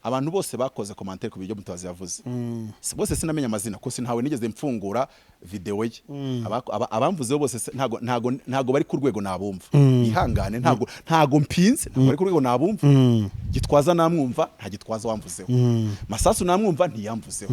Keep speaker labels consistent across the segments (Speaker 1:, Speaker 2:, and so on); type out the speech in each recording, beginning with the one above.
Speaker 1: Abantu bose bakoze commentaire ku biryo Mutabazi yavuze, bose sinamenya amazina ko sintawe nigeze mfungura video ye. Abamvuzeho bose ntago bari ku rwego nabumva. Ihangane, ntago mpinze, ntago bari ku rwego nabumva. Gitwaza namwumva, nta Gitwaza wamvuzeho. Masasu namwumva, ntiyamvuzeho.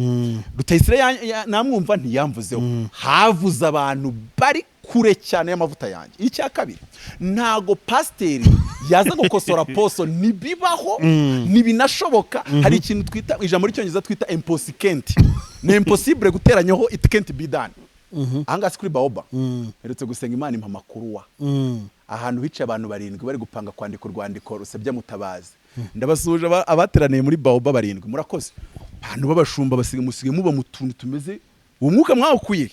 Speaker 1: Rutayisire namwumva, ntiyamvuzeho. Havuze abantu bari kure cyane y'amavuta yanjye. Icya kabiri, ntago pasiteri yaza gukosora poso, ntibibaho, ntibinashoboka. Hari ikintu twita, ijambo ry'icyongereza twita imposikenti, ni impossible guteranyaho, it can't be done. Ahangaha si kuri Baoba mperutse gusenga, Imana impa amakuru wa ahantu hicaye abantu barindwi bari gupanga kwandika urwandiko rusebya Mutabazi. Ndabasuhuje abateraniye muri Baoba barindwi, murakoze. Abantu b'abashumba basigaye, musigaye muba mu tuntu tumeze, uwo mwuka mwawukuye?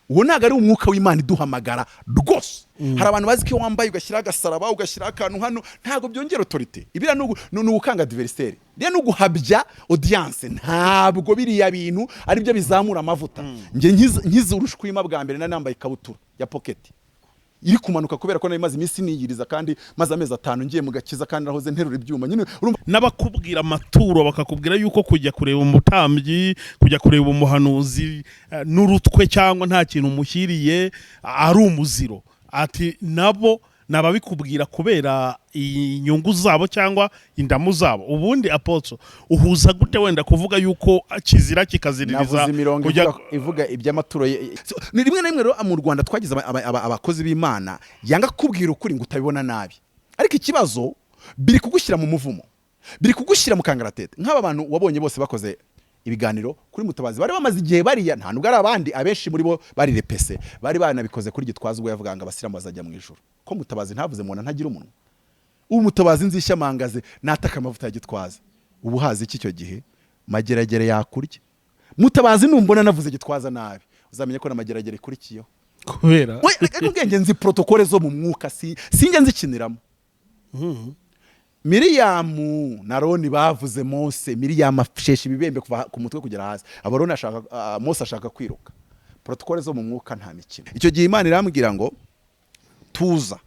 Speaker 1: Uwo ntabwo ari umwuka w'Imana iduhamagara rwose. Hari abantu bazi ko iyo wambaye, ugashyiraho agasaraba, ugashyiraho akantu hano, ntabwo byongera autorité. Ibiriya ni ugukanga adversaire, biriya ni uguhabya audience. Ntabwo biriya bintu ari byo bizamura amavuta. Njye nkiza urushwima bwa mbere, nari nambaye ikabutura ya pocket iri kumanuka, kubera ko nari maze iminsi niyiriza, kandi maze amezi 5 ngiye mu gakiza, kandi nahoze nterura ibyuma nyine, urumva.
Speaker 2: N'abakubwira amaturo, bakakubwira yuko kujya kureba umutambyi, kujya kureba umuhanuzi n'urutwe cyangwa nta kintu umushyiriye ari umuziro, ati nabo nababikubwira kubera inyungu zabo cyangwa indamu zabo. Ubundi apôtre, uhuza gute wenda kuvuga yuko kizira kikaziririza
Speaker 1: Navuze imirongo
Speaker 2: kujya
Speaker 1: ivuga iby'amaturo So, ni rimwe na rimwe rero mu Rwanda twagize abakozi b'Imana yanga kubwira ukuri ngo utabibona nabi, ariko ikibazo biri kugushyira mu muvumo, biri kugushyira mu kangaratete. Nk'aba bantu wabonye bose bakoze ibiganiro kuri Mutabazi bari bamaze igihe bariya, nta nubwo ari abandi, abenshi muri bo bari repese, bari banabikoze kuri Gitwaza ubwo yavuga ngo abasilamu bazajya mu ijuru. Ko Mutabazi ntavuze, mubona ntagira umunwa? Ubu Mutabazi nzishyamangaze nataka amavuta ya Gitwaza, ubu hazi iki? Icyo gihe Mageragere yakurya. Mutabazi, numbona navuze Gitwaza nabi, uzamenye ko na Mageragere ikurikiyeho.
Speaker 2: Kubera
Speaker 1: We, reka ubwenge, nzi protocole zo mu mwuka, si sinjya nzikiniramo. Miriyamu na Aroni bavuze Mose, Miriyamu ashesha ibibembe kuva ku mutwe kugera hasi, Abaroni ashaka, Mose ashaka kwiruka. Protocole zo mu mwuka nta mikino. Icyo gihe Imana irambwira ngo tuza,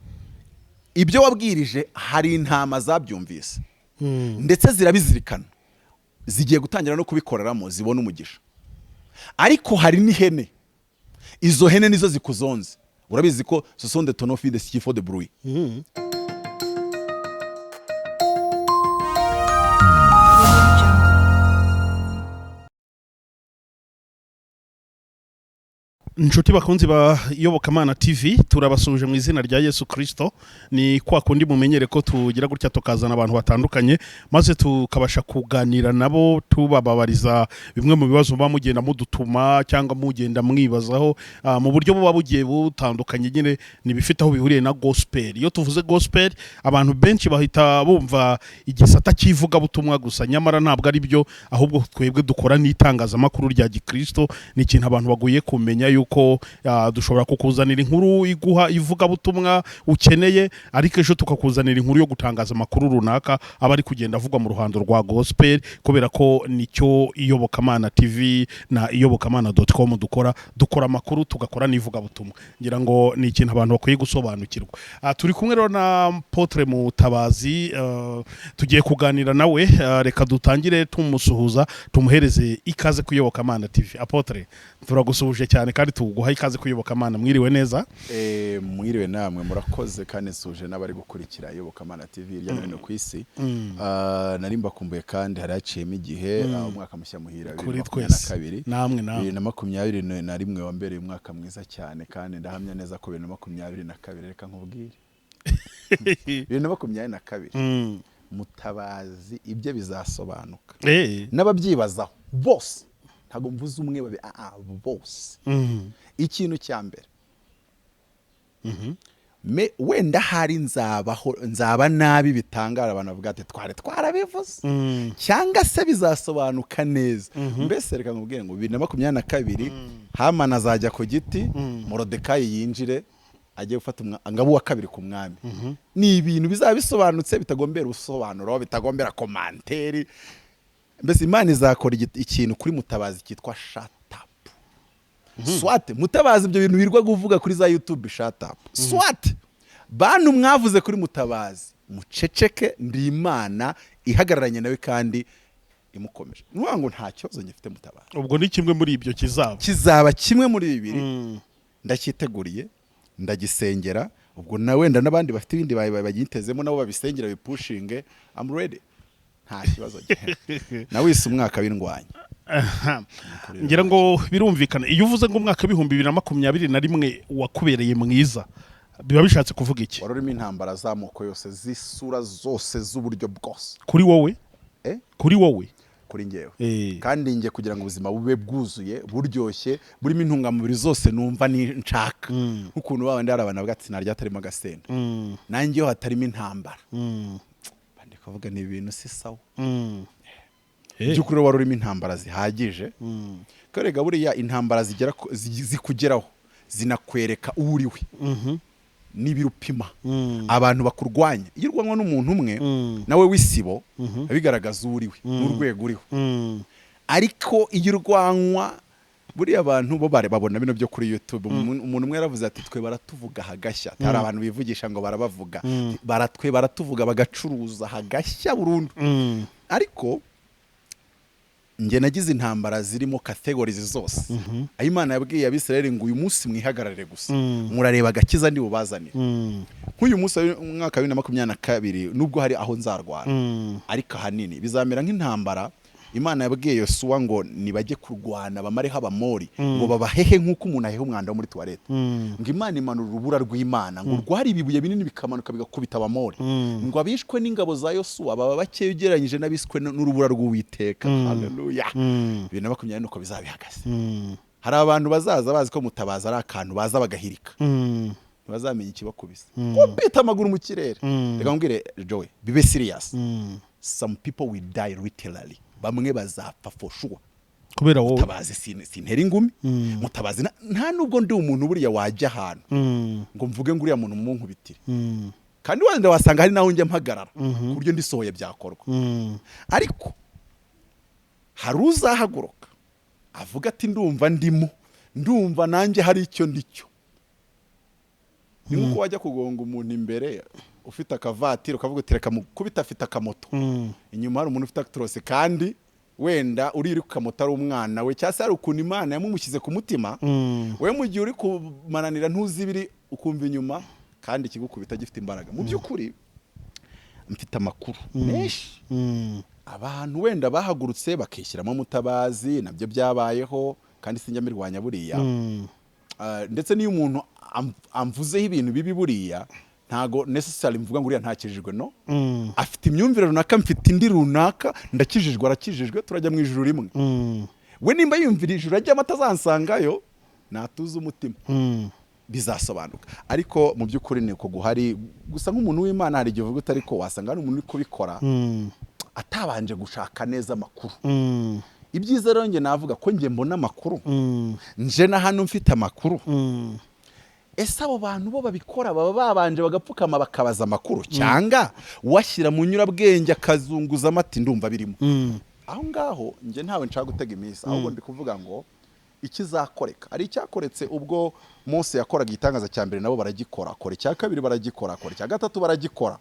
Speaker 1: ibyo wabwirije hari intama zabyumvise, ndetse zirabizirikana, zigiye gutangira no kubikoreramo zibona umugisha, ariko hari n'ihene, izo hene nizo zikuzonze. Urabizi ko ce sont des tonneaux vides qui font de bruit.
Speaker 2: Inshuti bakunzi ba Iyobokamana TV, turabasuhuje mu izina rya Yesu Kirisito. Ni kwa kundi mumenyere ko tugira gutya tukazana abantu batandukanye, maze tukabasha kuganira nabo, tubababariza bimwe mu bibazo muba mugenda mudutuma cyangwa mugenda mwibazaho, mu buryo buba bugiye butandukanye nyine, ni ibifite aho bihuriye na gospel. Iyo tuvuze gospel, abantu benshi bahita bumva igisata cy'ivugabutumwa gusa, nyamara ntabwo ari byo. Ahubwo twebwe dukora n'itangazamakuru rya gikristo. Ni ikintu abantu baguye kumenya yuko dushobora kukuzanira inkuru iguha ivugabutumwa ukeneye, ariko ejo tukakuzanira inkuru yo gutangaza amakuru runaka aba ari kugenda avugwa mu ruhando rwa gospel, kubera ko nicyo Iyobokamana TV na iyobokamana.com dukora. Dukora amakuru, tugakora n'ivugabutumwa. Ngira ngo ni ikintu abantu bakwiye gusobanukirwa. Turi kumwe rero na Apôtre Mutabazi, tugiye kuganira nawe. Reka dutangire tumusuhuza, tumuhereze ikaze ku Iyobokamana TV. Apôtre, turagusuhuje cyane kandi tuguha ikaze ku Iyobokamana. Mwiriwe neza?
Speaker 1: Mwiriwe namwe, murakoze, kandi nsuje n'abari gukurikira Iyobokamana TV hirya no hino ku isi. Nari mbakumbuye kandi hari haciyemo igihe. Umwaka mushya muhira,
Speaker 2: Kuri
Speaker 1: bibiri na makumyabiri na
Speaker 2: twese.
Speaker 1: kabiri.
Speaker 2: Namwe namwe.
Speaker 1: 2021 wambereye umwaka mwiza cyane, kandi ndahamya neza ko 2022, reka nkubwire, 2022, Mutabazi ibye bizasobanuka. N'ababyibazaho bose, ntabwo mvuze umwe, babi, bose. Ikintu cya mbere, me wenda hari nzabaho nzaba nabi bitangara, abantu bavuga ati twari twarabivuze, cyangwa se bizasobanuka neza. Mbese reka nkubwire ngo 2022, Hamani azajya ku giti, Morodekayi yinjire agiye gufata ngabo wa kabiri ku mwami. Ni ibintu bizaba bisobanutse, bitagombera ubusobanuro, bitagombera commentaire. Mbese Imana izakora ikintu kuri Mutabazi cyitwa shut up. Soit Mutabazi, ibyo bintu wirwa kuvuga kuri za YouTube, shut up. Soit bantu mwavuze kuri Mutabazi, muceceke, ndi Imana ihagararanye nawe kandi Imukomeje. Ni ukuvuga ngo nta kibazo ngifite, Mutabara.
Speaker 2: Ubwo ni kimwe muri ibyo kizaba.
Speaker 1: Kizaba kimwe muri bibiri. Ndacyiteguriye, ndagisengera. Ubwo na wenda n'abandi bafite ibindi bagitezemo nabo babisengera, bipushinge. I'm ready, nta kibazo gihari. Nawe wise umwaka w'indwanyi.
Speaker 2: Aha. Ngira ngo birumvikana. Iyo uvuze ngo umwaka w'2021 wakubereye mwiza, biba bishatse kuvuga iki?
Speaker 1: Wari urimo intambara z'amoko yose, z'isura zose, z'uburyo bwose.
Speaker 2: Kuri wowe?
Speaker 1: Eh?
Speaker 2: Kuri wowe?
Speaker 1: Kuri njyewe.
Speaker 2: Eh.
Speaker 1: Kandi njye kugira ngo ubuzima bube bwuzuye, buryoshye, burimo intungamubiri zose numva ni nshaka, nk'ukuntu babandi hari abantu bavuga ati narya hatarimo agasenda, nanjye iyo hatarimo intambara ndi kuvuga ni ibintu si sawa. By'ukuri wari urimo intambara zihagije. Karega buriya intambara zigera zikugeraho zinakwereka uwo uri we n'ibirupima. Abantu bakurwanya, iyo urwanywa n'umuntu umwe nawe w'isibo, bigaragaza uwo uri we n'urwego uriho. Ariko iyo urwanywa, buriya abantu bo bare babona bino byo kuri YouTube. Umuntu umwe yaravuze ati: "Twe baratuvuga hagashya." Hari abantu bivugisha ngo barabavuga, baratwe baratuvuga bagacuruza hagashya burundu. Ariko njye nagize intambara zirimo categories zose, aho Imana yabwiye Abisirayeli ngo: "Uyu munsi mwihagararire gusa, murareba agakiza ndi bubazanire." Nk'uyu munsi, umwaka wa 2022, nubwo hari aho nzarwana, ariko ahanini bizamera nk'intambara Imana yabwiye Yosuwa ngo nibajye kurwana bamareho Abamori, ngo babahehe nk'uko umuntu aheha umwanda wo muri toilette. Ngo Imana imanura urubura rw'Imana, ngo rwari ibibuye binini bikamanuka bigakubita Abamori, ngo abishwe n'ingabo za Yosuwa baba bakeya ugereranyije n'abishwe n'urubura rw'Uwiteka. Haleluya! 2020 nuko bizaba bihagaze. Hari abantu bazaza bazi ko Mutabazi ari akantu, baza bagahirika, ntibazamenya ikibakubise, kubita amaguru mu kirere. Reka nkubwire, Joey, bibe serious, some people will die literally. Bamwe bazapfa for sure.
Speaker 2: Kubera wowe?
Speaker 1: Mutabazi sintera ingumi. Mutabazi nta nubwo ndi umuntu buriya wajya ahantu ngo mvuge ngo uriya muntu munkubitire. Kandi wenda wasanga hari naho njya mpagarara ku buryo ndisohoye byakorwa. Ariko hari uzahaguruka avuga ati: "Ndumva ndimo, ndumva nanjye hari icyo ndicyo." Ni nk'uko wajya kugonga umuntu imbere ufite akavatiri, ukavuga uti: "Reka mukubita, afite akamoto." Inyuma hari umuntu ufite Actros, kandi wenda uri ku kamoto ari umwana we, cyangwa se hari ukuntu Imana yamumushyize ku mutima. We mu gihe uri kumananira ntuzi ibiri, ukumva inyuma kandi ikigukubita gifite imbaraga. Mu by'ukuri mfite amakuru menshi. Abantu wenda bahagurutse bakishyiramo Mutabazi, nabyo byabayeho, kandi sinjya mbirwanya buriya. Ndetse n'iyo umuntu amvuzeho ibintu bibi, buriya ntago necessarily mvuga ngo uriya ntakijijwe. No, afite imyumvire runaka, mfite indi runaka. Ndakijijwe, arakijijwe, turajya mu ijuru rimwe. We nimba yumvira ijuru ajyamo atazansangayo, natuze umutima, bizasobanuka. Ariko mu by'ukuri ni uko guhari gusa. Nk'umuntu w'Imana, hari igihe uvuga uti: "Ariko wasanga hari umuntu uri kubikora atabanje gushaka neza amakuru." Ibyiza rero njye navuga ko njye mbona amakuru, nje na hano mfite amakuru. Ese abo bantu bo babikora baba babanje bagapfukama bakabaza amakuru, cyangwa washyira mu nyurabwenge akazunguza amati, ndumva birimo aho ngaho? Njye ntawe nshaka gutega iminsi, ahubwo ndi kuvuga ngo ikizakoreka ari icyakoretse ubwo Mose yakoraga igitangaza cya mbere, nabo baragikora, akora icya kabiri baragikora, akora icya gatatu baragikora.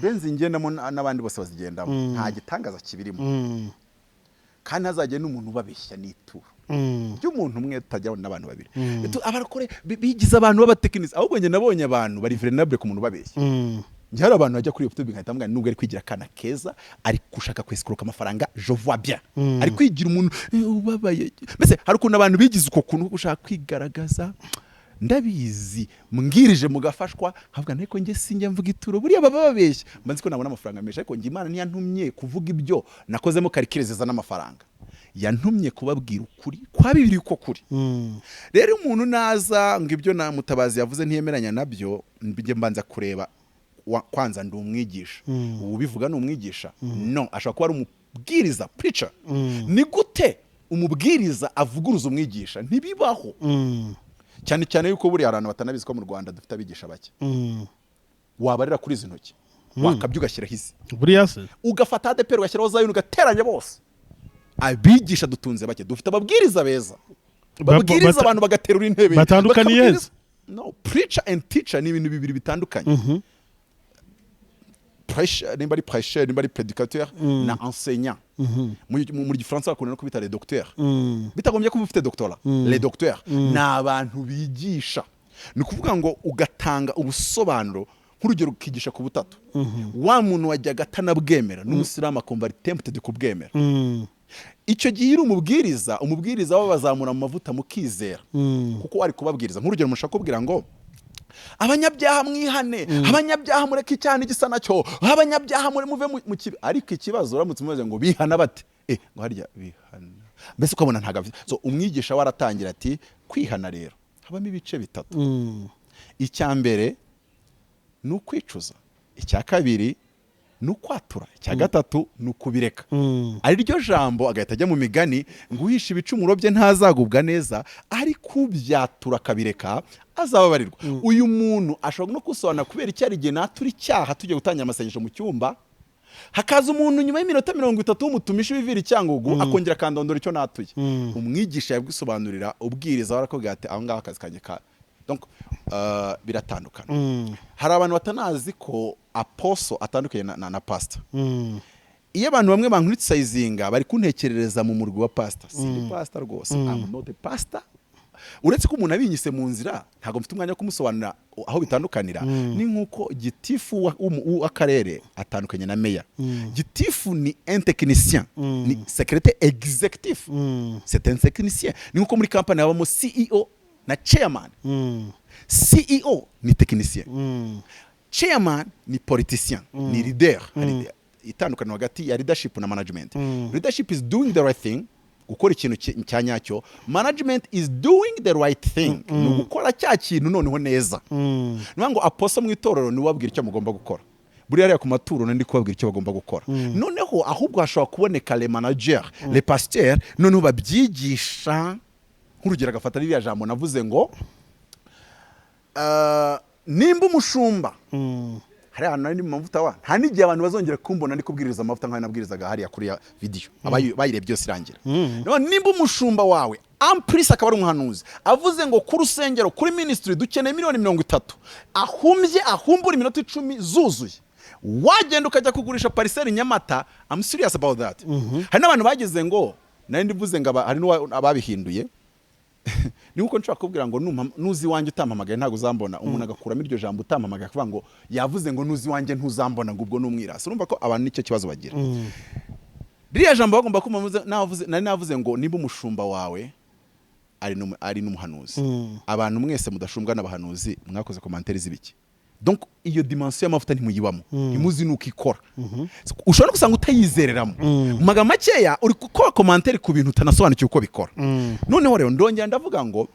Speaker 1: Benzi ngendamo n'abandi bose bazigendamo, nta gitangaza kibirimo. Kandi ntazagire n'umuntu ubabeshya n'ituro ry'umuntu umwe tutajya n'abantu babiri. Abarokore bigize abantu b'abatekinisi. Ahubwo njye nabonye abantu bari vulnerable ku muntu ubabeshya. Njye hari abantu bajya kuri YouTube nkahita mbwira: nubwo ari kwigira akana keza, ari gushaka kwesikuruka amafaranga, je vois bien ari kwigira umuntu ubabaye. Mbese hari ukuntu abantu bigize uko kuntu ko gushaka kwigaragaza. Ndabizi, mbwirije mugafashwa, nkavuga ariko njye sinjya mvuga ituro. Buriya baba babeshya, mba nzi ko nabona amafaranga menshi. Ariko njye Imana ntiyantumye kuvuga ibyo nakozemo calcul zizana amafaranga, yantumye kubabwira ukuri kwa Bibiri uko kuri. Rero umuntu naza ngo ibyo na Mutabazi yavuze ntiyemeranya nabyo, njye mbanza kureba kwanza ndi umwigisha? Ubu ubivuga ni umwigisha? No, ashobora kuba ari umubwiriza, preacher. Ni gute umubwiriza avuguruza umwigisha? Ntibibaho. Cyane cyane yuko buriya abantu batanabizi ko mu Rwanda dufite abigisha bake, wabarira kuri izi ntoki, wakabya ugashyiraho izi.
Speaker 2: Buriya se?
Speaker 1: Ugafata ADEPR, ugashyiraho Zayoni, ugateranya bose, abigisha dutunze bake. Dufite ababwiriza beza babwiriza abantu bagaterura intebe.
Speaker 2: Batandukaniye
Speaker 1: No, preacher and teacher ni ibintu bibiri bitandukanye. Prêche, nimba ari prêcheur, nimba ari prédicateur na enseignant. Mu gifaransa bakunda no kubita les docteurs, bitagombye kuba ufite doctorat. Les docteurs ni abantu bigisha, ni ukuvuga ngo ugatanga ubusobanuro, nk'urugero ukigisha ku butatu, wa muntu wajyaga atanabwemera n'umusilamu akumva ari tempted kubwemera. Icyo gihe uri umubwiriza, umubwiriza we bazamura mu mavuta mukizera, kuko ari kubabwiriza. Nk'urugero mushaka kubwira ngo abanyabyaha mwihane, abanyabyaha mureke icyaha n'igisa nacyo, abanyabyaha muri muve mu kibi. Ariko ikibazo, uramutse umubaze ngo bihana bate, ngo harya bihana, mbese ukabona ntabwo afite. So umwigisha we aratangira ati: "Kwihana rero habamo ibice bitatu. Icya mbere ni ukwicuza, icya kabiri ni ukwatura, icya gatatu ni ukubireka." Ari ryo jambo agahita ajya mu Migani ngo uhisha ibicumuro bye ntazagubwa neza, ariko ubyatura akabireka azababarirwa. Uyu muntu ashobora no kusobanura kubera icyo ari igihe natura icyaha, tugiye gutangira amasengesho mu cyumba, hakaza umuntu nyuma y'iminota 30 w'umutumishi w'ivira i Cyangugu, akongera akandondora icyo natuye. Umwigisha yabwisobanurira, ubwiriza barakubwira ati aho ngaho akazi kanjye ka. Donc biratandukana. Hari abantu batanazi ko apostle atandukanye na pastor. Iyo abantu bamwe bankuritisayizinga, bari kuntekerereza mu murwi wa pastor. Sindi pastor rwose, I'm not a pastor. Uretse ko umuntu abinyise mu nzira, ntabwo mfite umwanya wo kumusobanurira aho bitandukanira. Ni nk'uko gitifu w'akarere atandukanye na meya. Gitifu ni un technicien, ni secrétaire exécutif, c'est un technicien. Ni nk'uko muri kampani habamo CEO na chairman. CEO ni technicien, chairman ni politicien, ni leader. Hari itandukaniro hagati ya leadership na management. Leadership is doing the right thing, gukora ikintu cya nyacyo. Management is doing the right thing, ni ugukora cya kintu noneho neza. Ni ukuvuga ngo apostle mu itorero ni ubabwira icyo mugomba gukora. Buriya hariya ku maturo ndi kubabwira icyo bagomba gukora. Noneho ahubwo hashobora kuboneka le manager, le pasteur, noneho babyigisha. Nk'urugero agafata ririya jambo navuze ngo nimba umushumba hariya hantu nari ndi mu mavuta wa, nta n'igihe abantu bazongera kumbona ndi kubwiriza amavuta nk'ayo nabwirizaga hariya kuri ya video. Bayirebye yose irangira. None nimba umushumba wawe ampurisi akaba ari umuhanuzi avuze ngo ku rusengero, kuri ministry, dukeneye miliyoni 30, ahumbye ahumbura iminota 10 zuzuye, wagenda ukajya kugurisha parcelle Nyamata. I'm serious about that. Hari n'abantu bagize ngo nari ndivuze ngo hari ababihinduye. Ni nkuko nshobora kubwira ngo nuzi iwanjye utampamagaye ntabwo uzambona, umuntu agakuramo iryo jambo utampamagaye, akavuga ngo yavuze ngo nuzi iwanjye ntuzambona, ngo ubwo ni umwirasi. Urumva ko abantu nicyo kibazo bagira. Ririya jambo bagomba kumva nari navuze ngo niba umushumba wawe ari n'umuhanuzi. Abantu mwese mudashumbwa n'abahanuzi mwakoze commentaire z'ibiki? Donc iyo dimension y'amavuta ntimuyibamo, ntimuzi nuko ikora. Ushobora no gusanga utayizereramo. Mu magambo makeya, uri gukora commentaire ku bintu utanasobanukiwe uko bikora. Noneho rero ndongera ndavuga ngo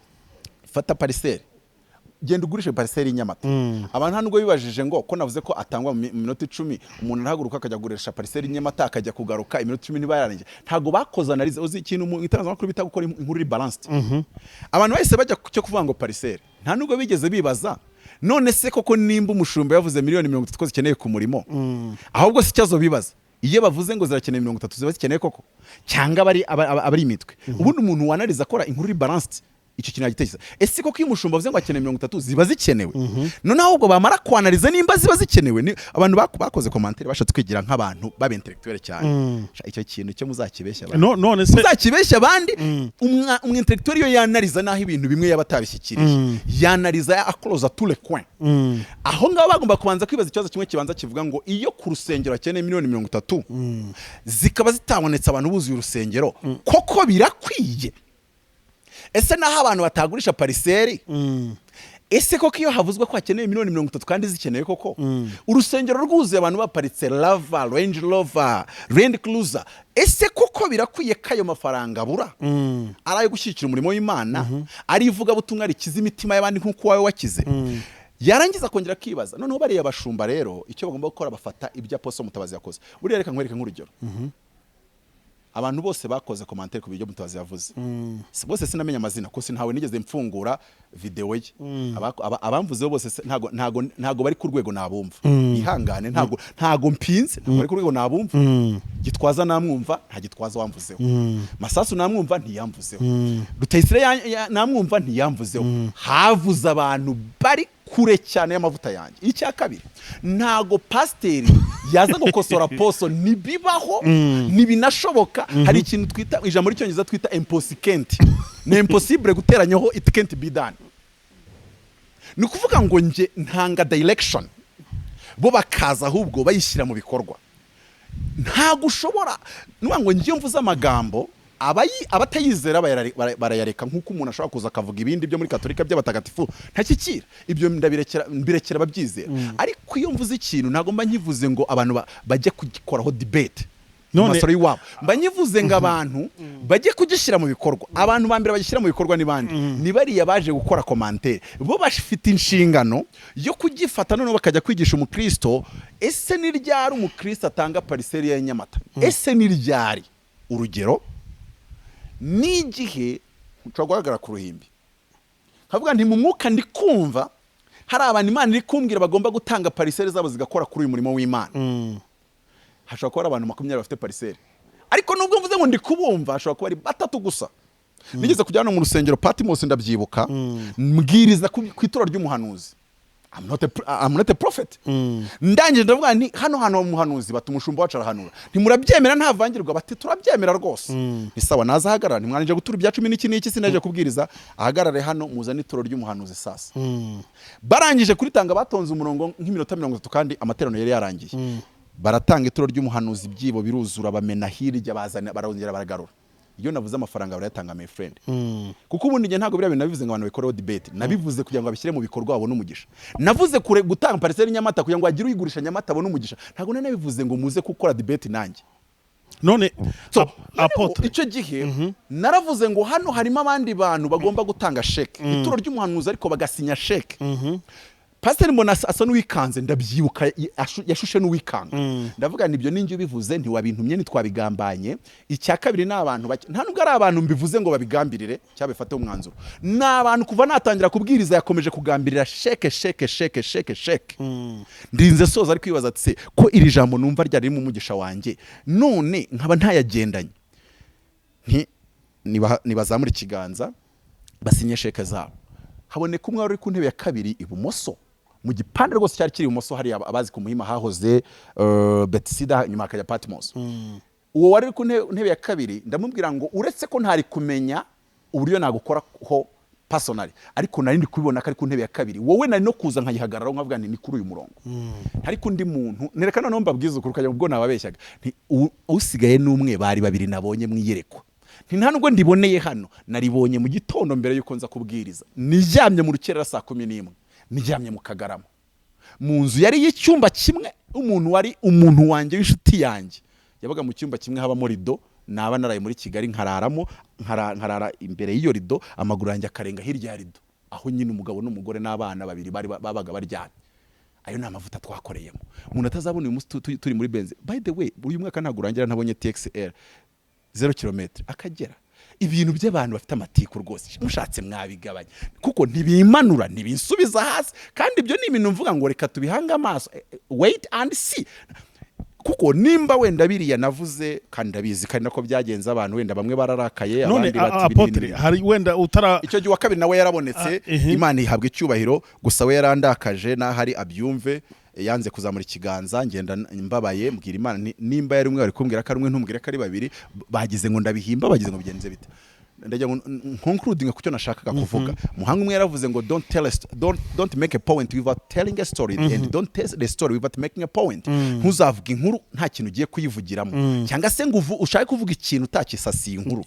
Speaker 1: fata parcelle, genda ugurishe parcelle y'inyamata. Abantu nta nubwo bibajije ngo ko navuze ko atangwa mu minota 10, umuntu arahaguruka akajya kugurisha parcelle y'inyamata, akajya kugaruka iminota 10 niba yarangije. Ntabwo bakoze analyse. Uzi ikintu mu itangazamakuru bita gukora inkuru iri balanced? Abantu bahise bajya ku cyo kuvuga ngo parcelle, nta nubwo bigeze bibaza none se koko nimba umushumba yavuze miliyoni 30 ko zikeneye ku murimo. Ahubwo si ikibazo bibaza, iyo bavuze ngo zirakeneye 30, ziba zikeneye koko cyangwa aba ari imitwe? Ubundi umuntu wanariza akora inkuru iri balanced, icyo kintu yagitekereza: ese koko iyo umushumba avuze ngo akeneye 30, ziba zikenewe? Noneho ahubwo bamara kwanariza nimba ziba zikenewe, abantu bakoze commentaire bashatse kwigira nk'abantu b'aba intellectuel cyane. Sha, icyo kintu cyo muzakibeshya abandi.
Speaker 2: No, none se
Speaker 1: Muzakibeshya abandi. Umu intellectuel iyo yanariza naho ibintu bimwe yaba atabishyikiriye, yanariza akoroza tous les coins. Aho ngaho bagomba kubanza kwibaza ikibazo kimwe kibanza kivuga ngo iyo ku rusengero hakeneye miliyoni 30, zikaba zitabonetse, abantu buzuye urusengero, koko birakwiye? Ese naho abantu batagurisha parcelle, ese koko iyo havuzwe ko hakeneye miliyoni 30 kandi zikeneye koko, urusengero rwuzuye, abantu baparitse Rover, Range Rover, Land Cruiser, ese koko birakwiye ko ayo mafaranga abura, ari ayo gushyigikira umurimo w'Imana, ari ivugabutumwa rikiza imitima y'abandi nk'uko wawe wakize? Yarangiza akongera akibaza noneho bariya bashumba rero icyo bagomba gukora, bafata ibyo Apostle Mutabazi yakoze. Buriya reka nkwereke nk'urugero, abantu bose bakoze commentaire ku biryo Mutabazi yavuze, bose sinamenya amazina ko ntawe nigeze mfungura video ye. Abamvuzeho bose ntago bari ku rwego nabumva. Ihangane, ntago mpinze, ntago bari ku rwego nabumva. Gitwaza namwumva, nta Gitwaza wamvuzeho. Masasu namwumva, ntiyamvuzeho. Rutayisire namwumva, ntiyamvuzeho. Havuze abantu bari ku Kure cyane y'amavuta yanjye. Icya kabiri, ntago pasiteri yaza gukosora apostle, ntibibaho, ntibinashoboka. Hari ikintu twita, ijambo ry'icyongereza twita imposikenti, ni impossible guteranyaho, it can't be done. Ni ukuvuga ngo nge ntanga direction, bo bakaza ahubwo bayishyira mu bikorwa. Ntabwo ushobora nuvuga ngo ngiyo mvuze amagambo, abatayizera barayareka, nk'uko umuntu ashobora kuza akavuga ibindi byo muri Katolika by'abatagatifu ntakikira. Ibyo ndabirekera, mbirekera ababyizera. Ariko iyo mvuze ikintu, ntabwo mba nkivuze ngo abantu bajye kugikoraho debate mu masoro y'iwabo. Mba nkivuze ngo abantu bajye kugishyira mu bikorwa. Abantu ba mbere bagishyira mu bikorwa ni bande? Ni bariya baje gukora commentaire. Bo bafite inshingano yo kugifata, noneho bakajya kwigisha umukristo. Ese ni ryari umukristo atanga parcelle ya Nyamata? Ese ni ryari? Urugero, n'igihe nshobora guhagarara ku ruhimbi nkavuga nti: "Mu mwuka ndi kumva hari abantu Imana iri kumbwira bagomba gutanga parcelle zabo zigakora kuri uyu murimo w'Imana." Hashobora kuba hari abantu 20 bafite parcelle, ariko nubwo mvuze ngo ndi kubumva, hashobora kuba ari batatu gusa. Nigeze kujya hano mu rusengero Patmos, ndabyibuka, mbwiriza ku ituro ry'umuhanuzi. I'm not a prophet. Ndangije ndavuga nti: "Hano hantu umuhanuzi, bati umushumba wacu arahanura, ntimurabyemera ntavangirwa?" Bati: "Turabyemera rwose." Ni sawa, naza ahagarara. Ntimwanije gutura ibya cumi n'iki n'iki, sinaje kubwiriza. Ahagarare hano, muzane ituro ry'umuhanuzi. Sasa barangije kuritanga, batonze umurongo nk'iminota 30 kandi amateraniro yari yarangiye. Baratanga ituro ry'umuhanuzi, ibyibo biruzura, bamena hirya, bazana, barongera baragarura. Iyo navuze amafaranga barayatanga, my friend, kuko ubundi njye ntabwo biriya bintu nabivuze ngo abantu babikoreho debate. Nabivuze kugira ngo babishyire mu bikorwa, babone umugisha. Navuze kure gutanga parcelle Nyamata kugira ngo hagire uyigurisha Nyamata abone umugisha. Ntabwo nari nabivuze ngo muze gukora debate nanjye.
Speaker 2: None
Speaker 1: So, noneho
Speaker 2: apotre,
Speaker 1: icyo gihe naravuze ngo hano harimo abandi bantu bagomba gutanga sheke, ituro ry'umuhanuzi, ariko bagasinya sheke. Pasiteri mbona asa n'uwikanze, ndabyibuka, yashushe n'uwikanga. Ndavuga nibyo, ninjye ubivuze, ntiwabintumye, ntitwabigambanye. Icya kabiri, ni abantu bake, nta nubwo ari abantu mbivuze ngo babigambirire cyangwa bifate umwanzuro. Ni abantu kuva natangira kubwiriza yakomeje kugambirira sheke, sheke, sheke, sheke, sheke. Ndinze soza ari kwibaza ati: "Se ko iri jambo numva ryari ririmo umugisha wanjye, none nkaba ntayagendanye?" Nti nibazamura ikiganza basinye sheke zabo. Haboneka umwe wari uri ku ntebe ya kabiri ibumoso, mu gipande rwose cyari kiri ibumoso hariya, abazi ku Muhima hahoze Betisida, nyuma hakajya Patmos. Uwo wari uri ku ntebe ya kabiri, ndamubwira ngo uretse ko ntari kumenya uburyo nagukoraho personally, ariko nari ndi kubibona ko ari ku ntebe ya kabiri, wowe nari no kuza nkayihagararaho nkavuga nti ni kuri uyu murongo. Ariko undi muntu nereka noneho mbabwize ukuri, ukajya ubwo nababeshyaga, nti usigaye n'umwe, bari babiri nabonye mwiyerekwa. Nti nta nubwo ndiboneye hano, naribonye mu gitondo mbere yuko nza kubwiriza, niryamye mu rukerera saa 11, niryamye mu Kagarama mu nzu yari y'icyumba kimwe. Umuntu wari umuntu wanjye w'inshuti yanjye yabaga mu cyumba kimwe habamo rido. Naba naraye muri Kigali nkararamo, nkarara imbere y'iyo rido, amaguru yanjye akarenga hirya ya rido, aho nyine umugabo n'umugore n'abana babiri bari babaga baryamye. Ayo ni amavuta twakoreyemo. Umuntu atazabona uyu munsi turi muri Benz. By the way, uyu mwaka ntabwo urangira ntabonye TXL 0 kilometre akagera. Ibintu by'abantu bafite amatiku rwose, mushatse mwabigabanya, kuko ntibimanura, ntibinsubiza hasi. Kandi ibyo ni ibintu mvuga ngo reka tubihange amaso, wait and see. Kuko nimba wenda biriya navuze, kandi ndabizi kandi nako byagenze, abantu wenda bamwe bararakaye,
Speaker 2: None
Speaker 1: abandi bati ibi
Speaker 2: apotre,
Speaker 1: n'ibi.
Speaker 2: hari wenda utara
Speaker 1: Icyo gihe uwa kabiri nawe yarabonetse.
Speaker 2: Ah, ehe.
Speaker 1: Imana ihabwa icyubahiro. Gusa we yarandakaje, n'ahari abyumve, yanze kuzamura ikiganza. Ngenda mbabaye, mbwira Imana nti: "Nimba yari umwe, bari kumbwira ko ari umwe, ntumbwire ko ari babiri. Bagize ngo ndabihimba, bagize ngo bigenze bite?" Ndagira ngo nconcludinga ku cyo nashakaga kuvuga. Muhanga umwe yaravuze ngo don't tell a don't make a point without telling a story and don't tell the story without making a point. Ntuzavuga inkuru nta kintu ugiye kuyivugiramo, cyangwa se ngo ushake kuvuga ikintu utakisasiye inkuru.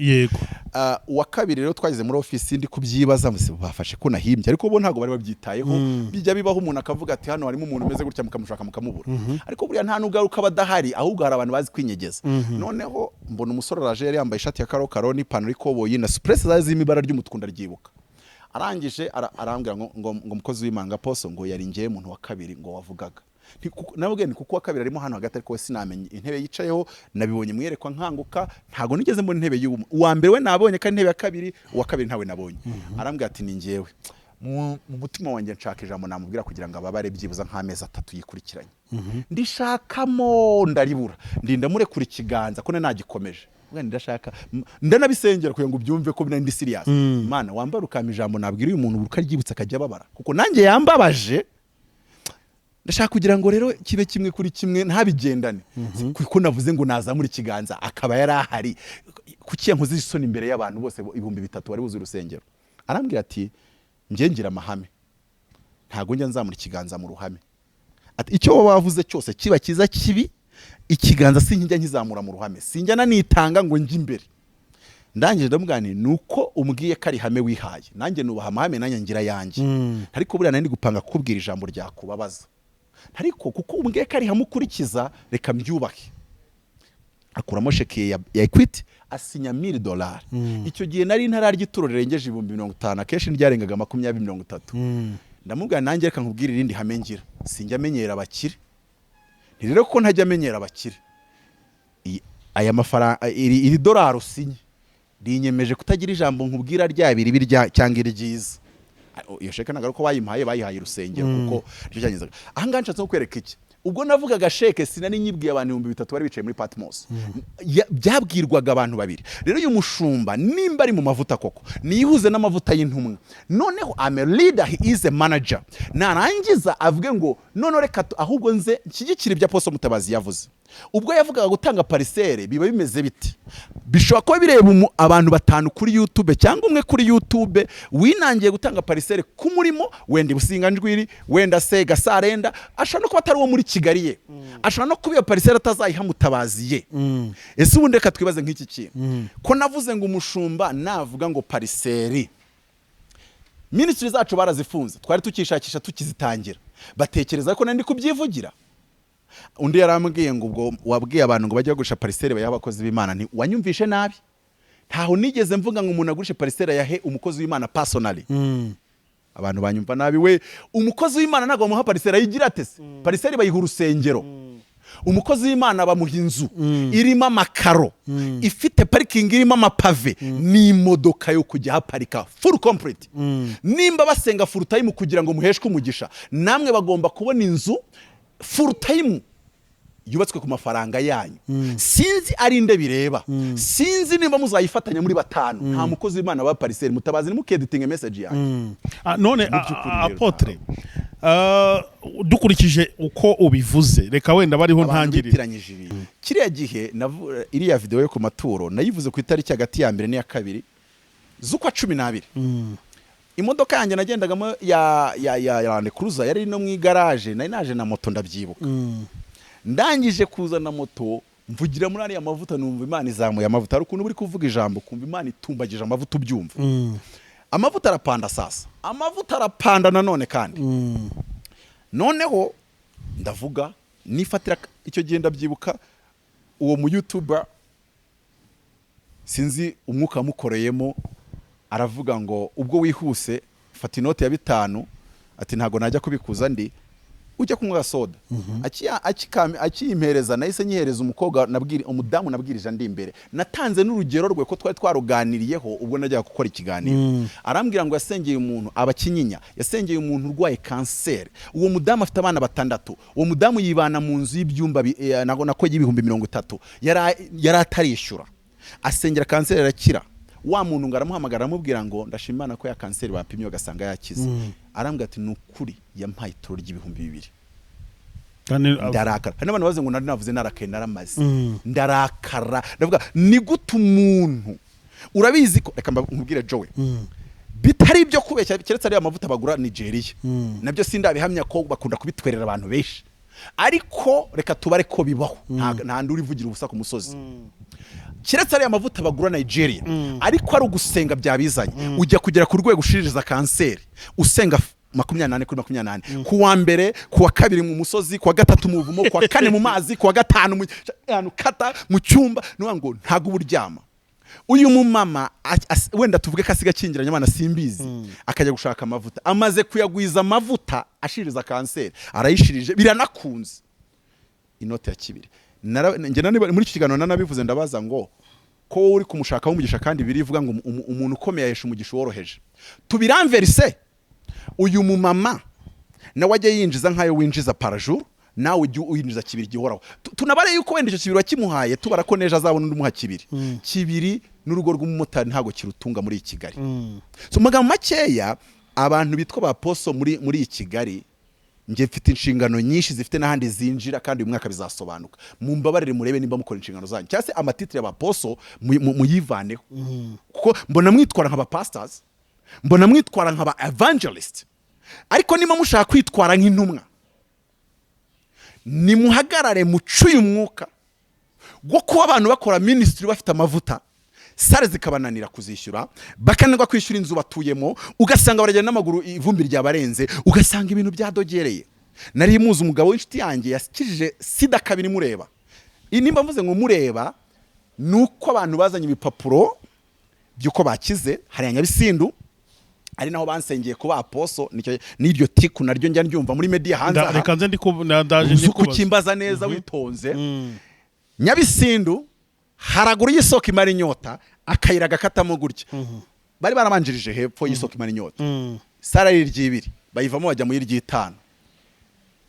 Speaker 1: Uwa kabiri rero twageze muri ofisi, ndi kubyibaza mbese bafashe ko nahimbye, ariko bo ntabwo bari babyitayeho. Bijya bibaho umuntu akavuga ati: "Hano harimo umuntu umeze gutya," mukamushaka mukamubura. Ariko buriya nta n'ugaruka aba adahari, ahubwo hari abantu bazi kwinyegeza. Noneho mbona umusore araje, yari yambaye ishati ya karokaro n'ipantaro y'ikoboyi na supuresi zari zirimo ibara ry'umutuku, ndaryibuka. Arangije arambwira ngo mukozi w'Imana, apostle, ngo yari ngewe muntu wa kabiri ngo wavugaga. Nababwiye ni kuko uwa kabiri arimo hano hagati, ariko we sinamenye intebe yicayeho. Nabibonye mwerekwa nkanguka, ntabwo nigeze mbona intebe y'uwo uwa mbere. We nabonye ko ari intebe ya kabiri, uwa kabiri ntawe nabonye. Arambwira ati: "Ni ngewe." Mu mutima wanjye nshaka ijambo namubwira kugira ngo ababare byibuza nk'amezi 3 yikurikiranye, ndishakamo ndaribura, ndinda murekura ikiganza ko nari nagikomeje. Mwana, ndashaka ndanabisengera kugira ngo ubyumve ko ndi serious. Mana, wambara ukampa ijambo nabwira uyu muntu ukaryibutsa akajya ababara, kuko nanjye yambabaje. Ndashaka kugira ngo rero kibe kimwe kuri kimwe, ntabigendane, kuko navuze ngo nazamura ikiganza akaba yari ahari. Kuki yankoze isoni imbere y'abantu bose, 3000 bari buzuye urusengero? Arambwira ati: "Njye ngira amahame, ntabwo njya nzamura ikiganza mu ruhame." Ati: "Icyo waba wavuze cyose, kiba cyiza, kibi, ikiganza sinjya nkizamura mu ruhame, sinjya nanitanga ngo njye imbere." Ndangije ndamubwira nti: "Ni uko umbwiye ko ari ihame wihaye, nanjye nubaha amahame, nanjye ngira ayanjye. Ariko buriya nari ndi gupanga kukubwira ijambo ryakubabaza, ariko kuko umbwiye ko ari ihame ukurikiza, reka mbyubahe." Akuramo sheke ya Equity, asinya $1000. Icyo gihe nari ntararya ituro rirengeje 50,000, akenshi ryarengaga 20, 30. Ndamubwira: "Nanjye reka nkubwire irindi hame ngira, sinjya amenyera abakire. Nti rero ko ntajya amenyera abakire, aya mafaranga, iri dorari usinye rinyemeje kutagira ijambo nkubwira, ryaba iribi cyangwa iryiza." Iyo sheke ntabwo ari uko bayimpaye, bayihaye urusengero, kuko nicyo cyangizaga. Aha ngaha nshatse kukwereka iki? Ubwo navugaga sheke, sinari nyibwiye abantu 3000 bari bicaye muri Patmos. Byabwirwaga abantu babiri. Rero uyu mushumba nimba ari mu mavuta koko, niyihuze n'amavuta y'intumwa. Noneho I'm a leader, he is a manager. Narangiza avuge ngo noneho reka ahubwo nze nshyigikire ibyo Apostle Mutabazi yavuze. Ubwo yavugaga gutanga parcelle, biba bimeze biti? Bishobora kuba bireba abantu batanu kuri YouTube cyangwa umwe kuri YouTube winangiye gutanga parcelle ku murimo, wenda Ibusinganjwiri, wenda se Gasarenda. Ashobora no kuba atari uwo muri Kigali ye, ashobora no kuba iyo parcelle atazayiha Mutabazi ye. Ese ubundi reka twibaze nk'iki kintu: ko navuze ngo umushumba navuga ngo parcelle, ministry zacu barazifunze, twari tukishakisha tukizitangira, batekereza ko nari ndi kubyivugira. Undi yarambwiye ngo: "Ubwo wabwiye abantu ngo bajye bagurisha parcelle bayahe abakozi b'Imana." Nti: "Wanyumvishe nabi, ntaho nigeze mvuga ngo umuntu agurishe parcelle yahe umukozi w'Imana personally." Abantu banyumva nabi we. Umukozi w'Imana ntabwo bamuha parcelle, ayigira ate se? Parcelle bayiha urusengero. Umukozi w'Imana bamuha inzu irimo amakaro, ifite parking, irimo amapave n'imodoka yo kujya haparika, full complete. Nimba basenga full time kugira ngo muheshwe umugisha, namwe bagomba kubona inzu full time yubatswe ku mafaranga yanyu. Sinzi ari nde bireba, sinzi nimba muzayifatanya muri batanu. Nta mukozi w'Imana wa parcelle. Mutabazi, nimukeditinge message yanjye.
Speaker 2: None
Speaker 1: Mu by'ukuri rero,
Speaker 2: Apôtre, dukurikije uko ubivuze, reka wenda bariho
Speaker 1: abantu
Speaker 2: ntangirira.
Speaker 1: bitiranyije ibintu. Kiriya gihe iriya video yo ku maturo nayivuze ku itariki hagati ya mbere n'iya kabiri z'ukwa 12. Imodoka yanjye nagendagamo ya Land Cruiser yari no mu igaraje, nari naje na moto, ndabyibuka. Ndangije kuzana moto, mvugira muri ariya mavuta, numva Imana izamuye amavuta. Hari ukuntu uri kuvuga ijambo kumva Imana itumbagije amavuta, ubyumva amavuta arapanda. Sasa amavuta arapanda nanone kandi noneho ndavuga nifatira. Icyo gihe ndabyibuka, uwo mu YouTuber sinzi umwuka wamukoreyemo, aravuga ngo: "Ubwo wihuse, fata inoti ya 5." Ati: "Ntabwo najya kubikuza, ndi ujya kunywa soda." Akiyimpereza, nahise nyihereza umukobwa nabwiri, umudamu nabwirije andi imbere. Natanze n'urugero rwe ko twari twaruganiriyeho ubwo najyaga gukora ikiganiro. Arambwira ngo yasengeye umuntu abakinyinya, yasengeye umuntu urwaye kanseri. Uwo mudamu afite abana batandatu. Uwo mudamu yibana mu nzu y'ibyumba nako y'30,000, yari atarishyura. Asengera kanseri arakira. Wa muntu ngo aramuhamagara, aramubwira ngo: "Ndashima Imana ko ya kanseri bapimye bagasanga yakize." Arambwira ati: "Ni ukuri yampaye ituro ry'2000." Ndarakara. Hari n'abantu bavuze ngo nari navuze narakaye, naramaze. Ndarakara, ndavuga: "Ni gute umuntu?" Urabizi ko, reka nkubwire Jowe, bitari ibyo kubeshya, keretse ariya mavuta bagura Nigeria, nabyo sindabihamya ko bakunda kubitwerera abantu benshi, ariko reka tubare ko bibaho. Nta ndi urivugira ubusa ku musozi, keretse ariya mavuta bagura Nigeria. Ariko ari ugusenga byabizanye, ujya kugera ku rwego ushiririza kanseri, usenga 24/24, ku wa mbere, ku wa kabiri mu musozi, ku wa gatatu mu buvumo, ku wa kane mu mazi, ku wa gatanu mu ahantu kata mu cyumba. Ni ukuvuga ngo ntabwo uba uryama. Uyu mumama wenda tuvuge ko asiga akingiranye abana, simbizi, akajya gushaka amavuta, amaze kuyagwiza amavuta, ashiririza kanseri, arayishirije, biranakunze, inoti ya kibiri. Njye muri iki kiganiro nanabivuze, ndabaza ngo: "Ko wowe uri kumushakaho umugisha, kandi birivuga ngo umuntu ukomeye ahesha umugisha woroheje, tubiramverise, uyu mumama nawe ajya yinjiza nk'ayo winjiza par jour, Nawe ujye winjiza kibiri gihoraho. Tunabare yuko wenda icyo kibiri wakimuhaye, tubara ko n'ejo azabona undi umuha kibiri. Kibiri n'urugo rw'umumotari ntabwo kirutunga muri iyi Kigali. So mu magambo makeya, abantu bitwa ba apostle muri iyi Kigali, njye mfite inshingano nyinshi zifite n'ahandi zinjira, kandi uyu mwaka bizasobanuka. Mumbabarire, murebe nimba mukora inshingano zanyu, cyangwa se ama titre ya apostle muyivaneho, kuko mbona mwitwara nk'aba pastors, mbona mwitwara nk'aba evangelist. Ariko niba mushaka kwitwara nk'intumwa, nimuhagarare mucuye umwuka wo kuba abantu bakora ministry bafite amavuta, salle zikabananira kuzishyura, bakananirwa kwishyura inzu batuyemo, ugasanga baragenda n'amaguru, ivumbi ryabarenze, ugasanga ibintu byadogereye. Nari muzi umugabo w'inshuti yanjye yakijije sida kabiri mureba. Iyi nimba mvuze ngo mureba, ni uko abantu bazanye ibipapuro by'uko bakize hariya Nyabisindu, ari naho bansengeye kuba apostle. Nicyo n'iryo tiku naryo njya ndyumva muri media hanze aha.
Speaker 2: Reka nze ndaje
Speaker 1: Uzi
Speaker 2: ndikubaza.
Speaker 1: Kukimbaza neza witonze. Nyabisindu, haraguru y'isoko imara inyota, akayira gakatamo gutya, bari barabanjirije hepfo y'isoko imara inyota. Salle ari iry'ibiri, bayivamo bajya mu y'iry'itanu.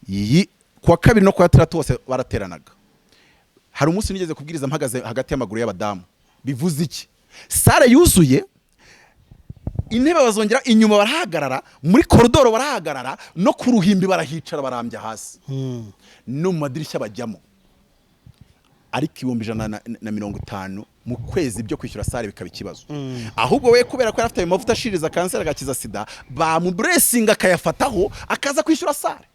Speaker 1: Iyi kuwa kabiri no kuwa gatandatu hose barateranaga. Hari umunsi nigeze kubwiriza mpagaze hagati y'amaguru y'abadamu. Bivuze iki? Salle yuzuye, intebe bazongera inyuma barahagarara, muri koridoro barahagarara, no ku ruhimbi barahicara, barambya hasi, no mu madirishya bajyamo. Ariko 150,000 mu kwezi byo kwishyura salle bikaba ikibazo. Ahubwo we, kubera ko yari afite ayo mavuta ashiriza kanseri, agakiza sida, bamuburesinga akayafataho, akaza kwishyura salle.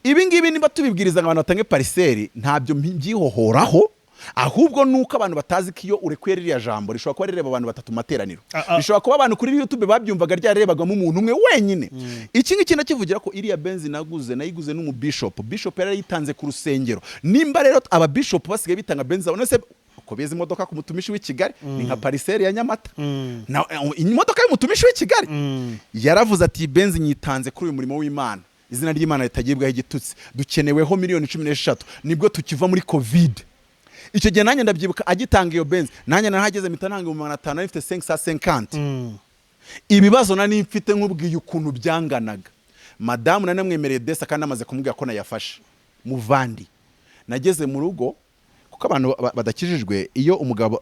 Speaker 1: Ibi ngibi niba tubibwiriza ngo abantu batange parcelle, ntabyo mbyihohoraho, ahubwo nuko abantu batazi ko iyo urekuye ririya jambo rishobora kuba rireba abantu batatu mu materaniro, rishobora kuba abantu kuri YouTube babyumvaga ryarebagamo umuntu umwe wenyine. Iki ngiki ndakivugira ko iriya Benz naguze, nayiguze n'umubishop. Bishop yari yayitanze ku rusengero. Nimba rero ababishop basigaye bitanga Benz zabo, none se uko beza imodoka ku mutumishi w'i Kigali ni nka parcelle ya Nyamata? Imodoka y'umutumishi w'i Kigali, yaravuze ati: "Benz nyitanze kuri uyu murimo w'Imana, izina ry'Imana ritagibwaho igitutsi, dukeneweho miliyoni 13, nibwo tukiva muri Covid." Icyo gihe nanjye ndabyibuka, agitanga iyo Benz, nanjye narahageze mpita ntanga 500,000, nari mfite 550. Ibibazo nari mfite, nkubwiye ukuntu byanganaga, madamu nari namwemereye desa kandi amaze kumubwira ko nayafashe. Muvandi, nageze mu rugo, kuko abantu badakijijwe, iyo umugabo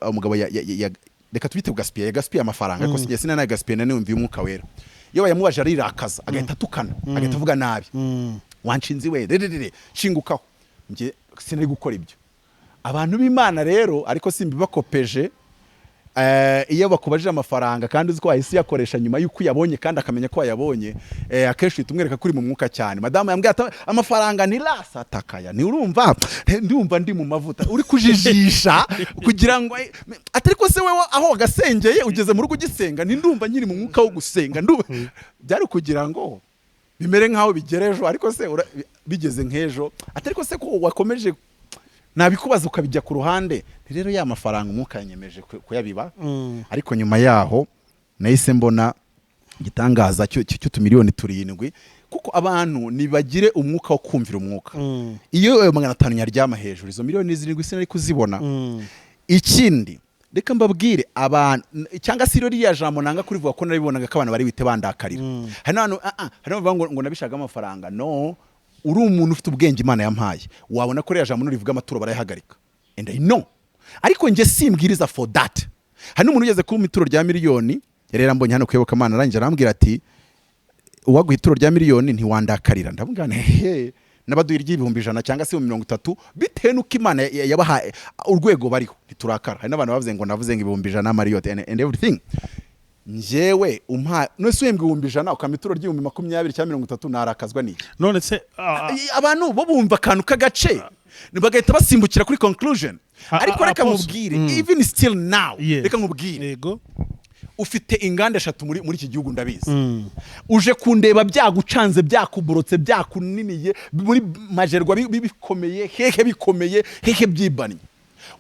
Speaker 1: reka tubite gasipiye, yagasipiye amafaranga, ariko sinjye sinanayagasipiye, nari Umwuka Wera. Iyo bayamubaje arirakaza, agahita atukana, agahita avuga nabi: "Wanshinze we, rerere shingukaho." Njye sinari gukora ibyo. Abantu b'Imana rero, ariko simbibakopeje, iyo bakubajije amafaranga kandi uzi ko wahise uyakoresha nyuma y'uko uyabonye, kandi akamenya ko wayabonye, akenshi uhita umwereka ko uri mu mwuka cyane. Madamu yambwiye ati: "Amafaranga ni rasa atakaya, ni urumva ndumva ndi mu mavuta, uri kujijisha kugira ngo atari ko se wewe aho wagasengeye ugeze mu rugo ugisenga, ni ndumva nkiri mu mwuka wo gusenga." Ndumva byari kugira ngo bimere nk'aho bigera ejo, ariko se bigeze nk'ejo, atari ko se ko wakomeje nabikubaza ukabijya ku ruhande. Rero ya mafaranga umwuka yanyemeje kuyabiba. Ariko nyuma yaho nahise mbona igitangaza cy'utumiliyoni 7, kuko abantu nibagire umwuka wo kumvira umwuka. Iyo ayo 500 nyaryama hejuru, izo miliyoni 7 sinari kuzibona. Ikindi, reka mbabwire abantu, cyangwa se ririya jambo nanga kurivuga, ko naribonaga ko abantu bari bite bandakarira. Hari n'abantu hari n'abantu bavuga ngo nabishaka amafaranga. No uri umuntu ufite ubwenge Imana yampaye, wabona ko ririya jambo nurivuga amaturo barayahagarika, and I know. Ariko njye simbwiriza for that. Hari n'umuntu ugeze kumpa ituro rya miliyoni, yari yarambonye hano kuyoboka Imana, arangije arambwira ati: "Uwaguha ituro rya miliyoni ntiwandakarira?" Ndavuga nti: "Hehe, n'abaduha iry'ibihumbi 100 cyangwa se 30,000, bitewe n'uko Imana yabahaye urwego bariho, ntiturakara." Hari n'abantu bavuze ngo navuze ngo 100,000 mariyoti and everything. Njyewe umpa none se uhembwa 100,000, ukampa ituro ry'ibihumbi 20 cyangwa 30, narakazwa n'iki?
Speaker 2: None se
Speaker 1: Abantu bo bumva akantu k'agace bagahita basimbukira kuri conclusion. Ariko reka
Speaker 2: Apostle.
Speaker 1: nkubwire, even still now, reka nkubwire, ufite inganda eshatu muri iki gihugu, ndabizi. Uje kundeba byagucanze, byakuborotse, byakuniniye muri majerwa, bikomeye hehe, bikomeye hehe, byibannye.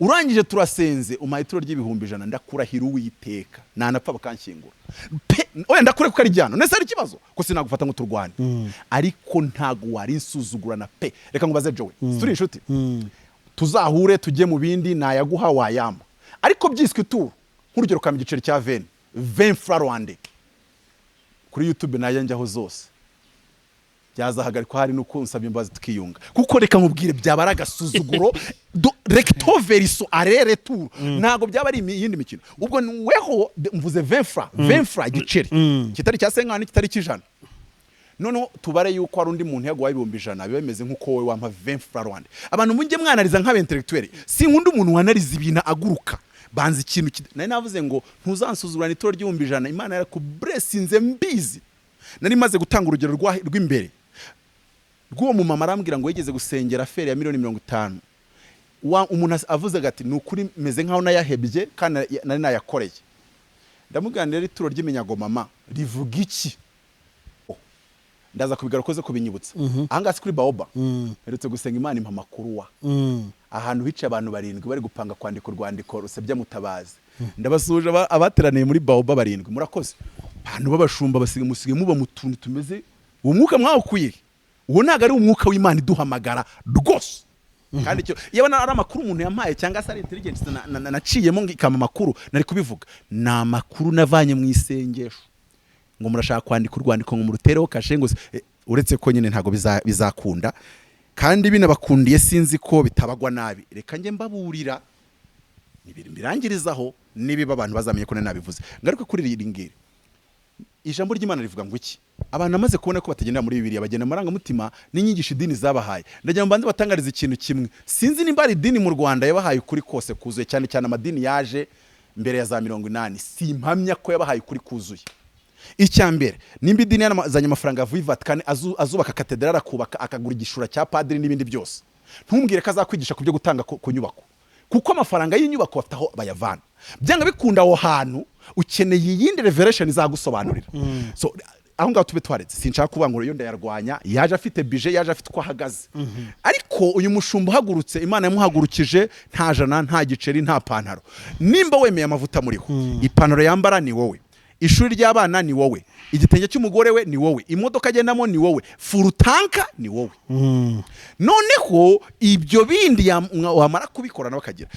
Speaker 1: Urangije turasenze, umpaye ituro ry'ibihumbi 100, ndakurahira Uwiteka, nanapfa bakanshyingura pe, oya, ndakure kuko ari jyano nese hari ikibazo ko sinagufata ngo turwane, ariko ntago wari insuzugurana pe. Reka nkubaze Jowe, turi inshuti, tuzahure tujye mu bindi, nayaguha wayama, ariko byiswe ituro, nk'urugero kama igiceri cya 20 francs rwandais, kuri YouTube najya njyaho zose. Byazahagarikwa hari nuko nsabye imbabazi tukiyunga, kuko reka nkubwire, byaba ari agasuzuguro recto verso, aller retour. Ntabwo byaba ari iyindi mikino. Ubwo weho mvuze 20 francs, 20 francs, igiceri kitari cya 50, kitari cy'ijana. Noneho tubare yuko hari undi muntu yaguhaye 100,000, biba bimeze nk'uko wowe wampa 20 francs Rwanda. Abantu mujye mwanariza nk'aba intellectuel. Sinkunda umuntu wanariza ibintu aguruka. Banza ikintu nari navuze ngo ntuzansuzugurana ituro ry'100,000. Imana yarakublessinze, mbizi. Nari maze gutanga urugero rw'imbere rw'uwo mumama, arambwira ngo yigeze gusengera affaire ya miliyoni 50. Umuntu avuze ati: "Ni ukuri meze nkaho nayahebye kandi nari nayakoreye." Ndamubwira rero, ituro ry'iminyago mama rivuga iki? Ndaza kubigaruka uze kubinyibutsa. Ahangaha si kuri Baoba mperutse gusenga, Imana impa amakuru wa ahantu hicaye abantu barindwi bari gupanga kwandika urwandiko rusebya Mutabazi. Ndabasuhuje abateraniye muri Baoba barindwi, murakoze. Abantu b'abashumba basigaye, musigaye muba mu tuntu tumeze. Uwo mwuka mwawukuye? Uwo ntabwo ari umwuka w'Imana iduhamagara rwose. Kandi icyo iyo ari amakuru umuntu yampaye cyangwa se ari intelligence naciyemo ngo ikampa amakuru, nari kubivuga. Ni amakuru navanye mu isengesho ngo murashaka kwandika urwandiko ngo murutereho kashe ngo uretse ko nyine ntabwo bizakunda, kandi binabakundiye sinzi ko bitabagwa nabi. Reka njye mbaburira mbirangirizaho, nibiba abantu bazamenye ko nari nabivuze. Ngaruke kuri iri ngiri. Ijambo ry'Imana rivuga ngo iki? Abantu bamaze kubona ko batagendera muri Bibiliya, bagenda mu marangamutima n'inyigisho idini zabahaye. Ndagira ngo mbanze batangarize ikintu kimwe: sinzi nimba hari idini mu Rwanda yabahaye ukuri kose kuzuye, cyane cyane amadini yaje mbere ya za 80. Simpamya ko yabahaye ukuri kuzuye. Icya mbere, nimba idini yarazanye amafaranga avuye i Vatican, azubaka katedrali, akubaka, akagura igishura cya padiri n'ibindi byose, ntumbwire ko azakwigisha ku byo gutanga ku nyubako, kuko amafaranga y'inyubako bafite aho bayavana. Byanga bikunda aho hantu ukeneye iyindi revelation izagusobanurira. So aho ngaho tube twaretse, sinshaka kuvuga ngo iyo ndayarwanya. Yaje afite budget, yaje afite uko ahagaze. Ariko uyu mushumba uhagurutse, Imana yamuhagurukije nta jana, nta giceri, nta pantaro. Nimba wemeye amavuta muriho, ipantaro yambara ni wowe, ishuri ry'abana ni wowe, igitenge cy'umugore we ni wowe, imodoka agendamo ni wowe, full tank ni wowe. Noneho ibyo bindi wamara kubikora nawe akagira.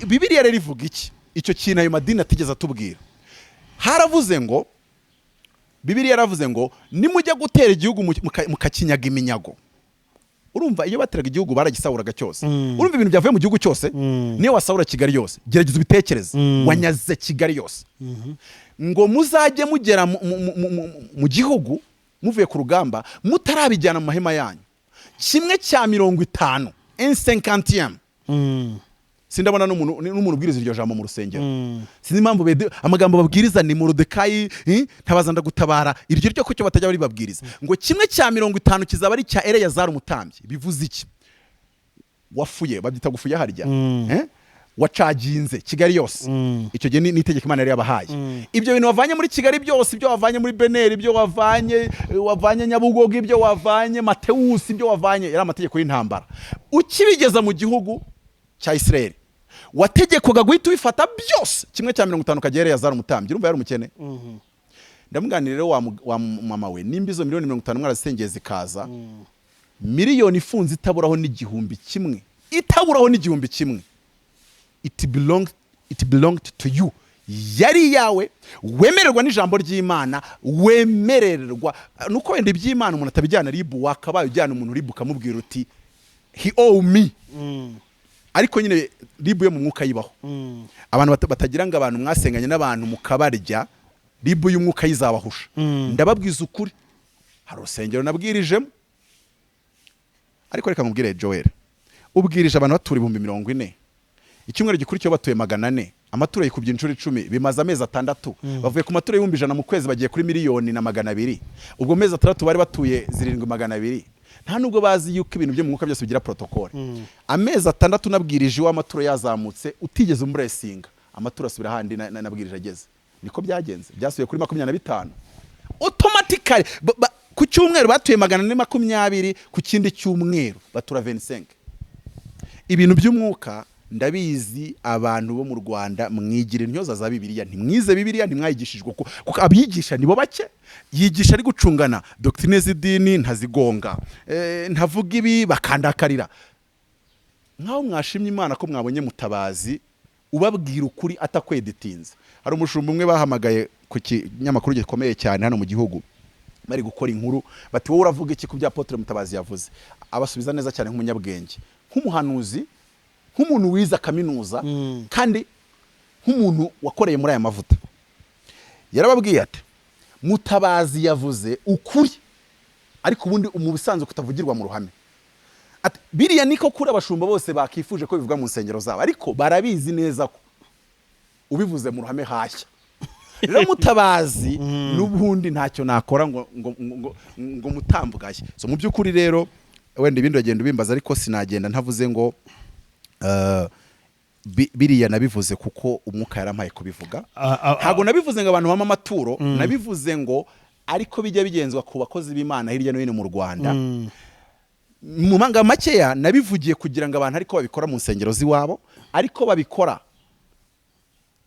Speaker 1: Bibiliya rero ivuga iki? Icyo kintu ayo madini atigeze atubwira. Haravuze ngo, Bibiliya yaravuze ngo nimujya gutera igihugu mukakinyaga iminyago. Urumva iyo bateraga igihugu baragisahuraga cyose. Urumva ibintu byavuye mu gihugu cyose, niyo wasahura Kigali yose, gerageza ubitekereze, wanyaze Kigali yose. Ngo muzajye mugera mu gihugu muvuye ku rugamba, mutarabijyana mu mahema yanyu, kimwe cya 50, un cinquantième. Sindabona n'umuntu ubwiriza iryo jambo mu rusengero. Sinzi impamvu amagambo babwiriza ni Morodekayi, ntabaza ndagutabara. Iryo ryo kucyo batajya baribabwiriza, ngo kimwe cya 50 kizaba ari icya Eleyazari umutambyi. Bivuze iki? Wafuye, babyita gufuya harya, eh? Wacaginze Kigali yose. Icyo gihe ni itegeko Imana yari yabahaye. Ibyo bintu wavanye muri Kigali byose, ibyo wavanye muri Beneri, ibyo wavanye Nyabugogo, ibyo wavanye Matewusi, ibyo wavanye, yari amategeko y'intambara. Ukibigeza mu gihugu cya Isirayeli, wategekwaga guhita ubifata byose, kimwe cya 50 kagera Eleyazari umutambyi. Urumva yari umukene. Ndamuganira rero wa mama we, nimba izo miliyoni 50 mwarazisengeye zikaza, miliyoni ifunze itaburaho n'igihumbi kimwe, itaburaho n'igihumbi kimwe, it belonged to you, yari iyawe, wemererwa n'ijambo ry'Imana, wemererwa nuko wenda iby'Imana umuntu atabijyana RIB. Wakabaye ujyana umuntu RIB ukamubwira uti: "He owe me." Ariko nyine RIB yo mu mwuka yibaho. Abantu batagira ngo abantu mwasenganye n'abantu mukabarya, RIB y'umwuka yizabahusha. Ndababwiza ukuri, hari urusengero nabwirijemo. Ariko reka nkubwire Joel, ubwirije abantu batura 40,000, icyumweru gikurikiyeho batuye 400, amaturo yikubye inshuro 10. Bimaze amezi 6, bavuye ku maturo y'100,000 mu kwezi bagiye kuri 1,200,000. Ubwo mezi 6 bari batuye 7,200. Nta nubwo bazi yuko ibintu byo mu mwuka byose bigira protocole. Amezi 6 nabwirije iwe, amaturo yazamutse, utigeze umublessinga, amaturo asubira ahandi nabwirije ageze. Niko byagenze, byasubiye kuri 25 automatically. Ku cyumweru batuye 420, ku kindi cyumweru batura 25. Ibintu by'umwuka ndabizi. Abantu bo mu Rwanda mwigira intyoza za Bibiliya, ntimwize Bibiliya, ntimwayigishijwe, kuko abigisha nibo bake. Yigisha ari gucungana doctrine z'idini, ntazigonga, ntavuga ibi bakandakarira. Nkaho mwashimye Imana ko mwabonye Mutabazi ubabwira ukuri atakweditinze. Hari umushumba umwe bahamagaye ku kinyamakuru gikomeye cyane hano mu gihugu. Bari gukora inkuru, bati: "Wowe uravuga iki ku bya Apotre Mutabazi yavuze?" Abasubiza neza cyane nk'umunyabwenge, nk'umuhanuzi, nk'umuntu wize kaminuza kandi nk'umuntu wakoreye muri aya mavuta. Yarababwiye ati: "Mutabazi yavuze ukuri, ariko ubundi mu bisanzwe kutavugirwa mu ruhame." Ati: "Biriya niko kuri abashumba bose bakifuje ko bivugwa mu nsengero zabo, ariko barabizi neza ko ubivuze mu ruhame hashya. Rero Mutabazi n'ubundi ntacyo nakora ngo mutambugaye." So mu by'ukuri rero, wenda ibindi uragenda ubimbaza, ariko sinagenda ntavuze ngo biriya nabivuze kuko umwuka yarampaye kubivuga. Ntabwo nabivuze ngo abantu bampe amaturo, nabivuze ngo ariko bijya bigenzwa ku bakozi b'Imana hirya no hino mu Rwanda. Mu manga makeya, nabivugiye kugira ngo abantu ariko babikora mu nsengero z'iwabo, ariko babikora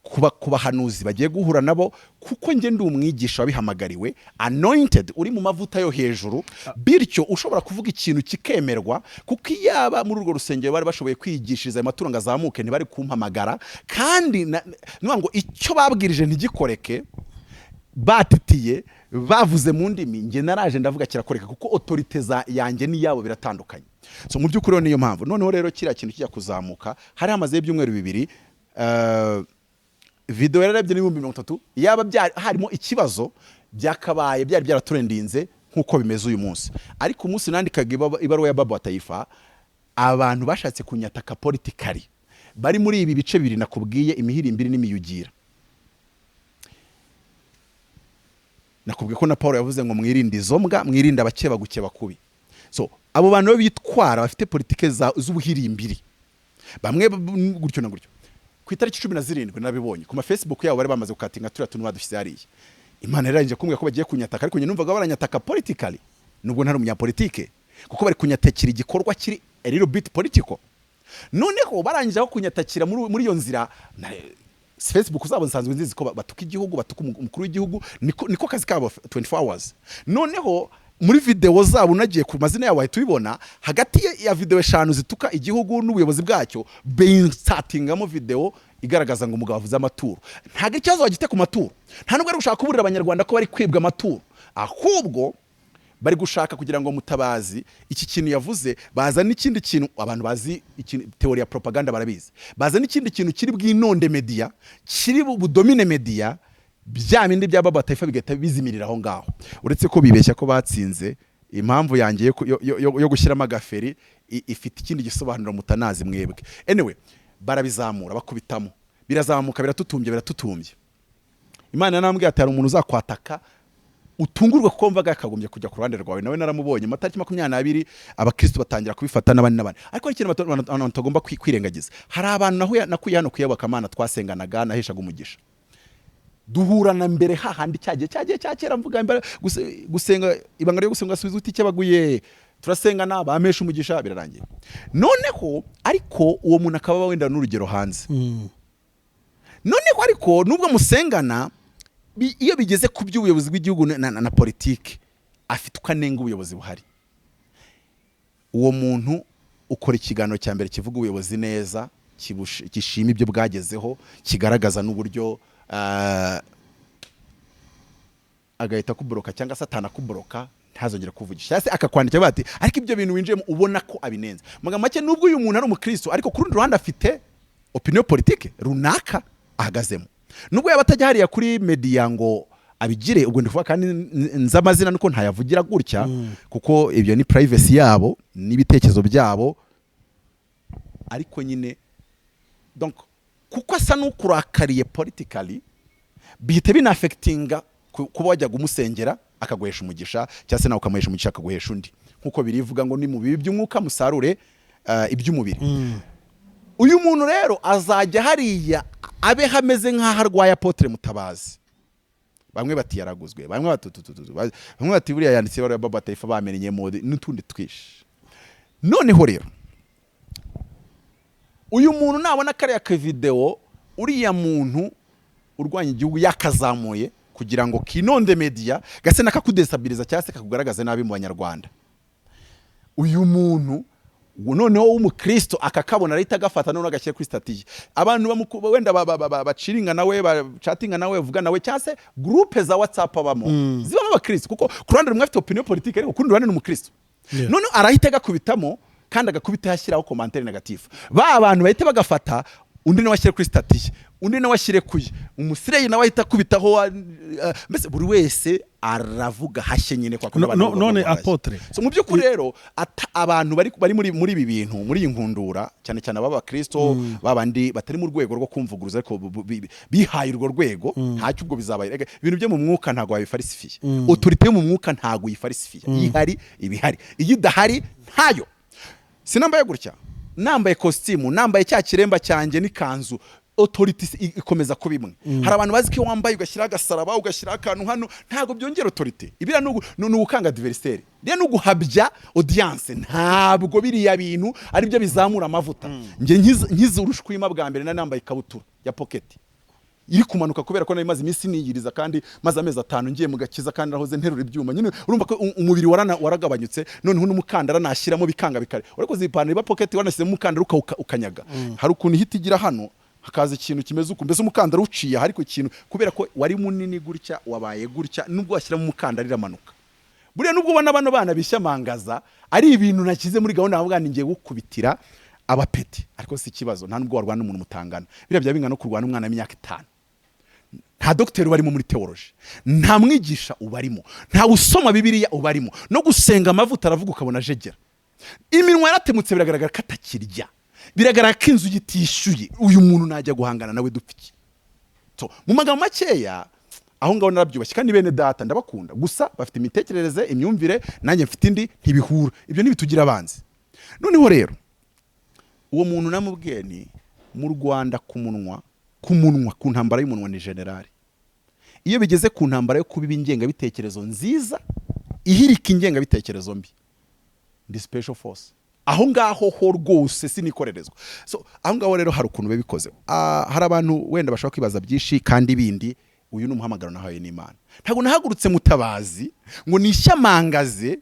Speaker 1: ku bahanuzi bagiye guhura nabo, kuko njye ndi umwigisha wabihamagariwe, anointed, uri mu mavuta yo hejuru, bityo ushobora kuvuga ikintu kikemerwa, kuko iyaba muri urwo rusengero bari bashoboye kwigishiriza ayo maturo ngo azamuke, ntibari kumpamagara. Kandi nuvuga ngo icyo babwirije ntigikoreke, batitiye, bavuze mu ndimi, njye naraje ndavuga kirakoreka, kuko autorité za yanjye n'iyabo biratandukanye. So mu by'ukuri rero niyo mpamvu. Noneho rero kiriya kintu kijya kuzamuka, hari hamazeho ibyumweru 2, video yararebye n'30,000. Yaba harimo ikibazo, byakabaye byari byaratrendinze nk'uko bimeze uyu munsi. Ariko umunsi nandikaga ibaruwa ya Baba wa Taifa, abantu bashatse kunyataka politically bari muri ibi bice bibiri nakubwiye, imihirimbiri n'imiyugira. Nakubwiye ko na Paul yavuze ngo mwirinde izo mbwa, mwirinde abakeba gukeba kubi. So abo bantu rero bitwara bafite politike z'ubuhirimbiri, bamwe gutyo na gutyo. Ku itariki 17 nabibonye ku ma Facebook yabo, bari bamaze gukatinga turiya tuntu badushyize hariya. Imana yarangije kumbwira ko bagiye kunyataka, ariko njye numvaga baranyataka politically, nubwo ntari umunyapolitike, kuko bari kunyatakira igikorwa kiri a little bit political. Noneho barangije aho kunyatakira muri iyo nzira, Facebook zabo nsanzwe nzizi ko batuka igihugu, batuka umukuru w'igihugu, niko kazi kabo 24 hours. Noneho muri video zabo, unagiye ku mazina yabo wahita ubibona, hagati ya video eshanu zituka igihugu n'ubuyobozi bwacyo, binsatingamo video igaragaza ngo umugabo avuze amaturo. Ntabwo ikibazo bagifite ku maturo, nta nubwo ari gushaka kuburira Abanyarwanda ko bari kwibwa amaturo, ahubwo bari gushaka kugira ngo Mutabazi iki kintu yavuze, baza n'ikindi kintu. Abantu bazi ikintu, théorie ya propaganda barabizi, baza n'ikindi kintu kiri bwinonde media, kiri budomine media, bya bindi bya Baba Taifa bigahita bizimirira aho ngaho. Uretse ko bibeshya ko batsinze. Impamvu yanjye yo gushyiramo agaferi ifite ikindi gisobanuro mutanazi mwebwe. Anyway, barabizamura, bakubitamo, birazamuka, biratutumbye, biratutumbye. Imana yarambwiye ati: "Hari umuntu uzakwataka utungurwe," kuko mvaga yakagombye kujya ku ruhande rwawe. Nawe naramubonye. Amatariki 22 abakristo batangira kubifata n'abandi n'abandi. Ariko hari ikintu abantu batagomba kwirengagiza. Hari abantu nakuye hano kuyobokamana, twasenganaga, naheshaga umugisha, duhurana mbere hahandi cyagiye cyagiye cya kera mvuga mbere gusenga, ibanga ryo gusenga asubiza utikebaguye, turasengana, bampesha umugisha, birarangiye. Noneho ariko uwo muntu akaba wenda n'urugero hanze. Noneho ariko nubwo musengana, iyo bigeze ku by'ubuyobozi bw'igihugu na politiki, afite uko anenga ubuyobozi buhari. Uwo muntu ukora ikiganiro cya mbere kivuga ubuyobozi neza, gishima ibyo bwagezeho, kigaragaza n'uburyo, agahita akuboroka, cyangwa se atanakuboroka, ntazongere kuvugisha, cyangwa se akakwandikira bati: "Ariko ibyo bintu winjiyemo ubona ko abinenze." Mu magambo make, nubwo uyu muntu ari umukristo, ariko ku rundi ruhande afite opinion politique runaka ahagazemo, nubwo yaba atajya hariya kuri media ngo abigire. Ubwo ndivuga kandi nzi amazina, nuko ntayavugira gutya, kuko ibyo ni privacy yabo n'ibitekerezo byabo. Ariko nyine donc kuko asa n'ukurakariye politically, bihita binaaffectinga kuba wajyaga umusengera akaguhesha umugisha, cyangwa se nawe ukamuhesha umugisha akaguhesha undi, nkuko birivuga ngo ni mu bibi by'umwuka musarure iby'umubiri. Uyu muntu rero azajya hariya abe hameze nk'aho arwaye Apotre Mutabazi. Bamwe bati yaraguzwe, bamwe bati tutututu, bamwe bati buriya yanditse ibaruwa ya Baba Taifa bamenye mode n'utundi twinshi. Noneho rero uyu muntu nabona kariya kavideo, uriya muntu urwanya igihugu yakazamuye kugira ngo kinonde media, gase nakakudestabiliza cyangwa se kakugaragaze nabi mu Banyarwanda, uyu muntu Noneho w'umukristo akakabona, arahita agafata, noneho agashyira kuri status ye. Abantu wenda baciringa nawe, bacatinga nawe, bavuga nawe, cyangwa se groupe za WhatsApp abamo zibamo abakristo, kuko ku ruhande rumwe afite opinion politique, ariko ku rundi ruhande ni umukristo. Noneho arahita agakubitamo, kandi agakubita yashyiraho commentaire négatif. Ba bantu bahita bagafata, undi nawe ashyire kuri status ye, undi nawe ashyire kuye, umusireyi nawe ahita akubitaho, mbese buri wese aravuga hashye nyine kwa kundi abantu bavuga
Speaker 2: None
Speaker 1: ngo hashye.
Speaker 2: Apôtre.
Speaker 1: So mu by'ukuri rero abantu bari muri ibi bintu, muri iyi nkundura, cyane cyane aba bakristo babandi batari mu rwego rwo kumvuguruza, ariko bihaye urwo rwego, ntacyo ubwo bizabaye. Erega ibintu byo mu mwuka ntabwo wabifarisifiye. Autorité yo mu mwuka ntabwo uyifarisifiye. Ihari ibihari, iyo idahari ntayo. Sinambaye gutya, nambaye kositimu, nambaye cya kiremba cyanjye n'ikanzu, autorité ikomeza kuba imwe. Hari abantu bazi ko iyo wambaye ugashyiraho agasaraba, ugashyiraho akantu hano, ntabwo byongera autorité. Ibiriya ni ugukanga adversaire, rero ni uguhabya audience. Ntabwo biriya bintu ari byo bizamura amavuta. Njye nkize urushwima bwa mbere, nari nambaye ikabutura ya pocket iri kumanuka, kubera ko nari maze iminsi niyiriza, kandi maze amezi 5 ngiye mu gakiza, kandi nahoze nterura ibyuma nyine. Urumva ko umubiri waragabanyutse, noneho n'umukandara nashyiramo bikanga bikare. Urakoze, ipantaro iba pocket, wanashyizemo umukandara ukanyaga. Hari ukuntu ihita igira hano hakaza ikintu kimeze uku, mbese umukandara uciye aha, ariko ikintu kubera ko wari munini gutya wabaye gutya, nubwo washyiramo umukandara iramanuka. Buriya nubwo ubona bano bana bishyamangasa ari ibintu nashyize muri gahunda, bavuga ni ngiye gukubitira abapeti, ariko si ikibazo. Nta nubwo warwana n'umuntu mutangana, biriya byaba bingana no kurwana n'umwana w'imyaka 5. Nta dogiteri ubarimo muri théologie, nta mwigisha ubarimo, nta usoma Bibiliya ubarimo, no gusenga amavuta aravuga ukabona ajegera, iminwa yaratemutse, biragaragara ko atakirya, biragaragara ko inzu itishyuye. Uyu muntu najya guhangana nawe dupfa iki? So, mu magambo makeya, aho ngaho narabyubashye, kandi bene data ndabakunda, gusa bafite imitekerereze, imyumvire, nanjye mfite indi, ntibihura. Ibyo ntibitugira abanzi. Noneho rero uwo muntu namubwiye ni mu Rwanda ku munwa, ku ntambara y'umunwa ni général. Iyo bigeze ku ntambara yo kubiba ingengabitekerezo nziza ihirika ingengabitekerezo mbi, ndi special force aho ngaho ho rwose, sinikorerezwa. So aho ngaho rero hari ukuntu biba bikoze. Hari abantu wenda bashobora kwibaza byinshi, kandi bindi uyu ni umuhamagaro nahawe n'Imana. Ntabwo nahagurutse Mutabazi ngo nishyamangaze.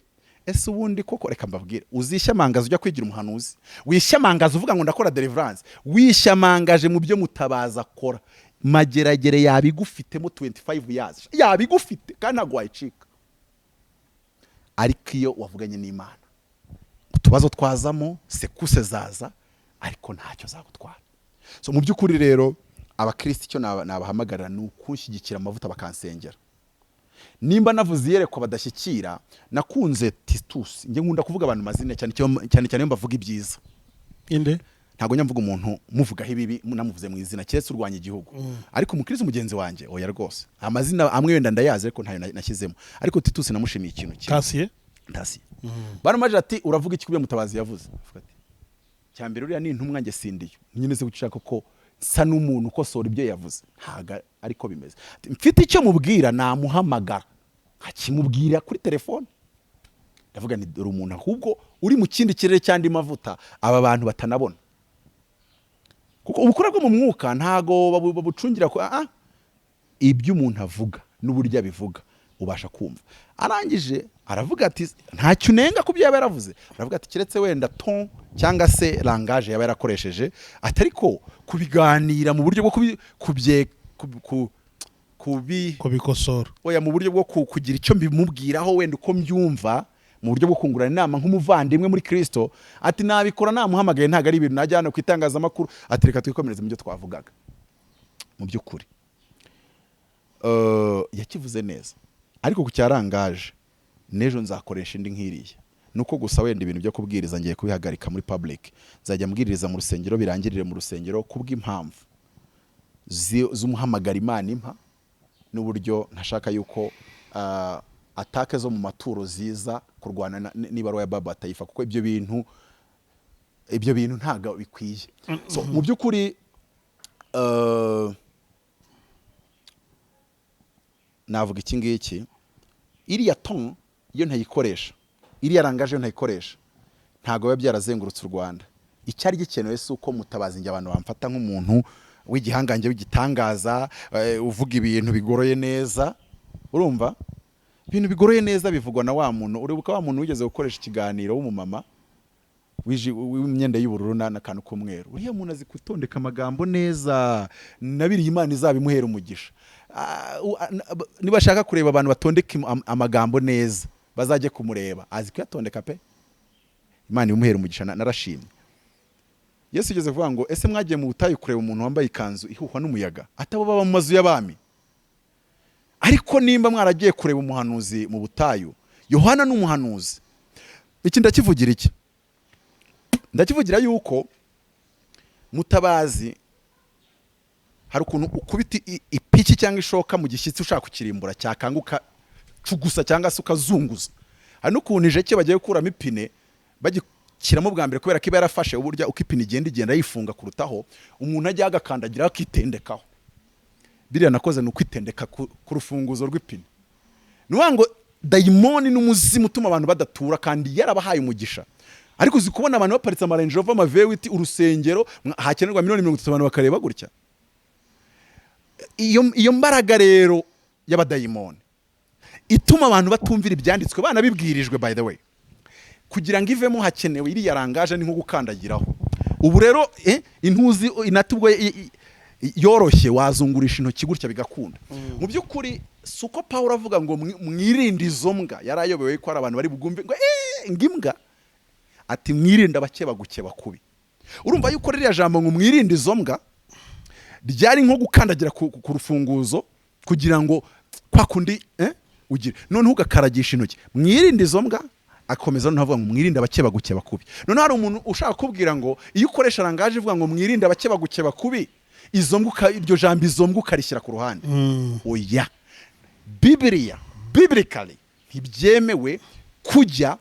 Speaker 1: Ese ubundi koko, reka mbabwire, uzishyamangaza ujya kwigira umuhanuzi, wishyamangeza uvuga ngo ndakora deliverance, wishyamangaje mu byo Mutabazi akora, Mageragere yabigufitemo 25 years, yabigufite kandi ntabwo wayicika. Ariko iyo wavuganye n'Imana, utubazo twazamo, sekuse zaza, ariko ntacyo zagutwara. So mu by'ukuri rero abakristo icyo nabahamagarira ni ukunshyigikira amavuta, bakansengera. Nimba navuze iyerekwa badashyikira, nakunze Titus. Njye nkunda kuvuga abantu amazina, cyane cyane cyane iyo mbavuga ibyiza.
Speaker 2: Inde?
Speaker 1: Ntabwo njya mvuga umuntu muvugaho ibibi namuvuze mu izina, keretse urwanya igihugu. Ariko umukristo mugenzi wanjye, oya rwose. Amazina amwe wenda ndayazi, ariko ntayo nashyizemo. Ariko Titus namushimiye ikintu kimwe.
Speaker 2: Tasiye.
Speaker 1: Ntasi baramajije ati: "Uravuga iki kubyo Mutabazi yavuze?" Avuga ati: "Cyambere uriya ni intumwa, njye sindiyo nyine. Se gushaka ko nsa n'umuntu ukosora ibyo yavuze? Ntago ariko bimeze." Ati: "Mfite icyo mubwira, namuhamagara nkakimubwira kuri telefone." Ndavuga ni dore umuntu ahubwo uri mu kindi kirere cy'andi mavuta aba bantu batanabona, kuko ubukura bwo mu mwuka ntago babucungira ku ibyo umuntu avuga n'uburyo abivuga ubasha kumva. Arangije aravuga ati ntacyo unenga ku byo yaba yaravuze. Aravuga ati keretse wenda ton cyangwa se langage yaba yarakoresheje, ati ariko kubiganira mu buryo bwo kubi kubye kubi
Speaker 2: Kubikosora.
Speaker 1: Oya, mu buryo bwo kugira icyo mbimubwiraho, wenda uko mbyumva, mu buryo bwo kungurana inama nk'umuvandimwe muri Kristo, ati nabikora namuhamagaye, ntabwo ari ibintu najya hano ku itangazamakuru. Ati reka twikomereze mu byo twavugaga. Mu by'ukuri yakivuze neza, ariko ku cyarangaje n'ejo nzakoresha indi nk'iriya. Nuko gusa wenda ibintu byo kubwiriza ngiye kubihagarika muri public, nzajya mbwiririza mu rusengero, birangirire mu rusengero, kubw'impamvu z'umuhamagara Imana impa n'uburyo ntashaka yuko attaque zo mu maturo ziza kurwana n'ibaruwa ya Baba Tayifa, kuko ibyo bintu ntabwo bikwiye. So mu by'ukuri navuga iki ngiki: iriya ton iyo ntayikoresha, iriya langage iyo ntayikoresha, ntabwo biba byarazengurutse u Rwanda. Icyari gikenewe si uko Mutabazi njye abantu bamfata nk'umuntu w'igihangange, w'igitangaza, uvuga ibintu bigoroye neza. Urumva, ibintu bigoroye neza bivugwa na wa muntu. Uribuka wa muntu wigeze gukoresha ikiganiro w'umumama? w'imyenda y'ubururu n'akantu k'umweru. Uriya muntu azi gutondeka amagambo neza, nabiriye Imana izabimuhera umugisha. Niba ashaka kureba abantu batondeka amagambo neza, bazajye kumureba, azi kuyatondeka pe. Imana imuhera umugisha, narashimye. Yesu ugeze kuvuga ngo: "Ese mwagiye mu butayu kureba umuntu wambaye ikanzu ihuhwa n'umuyaga? Atabo baba mu mazu y'abami. Ariko nimba mwaragiye kureba umuhanuzi mu butayu, Yohana ni umuhanuzi." Iki ndakivugira iki? Ndakivugira yuko Mutabazi, hari ukuntu ukubita ipiki cyangwa ishoka mu gishyitsi ushaka kukirimbura, cyakanguka cugusa cyangwa se ukazunguza. Hari n'ukuntu ijeke bagiye gukuramo ipine, bagishyiramo bwa mbere, kubera ko iba yarafashe uburyo uko ipine igenda igenda yifunga kurutaho, umuntu ajya agakandagira akitendekaho. Biriya nakoze ni ukwitendeka ku rufunguzo rw'ipine. Ni ukuvuga ngo dayimoni n'umuzimu utuma abantu badatura kandi yarabahaye umugisha. Ariko uzi kubona abantu baparitse ama Range Rover, ama V8, urusengero hakenerwa miliyoni 30, abantu bakareba gutya? Iyo mbaraga rero y'abadayimoni ituma abantu batumvira ibyanditswe banabibwirijwe, by the way, kugira ngo ivemo hakenewe iriya langage, ni nko gukandagiraho. Ubu rero intuzi inatubwo yoroshye, wazungurisha intoki gutya bigakunda. Mu by'ukuri si uko Pawulo avuga ngo mwirinde izo mbwa, yari ayobewe ko hari abantu bari bugumve ngo ngo imbwa? Ati: "Mwirinde abakeba gukeba kubi." Urumva yuko ririya jambo ngo "mwirinde izo mbwa" ryari nko gukandagira ku rufunguzo, kugira ngo kwa kundi ugire noneho ugakaragisha intoki. "Mwirinde izo mbwa", akomeza noneho avuga ngo "mwirinde abakeba gukeba kubi". Noneho hari umuntu ushaka kubwira ngo iyo ukoresha langage ivuga ngo "mwirinde abakeba gukeba kubi", izo mbwa iryo jambo "izo mbwa" ukarishyira ku ruhande. Oya, Bibiliya, biblically ntibyemewe kujya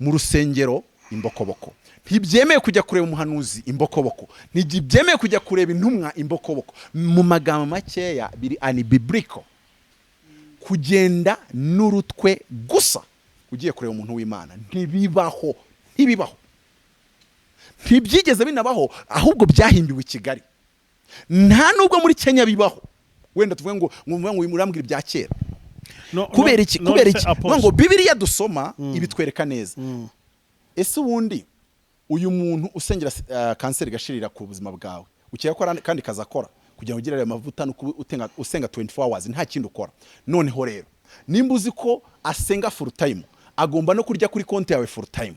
Speaker 1: mu rusengero imbokoboko, ntibyemewe kujya kureba umuhanuzi imbokoboko, ntibyemewe kujya kureba intumwa imbokoboko. Mu magambo makeya, biri unbiblical kugenda n'urutwe gusa ugiye kureba umuntu w'Imana. Ntibibaho, ntibibaho, ntibyigeze binabaho. Ahubwo byahimbiwe i Kigali, nta nubwo muri Kenya bibaho. Wenda tuvuge ngo urambwira ibya kera.
Speaker 2: No,
Speaker 1: Kubera
Speaker 2: no,
Speaker 1: iki?
Speaker 2: no,
Speaker 1: Kubera
Speaker 2: se
Speaker 1: iki?
Speaker 2: Apostle.
Speaker 1: Kuvuga ngo Bibiliya dusoma ibitwereka neza. Ese ubundi uyu muntu usengera kanseri igashirira ku buzima bwawe, ukeka ko ari kandi kazi akora kugira ngo ugire ayo mavuta? No kuba usenga 24 hours, nta kindi ukora. Noneho rero nimba uzi ko asenga full time, agomba no kurya kuri konti yawe full time.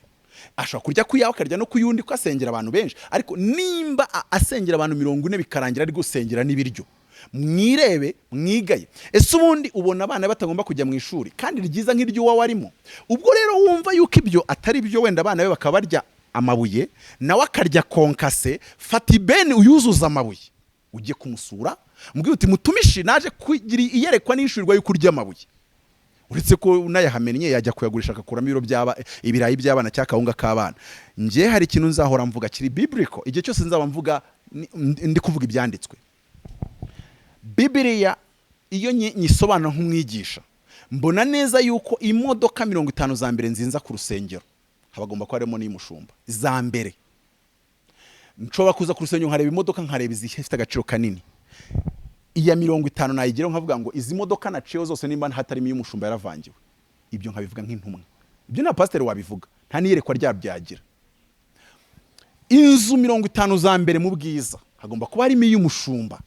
Speaker 1: Ashobora kurya ku yawe, akarya no ku yundi, ko asengera abantu benshi. Ariko nimba asengera abantu 40, bikarangira ari gusengera n'ibiryo, mwirebe, mwigaye. Ese ubundi ubona abana batagomba kujya mu ishuri kandi ryiza nk'iryo uwawe arimo? Ubwo rero wumva yuko ibyo atari byo, wenda abana be bakaba barya amabuye, nawe akarya konkase. Fata ibeni uyuzuza amabuye, ujye kumusura, mubwire uti: "Mutumishi, naje kugira iyerekwa n'ishurirwa y'uko urya amabuye." Uretse ko unayahamennye yajya kuyagurisha, agakuramo ibiro by'aba ibirayi by'abana cyangwa akawunga k'abana. Njye hari ikintu nzahora mvuga kiri biblical igihe cyose nzaba mvuga, ndi kuvuga ibyanditswe. Bibiliya iyo nyisobanura nk'umwigisha, mbona neza yuko imodoka 50 za mbere nzinza ku rusengero habagomba kuba harimo n'iy'umushumba. Za mbere nshobora kuza ku rusengero nkareba imodoka, nkareba izifite agaciro kanini. Iya 50 nayigeraho nkavuga ngo izi modoka naciyeho zose, nimba hatarimo iy'umushumba, yaravangiwe. Ibyo nkabivuga nk'intumwa. Ibyo nta pasiteri wabivuga, nta n'iyerekwa ryabyagira. Inzu 50 za mbere mu bwiza hagomba kuba harimo iy'umushumba,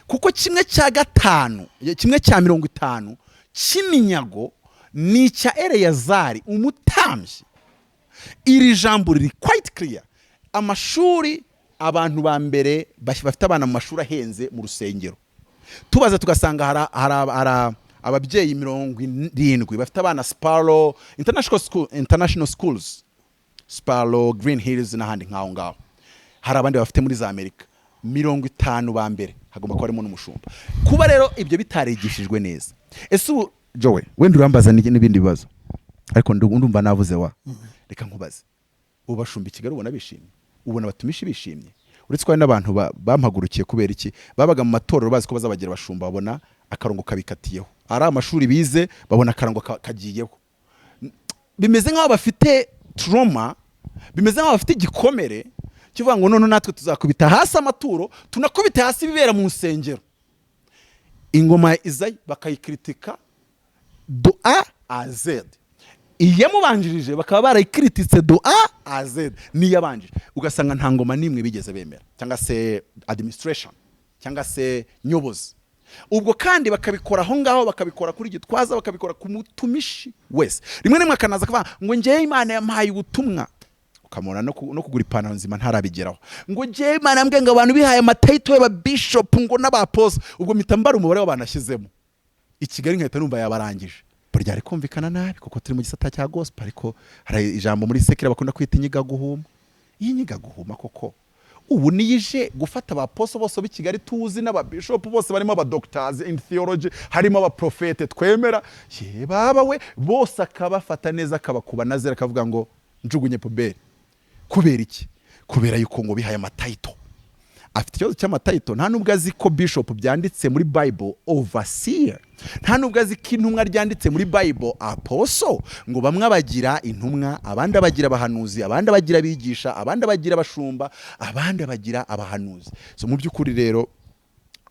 Speaker 1: kuko kimwe cya gatanu, kimwe cya 50 cy'iminyago ni icya Eleyazari umutambyi. Iri jambo riri quite clear. Amashuri, abantu ba mbere bafite abana mu mashuri ahenze mu rusengero, tubaza tugasanga hari ababyeyi 70 bafite abana Sparrow International School, International Schools, Sparrow, Green Hills n'ahandi nk'aho ngaho. Hari abandi bafite muri za Amerika. 50 ba mbere hagomba kuba harimo n'umushumba. Kuba rero ibyo bitarigishijwe neza, ese ubu Jowe, wenda urambaza n'ibindi bibazo, ariko ndumva navuze wa. Reka nkubaze: ubu bashumba i Kigali ubona bishimye? Ubona abatumishi bishimye? Uretse ko hari n'abantu bampagurukiye. Kubera iki? Babaga mu matorero bazi ko bazabagira abashumba, babona akarongo kabikatiyeho. Ari amashuri bize, babona akarongo kagiyeho. Bimeze nk'aho bafite trauma, bimeze nk'aho bafite igikomere kivuga ngo none natwe tuzakubita hasi amaturo, tunakubita hasi ibibera mu nsengero. Ingoma ya Izayi bakayikritika de A à Z. Iyamubanjirije bakaba barayikirititse de A à Z, n'iyabanjije ugasanga nta ngoma n'imwe bigeze bemera, cyangwa se administration, cyangwa se nyobozi. Ubwo kandi bakabikora aho ngaho, bakabikora kuri Gitwaza, bakabikora ku mutumishi wese. Rimwe na rimwe akanaza akavuga ngo: "Njyewe Imana yampaye ubutumwa," ukamubona no kugura ipantaro nzima ntarabigeraho, ngo: "Njyewe Imana yambwiye ngo abantu bihaye amatitle y'ababishopu ngo n'abaposo." Ubwo mpita mbara umubare w'abantu ashyizemo i Kigali, nkahita numva yabarangije. Ryari kumvikana nabi kuko turi mu gisata cya gospel, ariko hari ijambo muri secular bakunda kwita inyigaguhuma. Iyi nyigaguhuma koko ubu niyije gufata abaposo bose b'i Kigali tuzi n'ababishopu bose, barimo abadoctors in theology, harimo abaprofete twemera, ye baba we, bose akabafata neza, akabakuba na zero, akavuga ngo njugunye poubelle. Kubera iki? Kubera yuko ngo bihaye amatitle. Afite ikibazo cy'amatitle. Nta nubwo azi ko bishop byanditse muri Bible overseer, nta nubwo azi ko intumwa ryanditse muri Bible apostle, ngo bamwe abagira intumwa, abandi abagira abahanuzi, abandi abagira abigisha, abandi abagira abashumba, abandi abagira abahanuzi. So mu by'ukuri rero,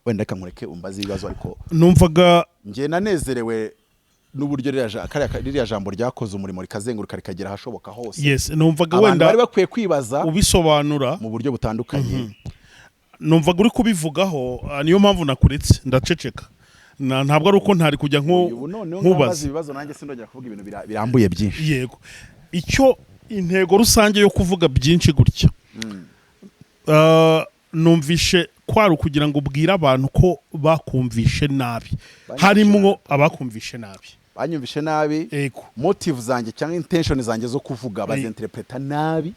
Speaker 1: wenda reka nkureke umbaze ibibazo, ariko
Speaker 2: Numvaga
Speaker 1: njye nanezerewe n'uburyo ririya jambo ryakoze umurimo, rikazenguruka, rikagera ahashoboka hose.
Speaker 2: Yes, numvaga
Speaker 1: Abantu
Speaker 2: wenda
Speaker 1: bari bakwiye kwibaza
Speaker 2: ubisobanura
Speaker 1: mu buryo butandukanye.
Speaker 2: Numvaga uri kubivugaho, niyo mpamvu nakuretse ndaceceka. Ntabwo ari uko ntari kujya nko
Speaker 1: Ubu noneho nkambaza
Speaker 2: nkubaza
Speaker 1: ibibazo, nanjye sindongera kuvuga ibintu birambuye byinshi.
Speaker 2: Yego, icyo intego rusange yo kuvuga byinshi gutya, numvishe kwari ukugira ngo ubwire abantu ko bakumvishe nabi.
Speaker 1: Banyumvishe.
Speaker 2: Harimwo abakumvishe nabi.
Speaker 1: Banyumvishe nabi. Motive zanjye cyangwa intention zanjye zo kuvuga bazinterpreta nabi.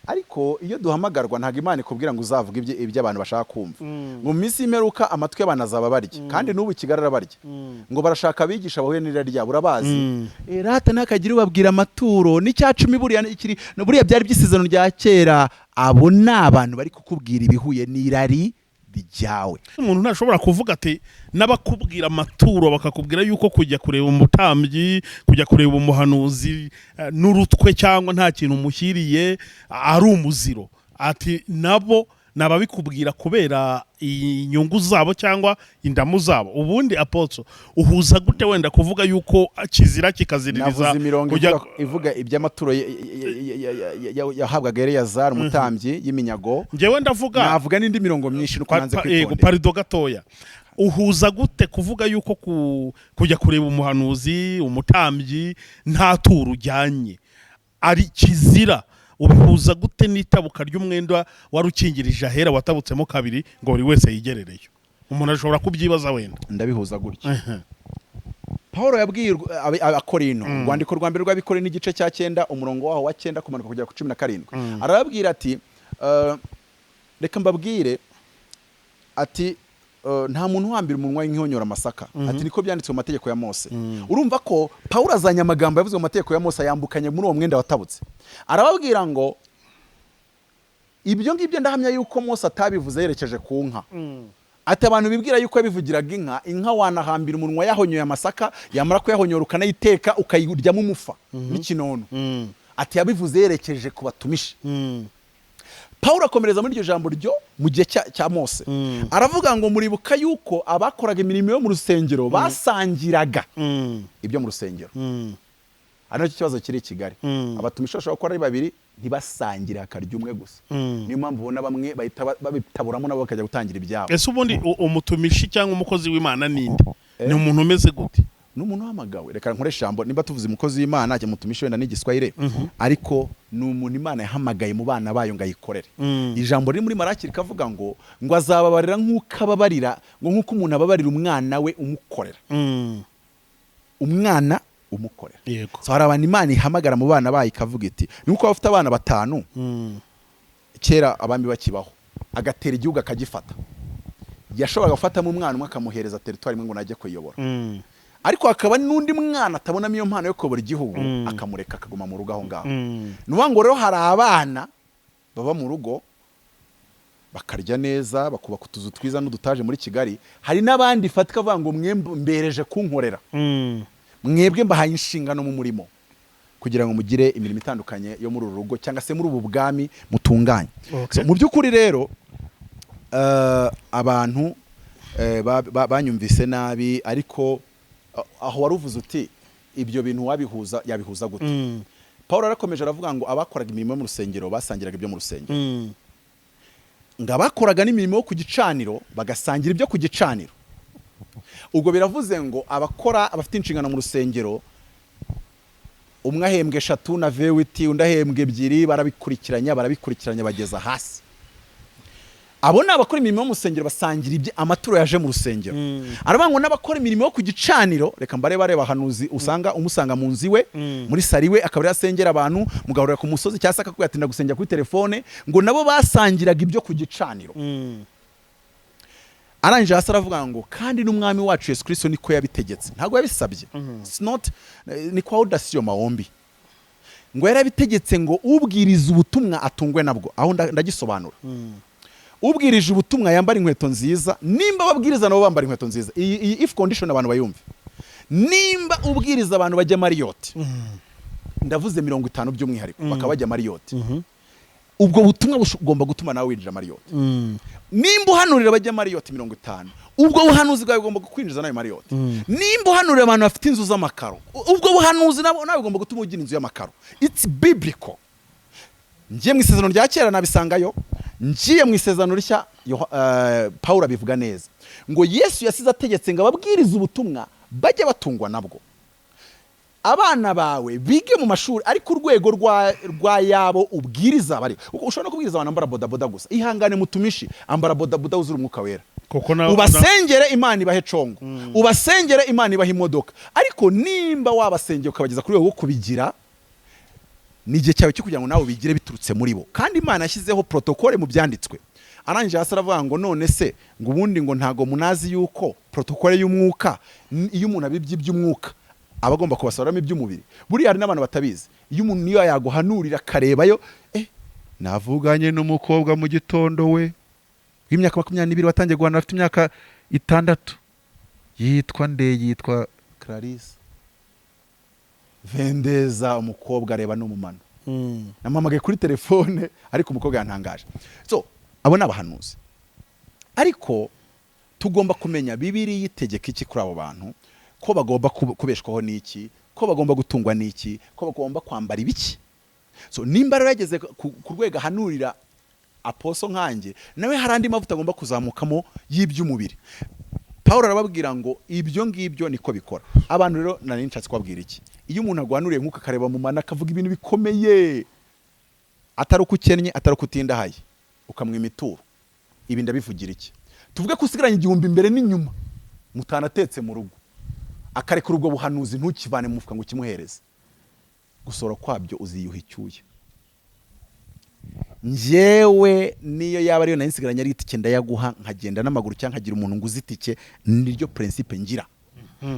Speaker 1: Ariko iyo duhamagarwa, ntabwo Imana ikubwira ngo uzavuge ibyo abantu bashaka kumva. Ngo mu minsi y'imperuka amatwi y'abantu azaba barya, kandi n'ubu Kigali arabarya, ngo barashaka abigisha bahuye n'irari ryabo. Urabazi rata, ntakagira ubabwira amaturo n'icya cumi, buriya ikiri buriya byari by'isezerano rya kera. Abo ni abantu bari kukubwira ibihuye n'irari ryawe.
Speaker 2: Umuntu ntashobora kuvuga ati n'abakubwira amaturo, bakakubwira yuko kujya kureba umutambyi, kujya kureba umuhanuzi, n'urutwe cyangwa nta kintu umushyiriye ari umuziro, ati nabo ni ababikubwira kubera inyungu zabo cyangwa indamu zabo. Ubundi apostle, uhuza gute wenda kuvuga yuko kizira kikaziririza
Speaker 1: Navuze imirongo
Speaker 2: kujya
Speaker 1: ivuga iby'amaturo yahabwaga Eleyazari umutambyi y'iminyago.
Speaker 2: Njyewe ndavuga
Speaker 1: Navuga n'indi mirongo myinshi, nuko nanze
Speaker 2: yego,
Speaker 1: kwitondera.
Speaker 2: Pardon gatoya, uhuza gute kuvuga yuko kujya kureba umuhanuzi, umutambyi nta turo ujyanye ari kizira, ubihuza gute n'itabuka ry'umwenda wari ukingirije ahera watabutsemo kabiri ngo buri wese yigerereyo? Umuntu ashobora kubyibaza wenda.
Speaker 1: Ndabihuza gutya: Paul yabwiye Abakorinto, urwandiko rwa mbere rw'Abakorinto, igice cya 9, umurongo waho wa 9 kumanuka kugera ku 17, arababwira ati: "Reka mbabwire," ati: "Nta muntu uhambira umunwa w'inkonyora amasaka," ati: "Niko byanditswe mu mategeko ya Mose." Urumva ko Paul azanye amagambo yavuzwe mu mategeko ya Mose, ayambukanye muri uwo mwenda watabutse. Arababwira ngo: "Ibyo ngibyo ndahamya yuko Mose atabivuze yerekeje ku nka." Ati: "Abantu bibwira yuko yabivugiraga inka, inka wanahambira umunwa yahonyoye amasaka, yamara kuyahonyora ukanayiteka, ukayiryamo umufa n'ikinono." Ati: "Yabivuze yerekeje ku batumishi." Pawulo akomereza muri iryo jambo ryo mu gihe cya Mose, aravuga ngo: "Muribuka yuko abakoraga imirimo yo mu rusengero basangiraga ibyo mu rusengero." Hano nicyo kibazo kiri i Kigali. Abatumishi bashobora gukora ari babiri, ntibasangire, hakarya umwe gusa. Niyo mpamvu ubona bamwe bahita babitaburamo, nabo bakajya gutangira ibyabo.
Speaker 2: Ese ubundi umutumishi cyangwa umukozi w'Imana ninde? Ni umuntu umeze gute?
Speaker 1: Ni umuntu uhamagawe. Reka nkoreshe ijambo, nimba tuvuze umukozi w'Imana cyangwa umutumishi, wenda n'igiswahili, ariko ni umuntu Imana yahamagaye mu bana bayo ngo ayikorere. Ijambo riri muri Maraki rikavuga ngo azababarira nk'uko ababarira, ngo nk'uko umuntu ababarira umwana we umukorera, umwana umukorera. So hari abantu Imana ihamagara mu bana bayo, ikavuga iti ni nkuko waba ufite abana batanu, kera abami bakibaho, agatera igihugu akagifata, yashoboraga gufatamo umwana umwe akamuhereza territoire imwe ngo najye kuyobora, ariko hakaba n'undi mwana atabonamo iyo mpano yo kuyobora igihugu, akamureka akaguma mu rugo aho ngaho. Ni ukuvuga ngo rero hari abana baba mu rugo, bakarya neza, bakubaka utuzu twiza n'udutaje muri Kigali. Hari n'abandi fatika avuga ngo: "Mwe mbereje kunkorera, mwebwe mbahaye inshingano mu murimo kugira ngo mugire imirimo itandukanye yo muri uru rugo cyangwa se muri ubu bwami mutunganye." So, mu by'ukuri rero, abantu banyumvise nabi, ariko aho wari uvuze uti Ibyo bintu wabihuza, yabihuza gute? Paul arakomeje aravuga ngo abakoraga imirimo yo mu rusengero basangiraga ibyo mu rusengero, ngo abakoraga n'imirimo yo ku gicaniro bagasangira ibyo ku gicaniro. Ubwo biravuze ngo abakora, abafite inshingano mu rusengero, umwe ahembwa eshatu na V8, undi ahembwa ebyiri, barabikurikiranya, barabikurikiranya bageza hasi. Abo ni abakora imirimo yo mu rusengero basangira ibyo amaturo yaje mu rusengero. Aravuga ngo n'abakora imirimo yo ku gicaniro, reka mbare bareba abahanuzi usanga umusanga mu nzu iwe, muri sari iwe, akaba ariho asengera abantu, mugahurira ku musozi, cyangwa se akakubwira ati: "Ndagusengera kuri telefone." Ngo nabo basangiraga ibyo ku gicaniro. Arangije hasi aravuga ngo kandi n'Umwami wacu Yesu Kristo niko yabitegetse. Ntabwo yabisabye. It's not, ni kwa audacio maombi. Ngo yarabitegetse ngo ubwiriza ubutumwa atungwe nabwo. Aho ndagisobanura. Ubwirije ubutumwa yambara inkweto nziza, nimba ababwiriza nabo bambara inkweto nziza. Iyi if condition abantu bayumve. Nimba ubwiriza abantu bajya Marriott, ndavuze 50 by'umwihariko, bakaba bajya Marriott, ubwo butumwa bugomba gutuma nawe winjira Marriott. Nimba uhanurira bajya Marriott 50, ubwo buhanuzi bwawe bugomba kukwinjiza nawe Marriott. Nimba uhanurira abantu bafite inzu z'amakaro, ubwo buhanuzi nabo nawe bugomba gutuma ugira inzu y'amakaro. It's biblical. Ngiye mu Isezerano rya Kera nabisangayo, ngiye mu Isezerano Rishya, Pawulo abivuga neza ngo Yesu yasize ategetse ngo ababwirize ubutumwa bajye batungwa nabwo. Abana bawe bige mu mashuri, ariko urwego rwa yabo ubwiriza bari, kuko ushobora no kubwiriza abantu ambara bodaboda gusa. Ihangane mutumishi, ambara bodaboda wuzure Umwuka Wera.
Speaker 2: Kuko na
Speaker 1: Ubasengere Imana ibahe congo, ubasengere Imana ibahe imodoka. Ariko nimba wabasengeye ukabageza kuri rwego rwo kubigira, ni igihe cyawe cyo kugira ngo nawe ubigire biturutse muri bo. Kandi Imana yashyizeho protocole mu byanditswe. Arangije hasi aravuga ngo none se ngo ubundi ngo ntago munazi yuko protocole y'umwuka, iyo umuntu abibye iby'umwuka aba agomba kubasoramo iby'umubiri? Buriya hari n'abantu batabizi. Iyo umuntu niyo yaguhanurira akarebayo, navuganye n'umukobwa mu gitondo we w'imyaka 22 watangiye guhanura afite imyaka 6, yitwa nde? Yitwa Clarisse Vendeza. Umukobwa areba n'umumano. Namuhamagaye kuri telefone, ariko umukobwa yantangaje. So abo ni abahanuzi, ariko tugomba kumenya Bibiliya itegeka iki kuri abo bantu, ko bagomba kubeshwaho n'iki, ko bagomba gutungwa n'iki, ko bagomba kwambara ibiki. So nimba rero yageze ku rwego ahanurira apostle nkanjye, nawe hari andi mavuta agomba kuzamukamo y'iby'umubiri. Paul arababwira ngo ibyo ngibyo niko bikora. Abantu rero nari nshatse kubabwira iki? Iyo umuntu agwanuriye nk'uko akareba mu mana, akavuga ibintu bikomeye, atari uko ukennye, atari uko utindahaye, ukamwima ituro, ibi ndabivugira iki? Tuvuge ko usigaranye 1000 imbere n'inyuma, mutanatetse mu rugo, akarekura ubwo buhanuzi, ntukivane mu mufuka ngo ukimuhereze. Gusora kwabyo uziyuha icyuya. Njyewe niyo yaba ariyo nari nsigaranye ari itike, ndayaguha nkagenda n'amaguru cyangwa nkagira umuntu nguza itike. Niryo principe ngira,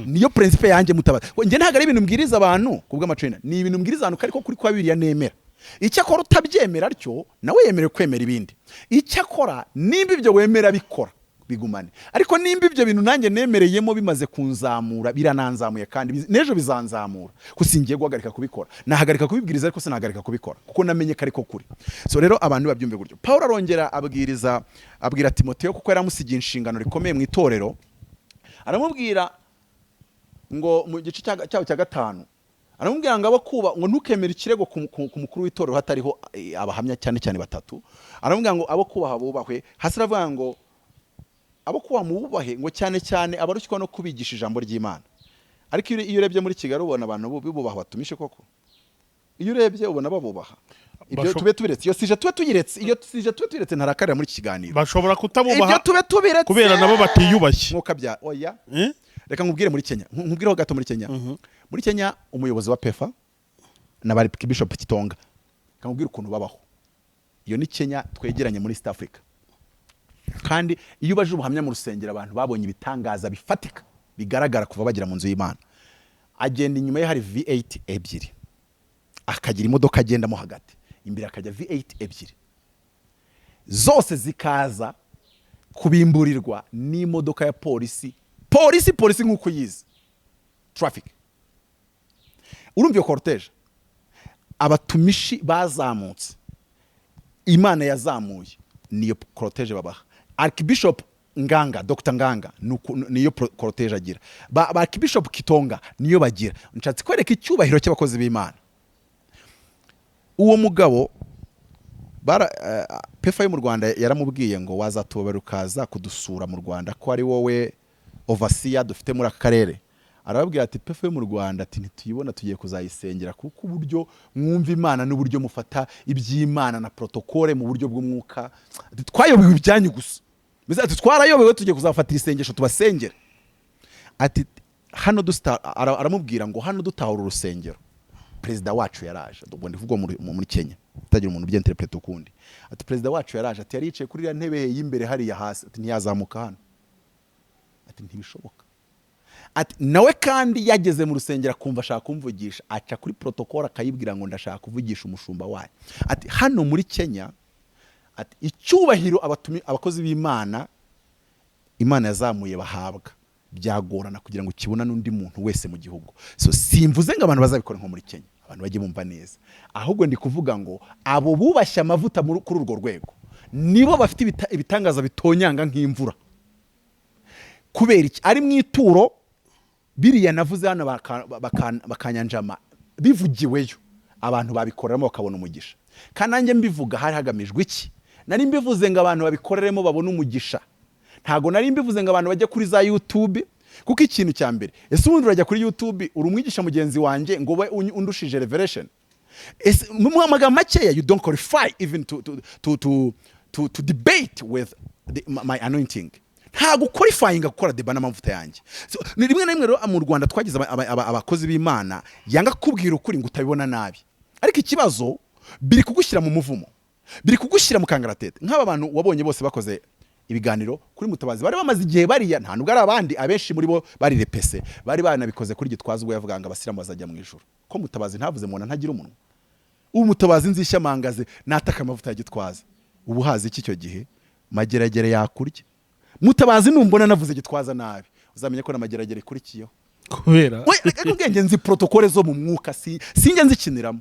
Speaker 1: niyo principe yanjye mutabazi. Njye ntabwo ari ibintu mbwiriza abantu ku bw'amacenda, ni ibintu mbwiriza abantu ariko kuri kwa Bibiliya nemera. Icyakora utabyemera atyo nawe yemerewe kwemera ibindi. Icyakora nimba ibyo wemera bikora, bigumane. Ariko nimba ibyo bintu nanjye nemereyemo bimaze kunzamura, birananzamuye, kandi n'ejo bizanzamura, ko singiye guhagarika kubikora. Nahagarika kubibwiriza, ariko sinahagarika kubikora, kuko namenye ko ariko kuri. So rero abantu babyumve gutyo. Paul arongera abwiriza, abwira Timoteyo, kuko yari amusigiye inshingano rikomeye mu itorero. Aramubwira ngo mu gice cyaho cya gatanu, aramubwira ngo abo kuba ngo ntukemere ikirego ku mukuru w'itorero hatariho abahamya, cyane cyane batatu. Aramubwira ngo abo kubaha bubahwe. Hasi aravuga ngo abo kubaha mububahe, ngo cyane cyane abarushywa no kubigisha ijambo ry'Imana. Ariko iyo urebye muri Kigali, ubona abantu bubaha batumishe koko? Iyo urebye ubona babubaha? Ibyo tube tubiretse, iyo sujet tube tuyiretse, iyo sujet tube tuyiretse, ntarakarira muri iki kiganiro.
Speaker 2: Bashobora
Speaker 1: Ibyo
Speaker 2: kutabubaha
Speaker 1: tube tubiretse.
Speaker 2: kubera nabo batiyubashye.
Speaker 1: Mwuka bya oya.
Speaker 2: Eh?
Speaker 1: Reka nkubwire muri Kenya, nkubwireho gato muri Kenya. Muri Kenya umuyobozi wa PEFA na bari Bishop Kitonga, reka nkubwire ukuntu babaho. Iyo ni Kenya twegeranye muri East Africa. Kandi iyo ubaje ubuhamya mu rusengero, abantu babonye ibitangaza bifatika bigaragara kuva bagera mu nzu y'Imana. Agenda inyuma ye hari V8 ebyiri, akagira imodoka agendamo hagati, imbere akajya V8 ebyiri, zose zikaza kubimburirwa n'imodoka ya polisi, polisi, polisi nk'uko uyizi, traffic. Urumva iyo cortège, abatumishi bazamutse, Imana yazamuye, niyo cortège babaha. Archbishop Nganga, Dr Nganga niyo cortège agira. Ba Bishop Kitonga niyo bagira. Nshatse kwereka icyubahiro cy'abakozi b'Imana. Uwo mugabo bara PEFA yo mu Rwanda yaramubwiye ngo: "Wazatubabara ukaza kudusura mu Rwanda, ko ari wowe overseer dufite muri aka karere?" Arababwira ati: "PEFA yo mu Rwanda," ati, "ntituyibona, tugiye kuzayisengera, kuko uburyo mwumva Imana n'uburyo mufata iby'Imana na protocole mu buryo bw'umwuka," ati, "twayobewe ibyanyu gusa." Mbese ati: "Twarayobewe, tugiye kuzafatira isengesho tubasengere." Ati hano dusta, aramubwira ngo: "Hano dutahura urusengero, perezida wacu yaraje." Ubwo ndivuga muri Kenya, utagira umuntu ubyinterpreta ukundi. Ati: "Perezida wacu yaraje," ati, "yari yicaye kuri iriya ntebe y'imbere hariya hasi," ati, "ntiyazamuka hano," ati, "ntibishoboka." Ati: "Nawe kandi yageze mu rusengero akumva ashaka kumvugisha, aca kuri protocole akayibwira ngo ndashaka kuvugisha umushumba wayo." Ati: "Hano muri Kenya," ati, "icyubahiro abakozi b'Imana Imana yazamuye bahabwa, byagorana kugira ngo ukibona n'undi muntu wese mu gihugu." So simvuze ngo abantu bazabikora nko muri Kenya, abantu bajye bumva neza. Ahubwo ndi kuvuga ngo abo bubashye amavuta kuri urwo rwego nibo bafite ibitangaza bitonyanga nk'imvura. Kubera iki? Ari mu ituro biriya navuze hano bakanyanjama bivugiweyo, abantu babikoreramo bakabona umugisha. Kandi nanjye mbivuga hari hagamijwe iki? Nari mbivuze ngo abantu babikoreremo babone umugisha. Ntago nari mbivuze ngo abantu bajye kuri za YouTube. Kuko ikintu cya mbere, ese ubundi urajya kuri YouTube uri umwigisha mugenzi wanjye ngo ube undushije revelation? Ese mu magambo makeya, you don't qualify even to debate with my anointing. Ntabwo qualifying gukora débat n'amavuta yanjye. So, ni rimwe na rimwe rero mu Rwanda twagize abakozi b'Imana yanga kubwira ukuri ngo utabibona nabi. Ariko ikibazo, biri kugushyira mu muvumo, biri kugushyira mu kangaratete. Nk'aba bantu wabonye bose bakoze ibiganiro kuri Mutabazi bari bamaze igihe bariya, nta nubwo ari abandi, abenshi muri bo bari repese, bari banabikoze kuri Gitwaza ubwo yavuga ngo abasilamu bazajya mu ijuru. Ko Mutabazi ntavuze, mubona ntagira umunwa? Ubu Mutabazi nzishyamangaze nataka amavuta ya Gitwaza, ubu hazi iki? Icyo gihe Mageragere yakurya. Mutabazi, numbona navuze Gitwaza nabi, uzamenye ko na Mageragere ikurikiyeho.
Speaker 2: Kubera?
Speaker 1: We, reka ubwenge, nzi protocole zo mu mwuka, si sinjya nzikiniramo.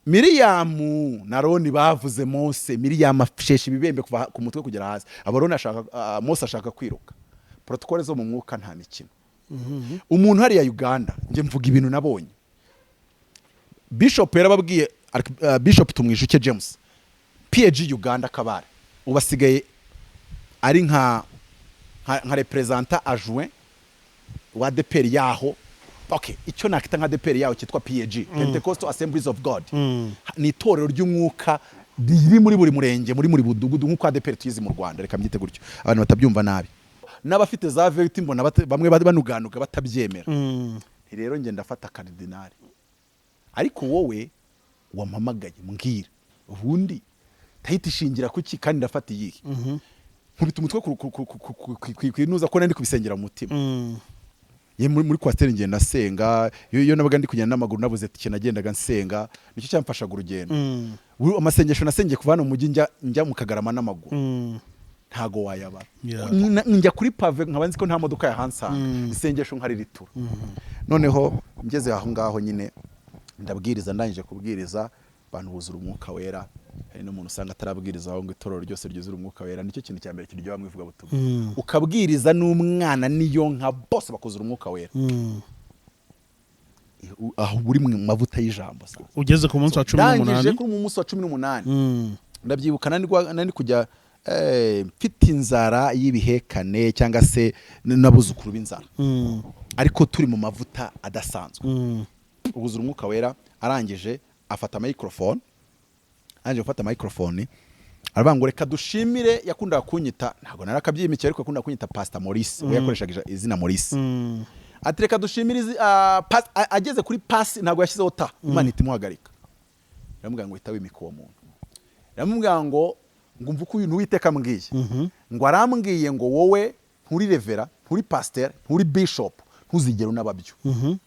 Speaker 1: Miriyamu na Aroni bavuze Mose, Miriyamu ashesha ibibembe kuva ku mutwe kugera hasi. Abaroni ashaka, Mose ashaka kwiruka. Protocole zo mu mwuka nta mikino. Umuntu hariya Uganda, njye mvuga ibintu nabonye. Bishop yarababwiye, Bishop Tumwijuke James, PAG Uganda Kabare, ubu asigaye ari nka représentant adjoint wa ADEPR yaho. Okay, icyo nakita nka ADEPR yaho cyitwa PAG, Pentecostal Assemblies of God. Ni itorero ry'umwuka riri muri buri murenge, muri buri mudugudu, nk'uko ADEPR tuyizi mu Rwanda. Reka mbyite gutyo, abantu batabyumva nabi n'abafite za vérité mbona bamwe banuganuga batabyemera. Nti rero njye ndafata karidinali, ariko wowe wampamagaye mbwira ubundi tahita ishingira kuki, kandi ndafata iyihe? Nkubita umutwe ku inuza ko nari ndi kubisengera mu mutima. Ye muri coaster ngenda nsenga. Iyo nabaga ndi kugenda n'amaguru nabuze tike, nagendaga nsenga, nicyo cyamfashaga urugendo. Amasengesho nasengeye kuva hano mu mujyi njya mu Kagarama n'amaguru, ntago wayabara. Njya kuri pavé nkaba nzi ko nta modoka yahansanga, isengesho nkariritura. Noneho ngeze aho ngaho nyine ndabwiriza. Ndangije kubwiriza, abantu buzura Umwuka Wera. Hari n'umuntu usanga atarabwiriza aho ngo itorero ryose ryuzure Umwuka Wera. Nicyo kintu cya mbere kiryoha mu ivugabutumwa, ukabwiriza n'umwana n'iyo nka bose bakuzura Umwuka Wera. Aho uri mu mavuta y'ijambo sasa.
Speaker 2: Ugeze ku munsi wa cumi
Speaker 1: Ndangije
Speaker 2: n'umunani.
Speaker 1: kuri mu munsi wa 18, ndabyibuka nari kujya mfite inzara y'ibihekane cyangwa se n'abuzukuru b'inzara, ariko turi mu mavuta adasanzwe, ubuzura Umwuka Wera. Arangije afata microphone, arangije gufata microphone aravuga ngo: "Reka dushimire." Yakundaga kunyita, ntabwo nari akabyimikiye, ariko yakundaga kunyita Pastor Maurice. We yakoreshaga izina Maurice. Ati: "Reka dushimire ageze kuri pasi ntabwo yashyizeho ta, Imana ihita imuhagarika. Iramubwira ngo: "Hita wimika uwo muntu." Iramubwira ngo umve uko uyu Uwiteka ambwiye, ngo arambwiye ngo: 'Wowe nturi reverend, nturi pasteur, nturi bishop, ntuzigere unababyo.'"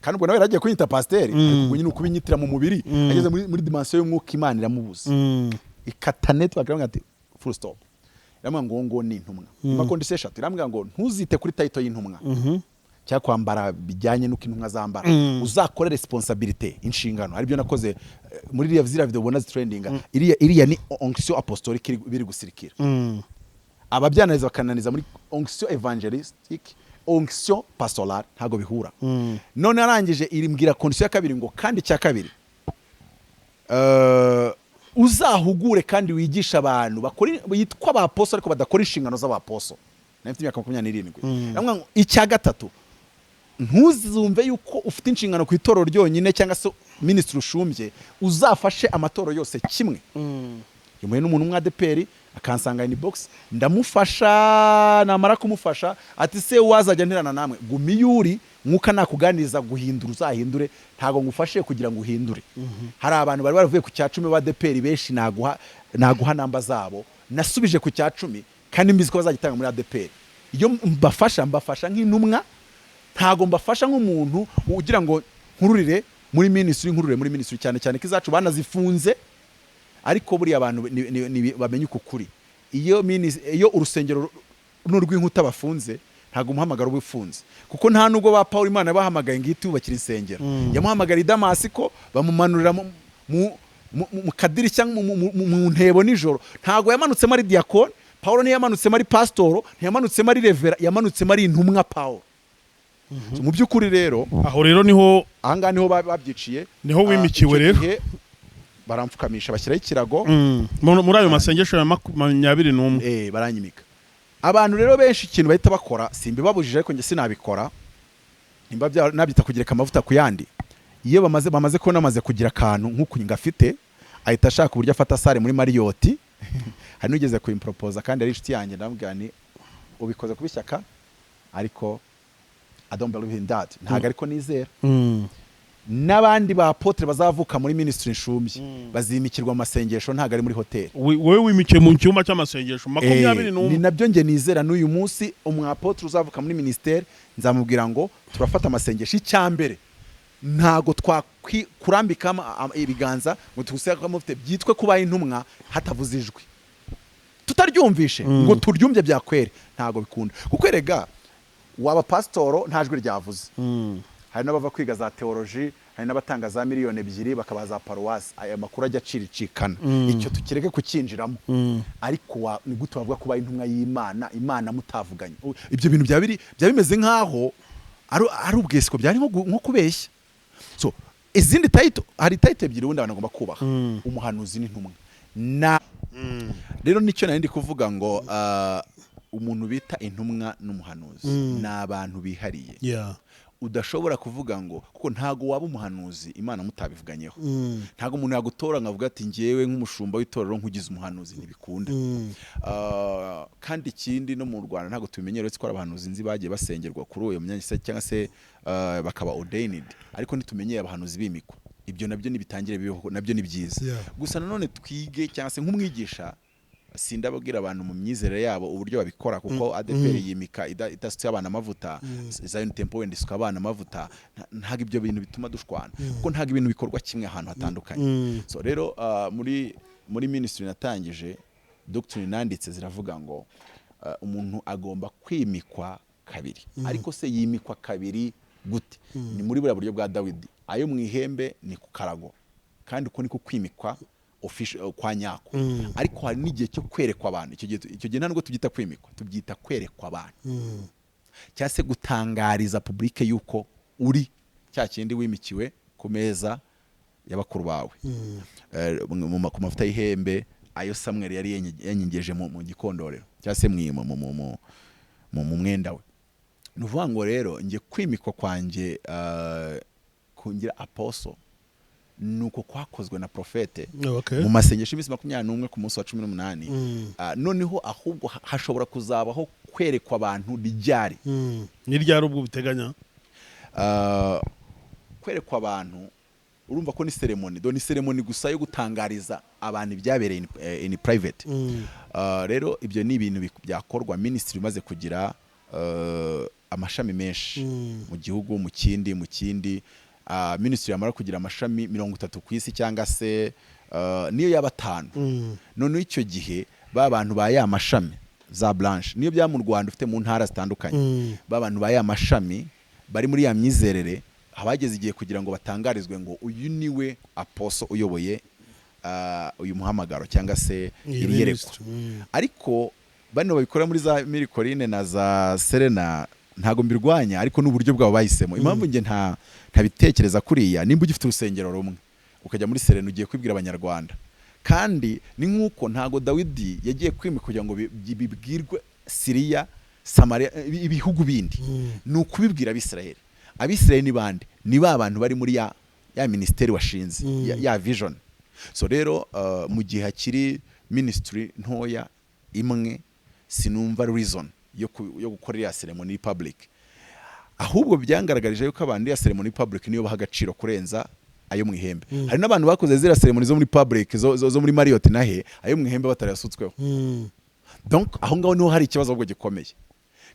Speaker 1: Kandi ubwo nawe yaragiye kunyita pasiteri, ariko ubwo nyine ukubinyitira mu mubiri, ageze muri dimension y'umwuka Imana iramubuza, ikata network, iramubwira ati: "Full stop." Iramubwira ngo: "Uwo ngo ni intumwa." Impa condition eshatu. Iramubwira ngo: "Ntuzite kuri title y'intumwa." Cyangwa kwambara bijyanye n'uko intumwa zambara. Uzakore responsabilité, inshingano. Aribyo nakoze muri iriya ziriya video ubona zitrendinga. Iriya ni onction apostolique biri gusirikira. Ababyananiza bakananiza muri onction évangélistique, onction pastorale ntabwo bihura. None arangije irimbwira condition ya kabiri ngo: "Kandi icya kabiri, uzahugure kandi wigishe abantu bakora yitwa abaposo ariko badakora inshingano z'abaposo." Nari mfite imyaka 27. Aravuga ngo: "Icya gatatu, ntuzumve yuko ufite inshingano ku itorero ryonyine cyangwa se minisitiri ushumbye, uzafashe amatorero yose kimwe." Yemuye n'umuntu umwe ADEPR akansanga inbox, ndamufasha. Namara kumufasha ati: "Se wazajya nterana namwe?" Guma iyo uri, mwuka nakuganiriza guhindura uzahindure, ntabwo ngufashe kugira ngo uhindure. Hari abantu bari baravuye ku cya 10 ba ADEPR benshi, naguha namba zabo, nasubije ku cya 10 kandi mbizi ko bazagitanga muri ADEPR. Iyo mbafasha, mbafasha nk'intumwa, ntago mbafasha nk'umuntu ugira ngo nkururire muri ministry, nkururire muri ministry, cyane cyane ko izacu banazifunze. Ariko buriya abantu bamenye uku kuri: iyo urusengero n'urw'inkuta bafunze, ntabwo umuhamagaro uba ufunze, kuko nta nubwo ba Paul Imana bahamagaye ngo ihite yubakira insengero. Yamuhamagara i Damasiko, bamumanurira mu kadirishya, mu ntebo nijoro. Ntabwo yamanutsemo ari diyakoni Paul, ntiyamanutsemo ari pasitoro, ntiyamanutsemo ari reverend, yamanutsemo ari intumwa Paul. So, mu by'ukuri rero,
Speaker 2: Aho rero niho
Speaker 1: ahangaha niho babyiciye.
Speaker 2: Niho wimikiwe
Speaker 1: Icyo
Speaker 2: rero.
Speaker 1: gihe baramfukamisha, bashyiraho ikirago.
Speaker 2: Muri ayo masengesho ya 21.
Speaker 1: Baranyimika. Abantu rero benshi ikintu bahita bakora, simbibabujije ariko njye sinabikora, nimba nabyita kugereka amavuta ku yandi. Iyo bamaze kubona bamaze kugira akantu nk'uku ngafite, ahita ashaka uburyo afata salle muri Marriott. Hari n'ugeze kuyimporopoza kandi ari inshuti yanjye, ndamubwira ni ubikoze kuba ishyaka, ariko I don't believe in that, ntabwo ariko nizera. N'abandi ba apôtre bazavuka muri ministry nshumbye bazimikirwa mu masengesho, ntabwo ari muri hoteli.
Speaker 2: Wowe wimikiye mu cyumba cy'amasengesho makumyabiri
Speaker 1: Ni
Speaker 2: n'umwe.
Speaker 1: nabyo njye nizera n'uyu munsi. Umwapôtre uzavuka muri minisiteri, nzamubwira ngo turafata amasengesho. Icya mbere, ntago twakurambika ibiganza ngo tuguseke byitwe kubaye intumwa hatavuze ijwi, tutaryumvishe ngo turyumve byakwere, ntago bikunda. Kuko erega waba pasitoro nta jwi ryavuze. Hari n'abava kwiga za théologie, hari n'abatanga za miliyoni 2 bakabaha za paruwasi. Aya makuru ajya aciricikana, icyo tukireke kukinjiramo. Ariko ni gute wavuga kuba intumwa y'Imana, Imana mutavuganye? Ibyo bintu byaba bimeze nk'aho ari ubwesiko, byari nko kubeshya. So izindi title, hari title ebyiri ubundi abantu bagomba kubaha: umuhanuzi n'intumwa. Na rero nicyo nari ndi kuvuga ngo umuntu bita intumwa n'umuhanuzi ni abantu bihariye udashobora kuvuga ngo, kuko ntago waba umuhanuzi Imana mutabivuganyeho. Ntago umuntu yagutora ngo avuge ati: "Ngewe nk'umushumba w'itorero nkugize umuhanuzi." Ntibikunda. Kandi ikindi, no mu Rwanda ntabwo tubimenyera, uretse ko hari abahanuzi nzi bagiye basengerwa kuri uwo myanya se cyangwa se bakaba ordained, ariko ntitumenyeye abahanuzi bimikwa. Ibyo nabyo nibitangire bibeho, nabyo ni byiza. Gusa nanone twige, cyangwa se nk'umwigisha, sindababwira abantu mu myizerere yabo uburyo babikora, kuko ADEPR yimika idasutse abana amavuta, Zion Temple wenda isuka abana amavuta. Ntabwo ibyo bintu bituma dushwana, kuko ntabwo ibintu bikorwa kimwe ahantu hatandukanye. So rero muri ministry natangije, doctrine nanditse ziravuga ngo umuntu agomba kwimikwa kabiri. Ariko se yimikwa kabiri gute? Ni muri buriya buryo bwa Dawidi, ayo mu ihembe ni ku karago, kandi uko niko kwimikwa kwa nyako. Ariko hari n'igihe cyo kwerekwa abantu. Icyo gihe nta nubwo tubyita kwimikwa, tubyita kwerekwa abantu cyangwa se gutangariza public yuko uri cya kindi wimikiwe ku meza y'abakuru bawe, ku mavuta y'ihembe ayo Samweli yari yanyengeje mu gikondorero cyangwa se mu mwenda we. Ni ukuvuga ngo rero njye kwimikwa kwanjye, kungira apostle, ni uko kwakozwe na prophète mu masengesho y'iminsi 21 ku munsi wa 18. Noneho ahubwo hashobora kuzabaho kwerekwa abantu ryari?
Speaker 2: Ni ryari ubwo biteganya?
Speaker 1: Kwerekwa abantu, urumva ko ni ceremony do, ni ceremony gusa yo gutangariza abantu ibyabereye in private. Rero ibyo ni ibintu byakorwa ministry imaze kugira amashami menshi mu gihugu, mu kindi. Ministry yamara kugira amashami 30 ku isi, cyangwa se niyo yaba atanu, noneho icyo gihe ba bantu ba ya mashami, za branch, niyo byaba mu Rwanda ufite mu ntara zitandukanye, ba bantu ba ya mashami. Bari muri ya myizerere, habageze igihe kugira ngo batangarizwe ngo uyu niwe apostle uyoboye uyu muhamagaro cyangwa se
Speaker 2: Iyi
Speaker 1: iri yerekwa.
Speaker 2: ministry.
Speaker 1: Ariko bano babikora muri za Mille Collines na za Serena, ntago mbirwanya, ariko n'uburyo bwabo bahisemo. Impamvu njye ntabitekereza kuriya, nimba ugifite urusengero rumwe ukajya muri Serena ugiye kwibwira Abanyarwanda, kandi ni nk'uko ntago Dawidi yagiye kwimika kugira ngo bibwirwe Siriya, Samariya, ibihugu bindi. Ni ukubibwira Abisirayeli. Abisirayeli ni bande? Ni ba bantu bari muri ya minisiteri washinze, ya vision. So rero mu gihe hakiri ministry ntoya imwe, sinumva reason yo gukora iriya ceremony public. Ahubwo byangaragarije yuko abantu iriya ceremony public niyo baha agaciro kurenza ayo mu ihembe. Hari n'abantu bakoze ziriya ceremony zo muri public, zo muri Marriott, nahe ayo mu ihembe batarayasutsweho. Donc aho ngaho niho hari ikibazo ahubwo gikomeye.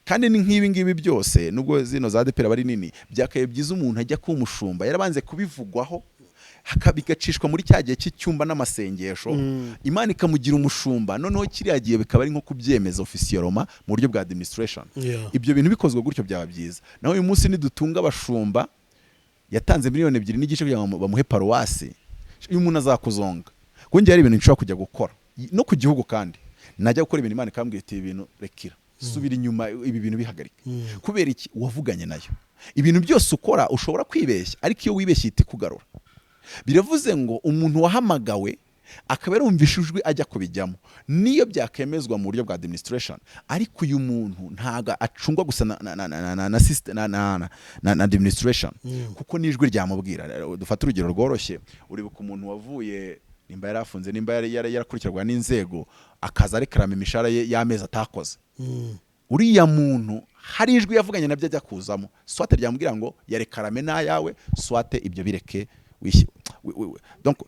Speaker 1: Kandi ni nk'ibi ngibi byose, nubwo zino za ADEPR aba ari nini, byakabaye byiza umuntu ajya kuba umushumba yarabanze kubivugwaho, bigacishwa muri cya gihe cy'icyumba n'amasengesho, Imana ikamugira umushumba. Noneho kiriya gihe bikaba ari nko kubyemeza officiellement mu buryo bwa administration. Ibyo bintu bikozwe gutyo byaba byiza. Naho uyu munsi nidutunga abashumba yatanze 2.5 miliyoni kugira ngo bamuhe paruwasi, uyu muntu azakuzonga. Kuko njye hari ibintu nshobora kujya gukora no ku gihugu, kandi najya gukora ibintu Imana ikambwira iti: "Ibi bintu rekera, subira inyuma, ibi bintu bihagarike." Kubera iki? Wavuganye nayo. Ibintu byose ukora ushobora kwibeshya, ariko iyo wibeshye ihita ikugarura. Biravuze ngo umuntu wahamagawe akaba yarumvishe ijwi ajya kubijyamo, niyo byakemezwa mu buryo bwa administration, ariko uyu muntu ntabwo acungwa gusa na system, na administration, kuko n'ijwi ryamubwira. Dufate urugero rworoshye: uribuka umuntu wavuye, nimba yari afunze, nimba yari yarakurikirwa n'inzego, akaza arekarama imishahara ye y'amezi atakoze? Uriya muntu hari ijwi yavuganye nabyo ajya kuzamo, soit ryamubwira ngo yarekarame n'ayawe, soit ibyo bireke, donc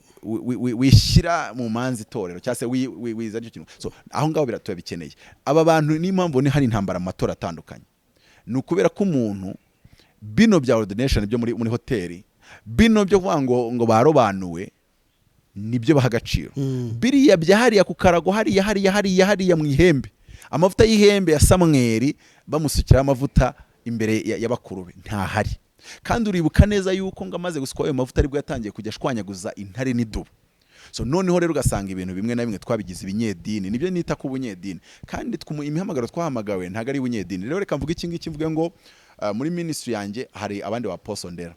Speaker 1: wishyira mu manza itorero cyangwa se wiza nicyo kintu. So aho ngaho turabikeneye. Aba bantu, niyo mpamvu ni hari intambara mu matora atandukanye, ni ukubera ko umuntu bino bya ordination byo muri hoteli, bino byo kuvuga ngo barobanuwe, nibyo baha agaciro. Biriya bya hariya ku karago, hariya hariya hariya hariya mu ihembe, amavuta y'ihembe ya Samweri bamusukiraho amavuta imbere ya bakuru be, ntahari. Kandi uribuka neza yuko ngo amaze gusukwa ayo mavuta aribwo yatangiye kujya ashwanyaguza intare n'idubu. So noneho rero ugasanga ibintu bimwe na bimwe twabigize ibinyedini, nibyo nita ku bunyedini, kandi imihamagaro twahamagawe ntabwo ari ubunyedini. Rero reka mvuge iki ngiki, mvuge ngo muri ministry yanjye hari abandi ba apostle ndera.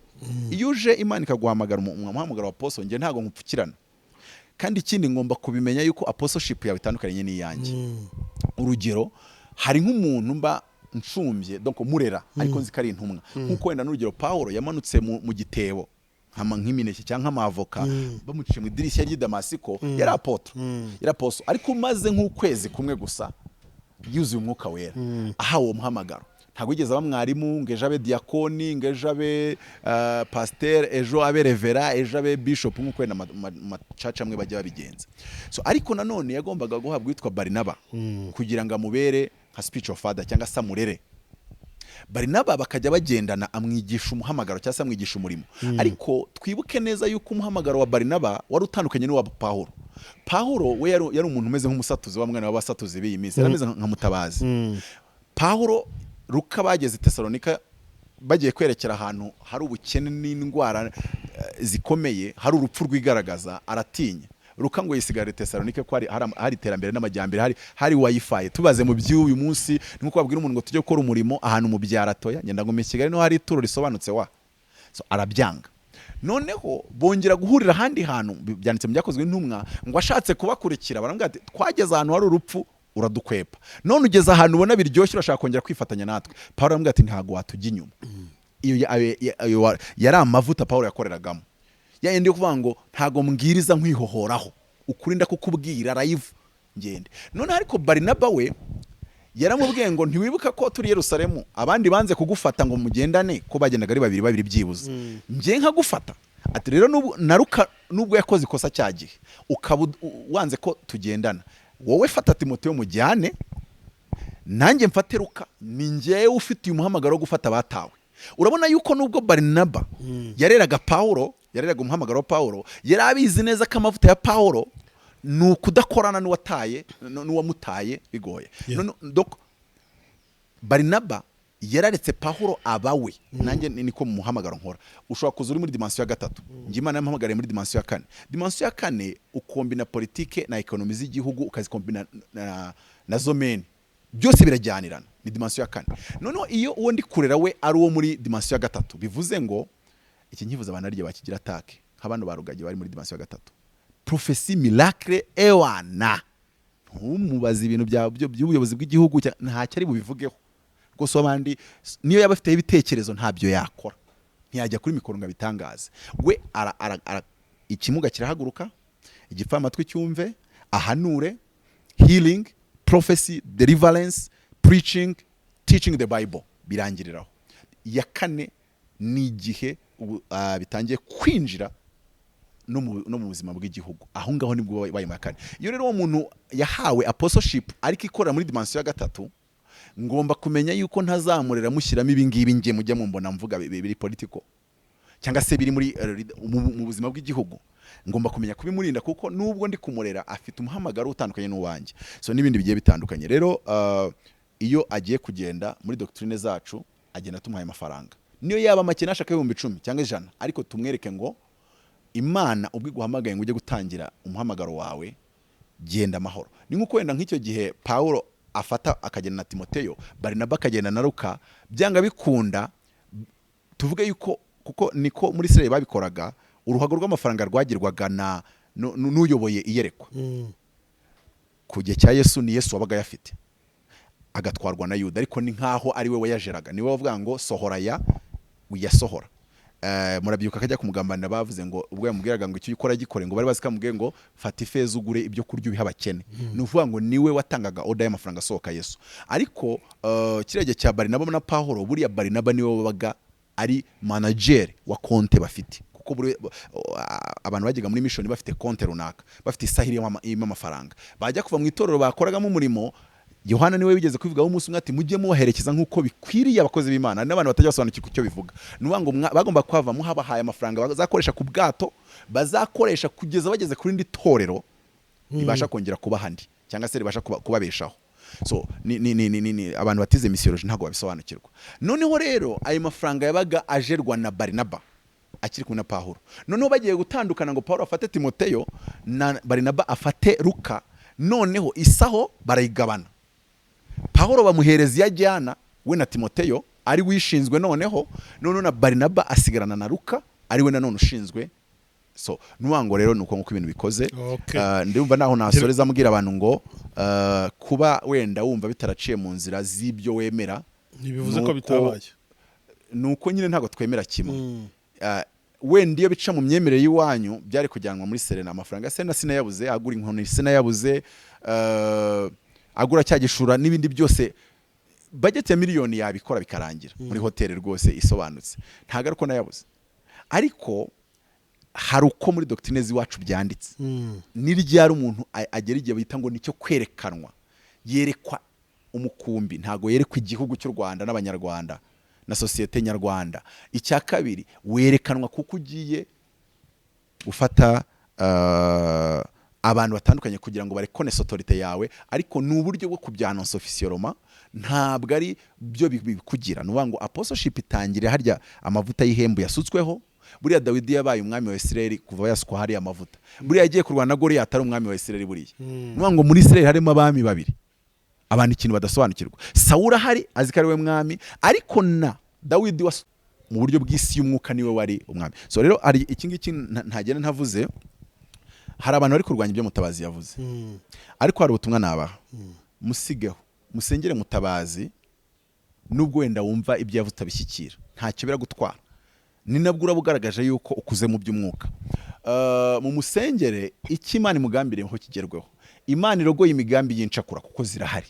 Speaker 1: Iyo uje Imana ikaguhamagara umuhamagaro wa apostle, njye ntabwo nkupfukirana. Kandi ikindi ngomba kubimenya yuko apostleship yawe itandukanye n'iyanjye. Urugero, hari nk'umuntu mba nshumbye, donc murera, ariko nzi ko ari intumwa, nk'uko wenda n'urugero Paul yamanutse mu gitebo nk'imineke cyangwa nk'amavoka bamuciye mu idirishya ry'i Damasiko, yari apôtre, yari apostle, ariko umaze nk'ukwezi kumwe gusa yuzuye Umwuka Wera, ahawe uwo muhamagaro. Ntabwo yigeze aba mwarimu ngo ejo abe diyakoni, ngo ejo abe pasiteri, ejo abe reverend, ejo abe bishop, nk'uko wenda macaca amwe bajya babigenza. So ariko nanone yagombaga guhabwa uwitwa Barinaba kugira ngo amubere nka spiritual father cyangwa se amurere. Barinaba bakajya bagendana, amwigisha umuhamagaro cyangwa se amwigisha umurimo. Ariko twibuke neza yuko umuhamagaro wa Barinaba wari utandukanye n'uwa Pawulo. Pawulo we yari umuntu umeze nk'umusatuzi wa mwana w'abasatuzi b'iyi minsi, yari ameze nka Mutabazi. Pawulo, Luka bageze i Tesalonika bagiye kwerekera ahantu hari ubukene n'indwara zikomeye, hari urupfu rwigaragaza, aratinya. Luka ngo yisigare Tesalonike ko hari iterambere n'amajyambere, hari wifi. Tubaze mu by'uyu munsi, ni nkuko babwira umuntu ngo tujye gukora umurimo ahantu mu byaro, atoya ngenda ngo mu Kigali niho hari ituro risobanutse wa. So arabyanga. Noneho bongera guhurira ahandi hantu, byanditse mu Byakozwe n'Intumwa, ngo ashatse kubakurikira baramubwira ati: "Twageze ahantu hari urupfu uradukwepa, none ugeze ahantu ubona biryoshye urashaka kongera kwifatanya natwe." Paul aramubwira ati: "Ntabwo watujya inyuma." Iyo ayo yari amavuta Paul yakoreragamo, ya yindi yo kuvuga ngo ntabwo mbwiriza nkwihohoraho, ukuri ndakukubwira live ngende. Noneho ariko Barinaba we yaramubwiye ngo: "Ntiwibuka ko turi Yerusalemu abandi banze kugufata ngo mugendane, ko bagendaga ari babiri babiri byibuze, njye nkagufata?" Ati: "Rero na Luka nubwo yakoze ikosa cya gihe ukaba wanze ko tugendana, wowe fata Timoteyo mujyane, nanjye mfate Luka, ni njyewe ufite uyu muhamagaro wo gufata abatawe." Urabona yuko nubwo Barinaba yareraga Pawulo, yareraga umuhamagaro wa Pawulo, yari abizi neza ko amavuta ya Pawulo ni ukudakorana n'uwataye n'uwamutaye bigoye. Donc Barinaba Yararetse Pawulo abawe. Nanjye niko mu muhamagaro nkora. Ushobora kuza uri muri dimension ya gatatu, njye Imana yampamagariye muri dimension ya kane. Dimension ya kane ukombina politike na économie z'igihugu, ukazikombina na domaine, byose birajyanirana, ni dimension ya kane. Noneho iyo uwo ndi kurera we ari uwo muri dimension ya gatatu, bivuze ngo iki nkivuze abantu arya bakigira attaque, nk'abantu ba Rugagi bari muri dimension ya gatatu, prophétie, miracle, ewana ntumubaze ibintu by'ubuyobozi bw'igihugu, ntacyo ari bubivugeho rwose. Abandi niyo yaba afiteho ibitekerezo ntabyo yakora, ntiyajya kuri mikoro ngo abitangaze. We ikimuga kirahaguruka, igipfamatwi cyumve, ahanure, healing, prophecy, deliverance, preaching, teaching the Bible, birangiriraho. Iya kane ni igihe ubu, bitangiye kwinjira no mu buzima bw'igihugu. Aho ngaho nibwo babaye mu ya kane. Iyo rero uwo muntu yahawe apostleship ariko ikorera muri dimension ya gatatu, ngomba kumenya yuko ntazamurera mushyiramo ibi ngibi ngiye mujya mumbona mvuga biri political cyangwa se biri muri mu buzima bw'igihugu. Ngomba kumenya kubimurinda, kuko nubwo ndi kumurera afite umuhamagaro utandukanye n'uwanjye. So n'ibindi bigiye bitandukanye rero, iyo agiye kugenda muri doctrine zacu agenda tumuhaye amafaranga, niyo yaba make, nashaka 10,000 cyangwa 100, ariko tumwereke ngo Imana ubwo iguhamagaye ngo ujye gutangira umuhamagaro wawe, genda amahoro. Ni nk'uko wenda nk'icyo gihe Pawulo afata akagenda na Timoteyo, Barinaba akagenda na Luka. Byanga bikunda, tuvuge yuko kuko niko muri Israel babikoraga, uruhago rw'amafaranga rwagirwaga na n'uyoboye iyerekwa. Ku gihe cya Yesu ni Yesu wabaga ayafite, agatwarwa na Yuda, ariko ni nkaho ari we wayajeraga, niwe wavuga ngo sohora aya, uyasohora. Murabyibuka akajya kumugambanira, bavuze ngo ubwo yamubwiraga ngo icyo ukora gikore, ngo bari bazi ko amubwiye ngo fata ifeza ugure ibyo kurya ubihe abakene. Ni ukuvuga ngo niwe watangaga order y'amafaranga asohoka, Yesu. Ariko kiriya gihe cya Barinaba na Pawulo, buriya Barinaba niwe wabaga ari manager wa konte bafite, kuko abantu bajyaga muri mission bafite konte runaka, bafite isaha irimo amafaranga. Bajya kuva mu itorero bakoragamo umurimo, Yohana niwe wigeze kubivugaho umunsi umwe ati mujye mubaherekeza nk'uko bikwiriye abakozi b'Imana. Hari n'abantu batajya basobanukirwa icyo bivuga. Ni ukuvuga ngo bagomba kuhava muhabahaye amafaranga bazakoresha ku bwato, bazakoresha kugeza bageze kuri rindi torero ribasha kongera kubaha andi cyangwa se ribasha kubabeshaho. So ni abantu batize missiology ntabwo babisobanukirwa. Noneho rero ayo mafaranga yabaga ajerwa na Barinaba akiri kumwe na Pawulo. Noneho bagiye gutandukana ngo Pawulo afate Timoteyo na Barinaba afate Luka, noneho isaho barayigabana. Pawulo bamuhereza iyo ajyana we na Timoteyo, ari wishinzwe, noneho na Barinaba asigarana na Luka, ari we nanone ushinzwe. So nuvuga ngo rero ni uko nguko ibintu bikoze. Ndumva naho nasoreza mbwira abantu ngo kuba wenda wumva bitaraciye mu nzira z'ibyo wemera
Speaker 2: ntibivuze ko bitabaye.
Speaker 1: Ni uko nyine ntabwo twemera kimwe. Wenda iyo bica mu myemerere y'iwanyu byari kujyanwa muri Serena. Amafaranga ya Serena sinayabuze, agura inkoni sinayabuze, agura cya gishura n'ibindi byose. Budget ya miliyoni yabikora bikarangira muri hoteli rwose isobanutse. Ntabwo ari uko nayabuze, ariko hari uko muri doctrine z'iwacu byanditse. Ni ryari umuntu agera igihe bita ngo nicyo kwerekanwa? Yerekwa umukumbi, ntabwo yerekwa igihugu cy'u Rwanda n'Abanyarwanda na sosiyete nyarwanda. Icya kabiri, werekanwa kuko ugiye gufata abantu batandukanye kugira ngo barekonese autorité yawe, ariko ni uburyo bwo kubyanonsa officiellement, ntabwo ari byo bikugira. Ni ukuvuga ngo apostleship itangirira harya amavuta y'ihembu yasutsweho. Buriya Dawidi yabaye umwami wa Isirayeli kuva yasukwa hariya amavuta. Buriya yagiye kurwana na Goliyati ari umwami wa Isirayeli. Buriya ni ukuvuga ngo muri Isirayeli harimo abami babiri. Abantu ikintu badasobanukirwa, Sawuli ahari azi ko ari we mwami, ariko na Dawidi mu buryo bw'isi y'umwuka niwe wari umwami. So rero hari iki ngiki ntagenda ntavuze. Hari abantu bari kurwanya ibyo Mutabazi yavuze, ariko hari ubutumwa nabaha: musigeho, musengere Mutabazi. Nubwo wenda wumva ibyo yavuze utabishyikira, ntacyo biragutwara, ni nabwo uraba ugaragaje yuko ukuze mu by'umwuka. Mu musengere, icyo Imana imugambiriyeho kigerweho. Imana irogoye imigambi y'incakura kuko zirahari.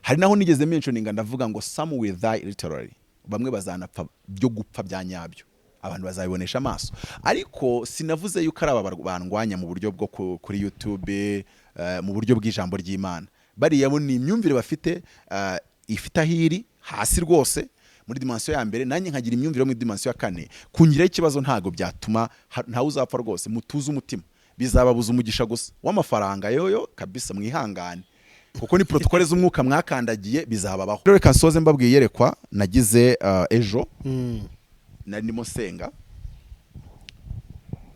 Speaker 1: Hari naho nigeze mentioninga, ndavuga ngo some will die literally, bamwe bazanapfa byo gupfa bya nyabyo, abantu bazabibonesha amaso. Ariko sinavuze yuko ari aba bandwanya mu buryo bwo kuri YouTube, mu buryo bw'ijambo ry'Imana. Bariya bo ni imyumvire bafite, ifite aho iri hasi rwose muri dimension ya mbere, nanjye nkagira imyumvire yo muri dimension ya kane. Kungiraho ikibazo ntabwo byatuma ntawe uzapfa rwose. Mutuze umutima, bizababuza umugisha gusa w'amafaranga yoyo kabisa. Mwihangane. Kuko ni protocole z'umwuka mwakandagiye, bizababaho. Rero reka nsoze mbabwiye iyerekwa nagize ejo. Nari ndimo nsenga,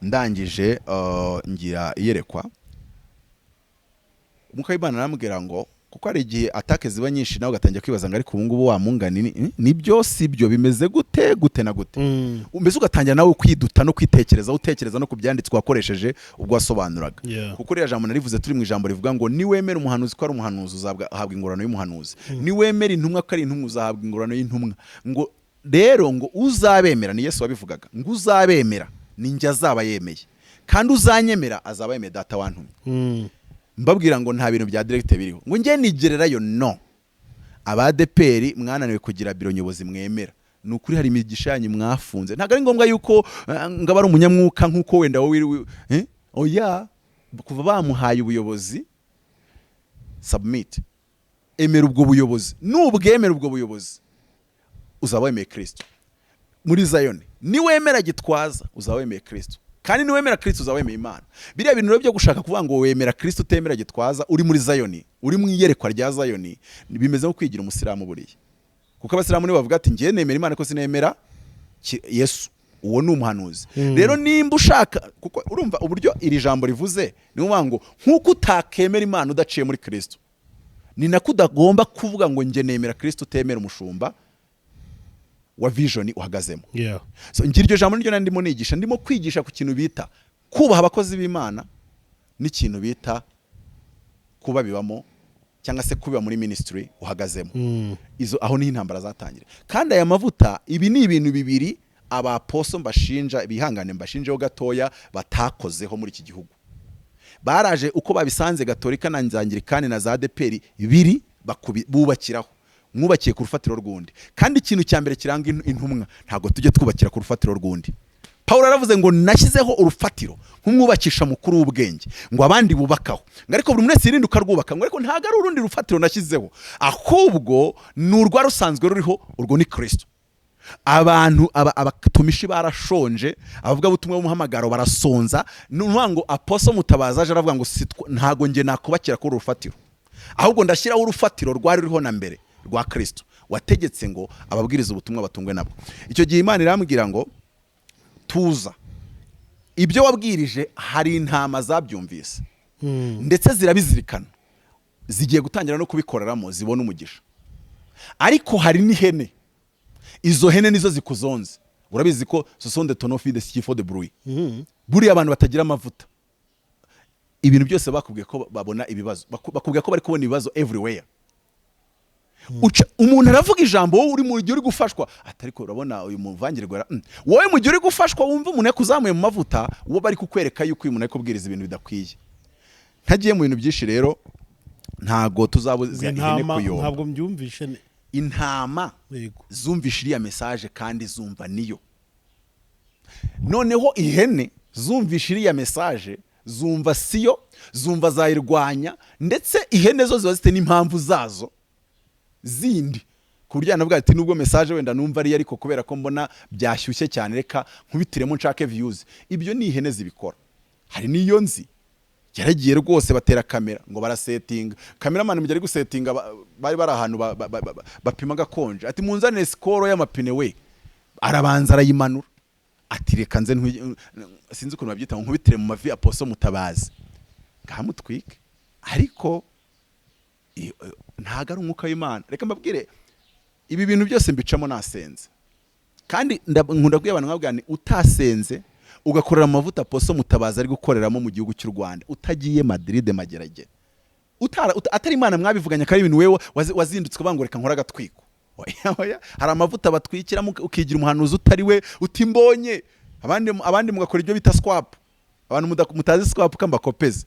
Speaker 1: ndangije ngira iyerekwa. Umwuka w'Imana arambwira ngo, kuko hari igihe attaque ziba nyinshi, nawe ugatangira kwibaza ngo: "Ariko ubu ngubu wa mungani nibyo, si byo, bimeze gute, gute na gute?" Mbese ugatangira nawe kwiduta no kwitekereza, utekereza no ku byanditswe wakoresheje ubwo wasobanuraga. Kuko iriya jambo narivuze turi mu ijambo rivuga ngo: "Niwemera umuhanuzi ko ari umuhanuzi, uzahabwa ingororano y'umuhanuzi; niwemera intumwa ko ari intumwa, uzahabwa ingororano y'intumwa." Ngo rero ngo uzabemera, ni Yesu wabivugaga, ngo uzabemera ni njye azaba yemeye, kandi uzanyemera azaba yemeye Data wantumye. Mbabwira ngo nta bintu bya direct biriho, ngo njye nigererayo. No abadeperi mwananiwe kugira biro nyobozi mwemera, ni ukuri hari imigisha yanyu mwafunze. Ntabwo ari ngombwa yuko ngo abe ari umunyamwuka nk'uko wenda wowe eh? Oya, kuva bamuhaye ubuyobozi, submit, emera ubwo buyobozi. Nubwemera ubwo buyobozi, uzaba wemeye Kristo muri Zayoni. Niwemera Gitwaza, uzaba wemeye Kristo, kandi niwemera Kristo, uzaba wemeye Imana. Biriya bintu rero byo gushaka kuvuga ngo wemera Kristo utemera Gitwaza, uri muri Zayoni, uri mu iyerekwa rya Zayoni, bimeze nko kwigira umusilamu buriya. Kuko abasilamu nibo bavuga ati: "Ngiye nemera Imana ko sinemera Yesu." Uwo ni umuhanuzi. Rero nimba ushaka, kuko urumva uburyo iri jambo rivuze, ni ukuvuga ngo nk'uko utakemera Imana udaciye muri Kristo, ni nako udagomba kuvuga ngo njye nemera Kristo utemera umushumba wa vision uhagazemo. So ngira iryo jambo niryo nari ndimo nigisha, ndimo kwigisha ku kintu bita kubaha abakozi b'Imana n'ikintu bita kuba bibamo cyangwa se kubiba muri ministry uhagazemo. Izo aho niho intambara zatangira. Kandi aya mavuta, ibi ni ibintu bibiri abaposo mbashinja, bihangane mbashinjeho gatoya, batakozeho muri iki gihugu. Baraje uko babisanze Gatolika na Anglikani na za ADEPR biri bubakiraho. Mwubakiye ku rufatiro rw'undi, kandi ikintu cya mbere kiranga intumwa, ntabwo tujye twubakira ku rufatiro rw'undi. Pawulo aravuze ngo: "Nashyizeho urufatiro nk'umwubakisha mukuru w'ubwenge, ngo abandi bubakaho, ngo ariko buri wese yirinde ukarwubaka, ngo ariko ntabwo ari urundi rufatiro nashyizeho, ahubwo ni urwa rusanzwe ruriho, urwo ni Kristo." Abantu abatumishi barashonje, abavugabutumwa b'umuhamagaro barasonza. Ni ukuvuga ngo Apostle Mutabazi aje aravuga ngo: "Ntago njye nakubakira kuri uru rufatiro, ahubwo ndashyiraho urufatiro rwari ruriho na mbere rwa Kristo wategetse ngo ababwiriza ubutumwa batungwe nabwo." Icyo gihe Imana irambwira ngo: "Tuza, ibyo wabwirije hari intama zabyumvise, ndetse zirabizirikana, zigiye gutangira no kubikoreramo zibona umugisha. Ariko hari n'ihene, izo hene nizo zikuzonze." Urabizi ko ce sont des tonneaux vides qui font de bruit. Buriya abantu batagira amavuta, ibintu byose bakubwiye ko babona ibibazo, bakubwiye ko bari kubona ibibazo everywhere. Umuntu aravuga ijambo, wowe uri mu gihe uri gufashwa, ati: "Ariko urabona uyu muvangirwa Wowe mu gihe uri gufashwa, wumva umuntu yakuzamuye mu mavuta, uwo bari kukwereka yuko uyu muntu ari kubwiriza ibintu bidakwiye. Ntagiye mu bintu byinshi rero, ntago tuzabuza ihene
Speaker 2: Intama
Speaker 1: kuyomba.
Speaker 2: Ntabwo mbyumvishe
Speaker 1: Intama
Speaker 2: Yego.
Speaker 1: zumvishe iriya message kandi zumva niyo. Noneho ihene zumvishe iriya message, zumva siyo, zumva zayirwanya. Ndetse ihene zo ziba zifite n'impamvu zazo zindi, ku buryo yanavuga ati: "Nubwo message wenda numva ariyo, ariko kubera ko mbona byashyushye cyane, reka nkubitiremo nshake views." Ibyo ni ihene zibikora. Hari n'iyo nzi yaragiye rwose, batera kamera ngo barasetinga, cameraman mu gihe ari gusetinga, bari bari ahantu bapima agakonje, ati: "Munzanire Skol y'amapine we." Arabanza arayimanura, ati: "Reka nze sinzi ukuntu babyita, ngo nkubitire mu mavi Apostle Mutabazi ngamutwike." Ariko ntago ari umwuka w'Imana. Reka mbabwire, ibi bintu byose mbicamo nasenze. Kandi nkunda kubwira abantu, nkabwira nti: "Utasenze ugakorera amavuta Apostle Mutabazi ari gukoreramo mu gihugu cy'u Rwanda, utagiye Madrid Mageragere, atari Imana mwabivuganye, ko ari ibintu wewe wazindutse ukavuga ngo reka nkore agatwiko." Oya, oya, hari amavuta batwikiramo ukigira umuhanuzi utari we, uti mbonye abandi, abandi mugakora ibyo bita swap. Abantu mutazi swap, kambakopeze,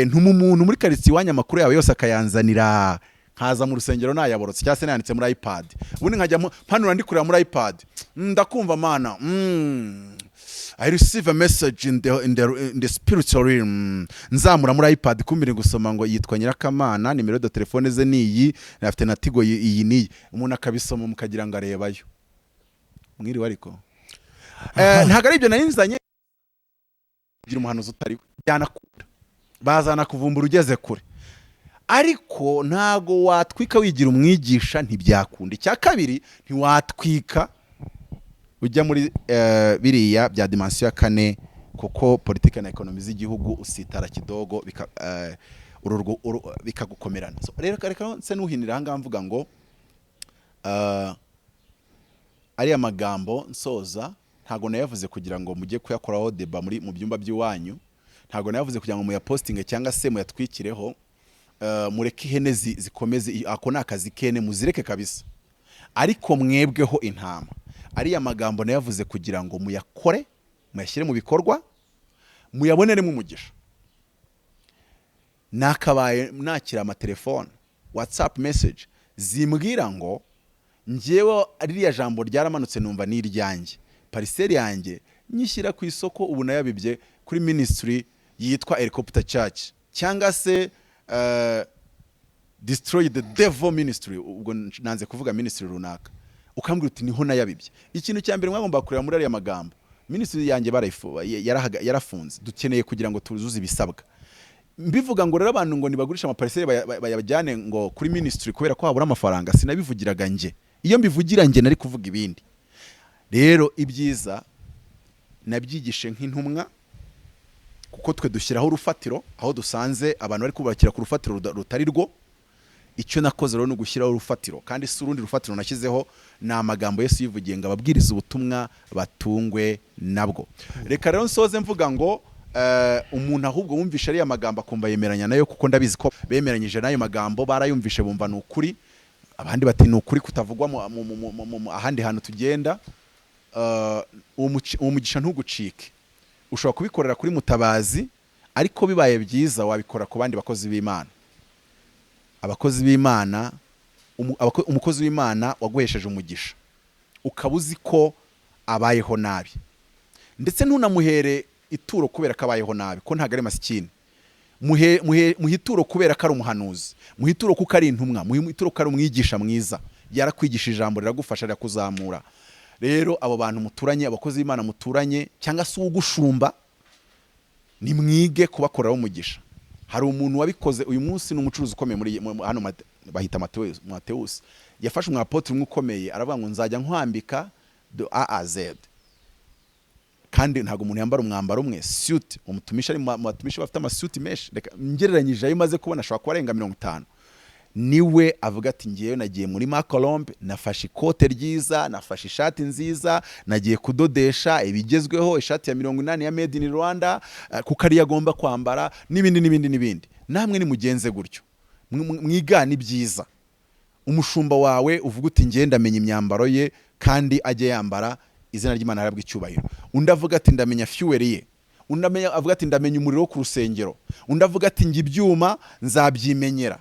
Speaker 1: ntuma umuntu muri karitsiye iwanyu amakuru yawe yose akayanzanira, nkaza mu rusengero nayaborotse cyangwa se nayanditse muri iPad, ubundi nkajya mpanura ndi kureba muri iPad. Ndakumva mana, I receive a message in the spiritual realm." Nzamura muri iPad kumbire gusoma ngo yitwa Nyirakamana, nimero de telefone ze ni iyi, afite na Tigo iyi niyi. Umuntu akabisoma mukagira ngo arebayo. Mwiriwe. Ariko ntabwo ari ibyo nari nzanye. Kugira umuhanuzi utari we byanakunda, bazana kuvumbura ugeze kure. Ariko ntago watwika wigira umwigisha, ntibyakunda. Icya kabiri, ntiwatwika ujya muri biriya bya dimension ya kane, kuko politiki na economy z'igihugu usitara kidogo bikagukomerana. So, rero reka nse nuhinira ahangaha mvuga ngo ariya magambo nsoza ntago nayavuze kugira ngo mujye kuyakoraho débat muri mu byumba by'iwanyu, ntago nayavuze kugira ngo muyapostinge cyangwa se muyatwikireho. Mureke ihene zikomeze, ako ni akazi kene, muzireke kabisa. Ariko mwebweho intama, ariya magambo nayavuze kugira ngo muyakore, muyashyire mu bikorwa, muyaboneremo umugisha. Nakabaye nakira amatelefone, WhatsApp message zimbwira ngo njyewe ririya jambo ryaramanutse, numva ni iryanjye, parcelle yanjye nyishyira ku isoko, ubu nayabibye kuri ministry yitwa Helicopter Church cyangwa se Destroy the Devil Ministry. Ubwo nanze kuvuga ministry runaka, ukambwira uti niho nayabibye. Ikintu cya mbere mwagomba kureba muri ariya magambo, ministry yanjye yarafunze, dukeneye kugira ngo tuzuze ibisabwa. Mbivuga ngo rero abantu ngo nibagurisha amaparcelle bayajyane ngo kuri ministry kubera ko habura amafaranga, sinabivugiraga nge. Iyo mbivugira nge nari kuvuga ibindi. Rero ibyiza nabyigishe nk'intumwa, kuko twe dushyiraho urufatiro aho dusanze abantu bari kubakira ku rufatiro rutari rwo. Icyo nakoze rero ni ugushyiraho urufatiro, kandi si urundi rufatiro nashyizeho, ni amagambo Yesu yivugiye ngo ababwiriza ubutumwa batungwe nabwo. Reka rero nsoze mvuga ngo umuntu ahubwo wumvishe ariya magambo akumva yemeranya nayo, kuko ndabizi ko bemeranyije n'ayo magambo, barayumvishe bumva ni ukuri, abandi bati ni ukuri kutavugwa ahandi hantu tugenda. Uwo mugisha ntugucike. Ushobora kubikorera kuri Mutabazi, ariko bibaye byiza wabikora ku bandi bakozi b'Imana. Abakozi b'Imana, umukozi w'Imana waguhesheje umugisha ukaba uzi ko abayeho nabi, ndetse ntunamuhere ituro kubera ko abayeho nabi, ko ntabwo ari masikini. Muhe ituro kubera ko ari umuhanuzi, muhe ituro kuko ari intumwa, muhe ituro kuko ari umwigisha mwiza, yarakwigisha ijambo riragufasha, rirakuzamura. Rero abo bantu muturanye, abakozi b'Imana muturanye cyangwa se uwugushumba, nimwige kubakoreraho umugisha. Hari umuntu wabikoze, uyu munsi ni umucuruzi ukomeye muri hano bahita Mateus. Yafashe umwapotri umwe ukomeye, aravuga ngo nzajya nkwambika de A à Z. Kandi ntabwo umuntu yambara umwambaro umwe, suit. Umutumishi ari mu batumishi bafite amasuit menshi, reka ngereranyije ayo maze kubona ashobora kuba arenga 50. Niwe avuga ati ngewe nagiye muri Macolombe, nafashe ikote ryiza, nafashe ishati nziza, nagiye kudodesha ibigezweho, ishati ya 80 ya made in Rwanda, kuko ariyo agomba kwambara, n'ibindi n'ibindi n'ibindi. Namwe nimugenze gutyo, mwigane ibyiza. Umushumba wawe uvuga uti ngewe ndamenya imyambaro ye kandi ajye yambara, izina ry'Imana rihabwe icyubahiro. Undi avuga ati ndamenya fuel ye, undi avuga ati ndamenya umuriro wo ku rusengero, undi avuga ati njye ibyuma nzabyimenyera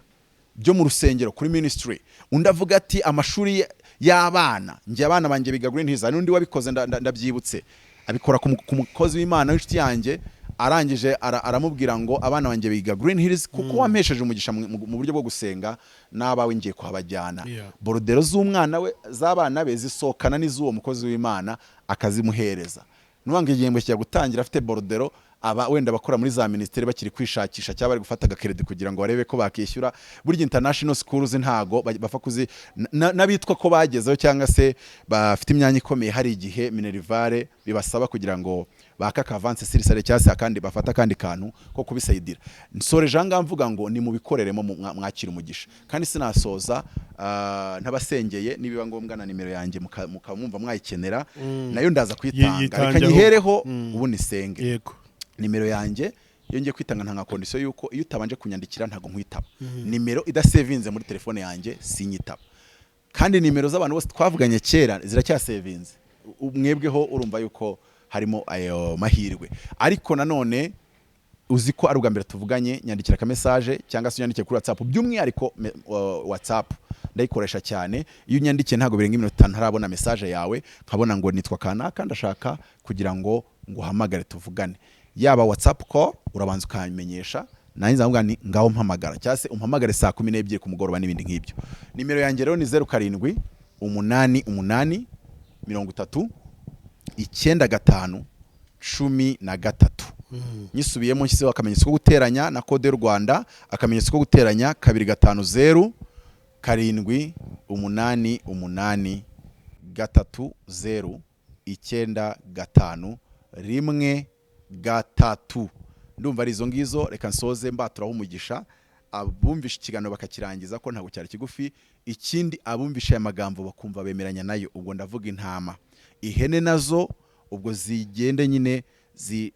Speaker 1: byo mu rusengero kuri ministry, undi avuga ati amashuri y'abana, njye abana banjye biga Green Hills. Hari n'undi wabikoze, ndabyibutse, abikora ku mukozi w'Imana w'inshuti yanjye, arangije aramubwira ngo abana banjye biga Green Hills kuko wampesheje umugisha mu buryo bwo gusenga, n'abawe ngiye kuhabajyana. Borudero z'umwana we, z'abana be, zisohokana n'iz'uwo mukozi w'Imana, akazimuhereza. Nuwanga igihembwe kijya gutangira afite borudero. Aba wenda bakora muri za minisiteri bakiri kwishakisha cyangwa bari gufata agakeredi kugira ngo barebe ko bakishyura. Burya international schools ntago bapfa kuzi n'abitwa ko bagezeho cyangwa se bafite imyanya ikomeye, hari igihe minerval bibasaba kugira ngo baka avance sur salaire cyangwa se akandi bafata akandi kantu ko kubisayidira. Nsoreje aha ngaha mvuga ngo ni mubikoreremo mwakira umugisha. Kandi sinasoza ntabasengeye. Nibiba ngombwa na nimero yanjye mukamwumva mwayikenera, nayo ndaza kuyitanga.
Speaker 2: Yitange
Speaker 1: Reka
Speaker 2: aho.
Speaker 1: nyihereho ubundi nsenge.
Speaker 2: Yego.
Speaker 1: Nimero yanjye, iyo ngiye kwitanga ntanga condition yuko iyo utabanje kunyandikira ntabwo nkwitaba. Nimero idasevinze muri telefone yanjye sinyitaba, kandi nimero z'abantu bose twavuganye kera ziracyasevinze. Mwebweho urumva yuko harimo ayo mahirwe. Ariko nanone uzi ko ari ubwa mbere tuvuganye, nyandikira aka message cyangwa se unyandikire kuri WhatsApp. By'umwihariko WhatsApp ndayikoresha cyane. Iyo unyandikiye ntabwo birenga iminota 5 ntarabona message yawe, nkabona ngo nitwa kanaka, ndashaka kugira ngo nguhamagare tuvugane. Yaba WhatsApp call, urabanza ukamenyesha, nanjye nzavuga ni ngaho mpamagara, cyangwa se umpamagare saa 12 ku mugoroba n'ibindi nk'ibyo. Nimero yanjye rero ni 0788 30 95 13. Nyisubiyemo, nshyizeho akamenyetso ko guteranya na kode y'u Rwanda, *250 788 30 95 1 3. Ndumva ari izo ngizo. Reka nsoze mbaturaho umugisha abumvishe ikiganiro bakakirangiza, ko ntabwo cyari kigufi. Ikindi, abumvishe aya magambo bakumva bemeranya nayo, ubwo ndavuga intama, ihene nazo ubwo zigende nyine zi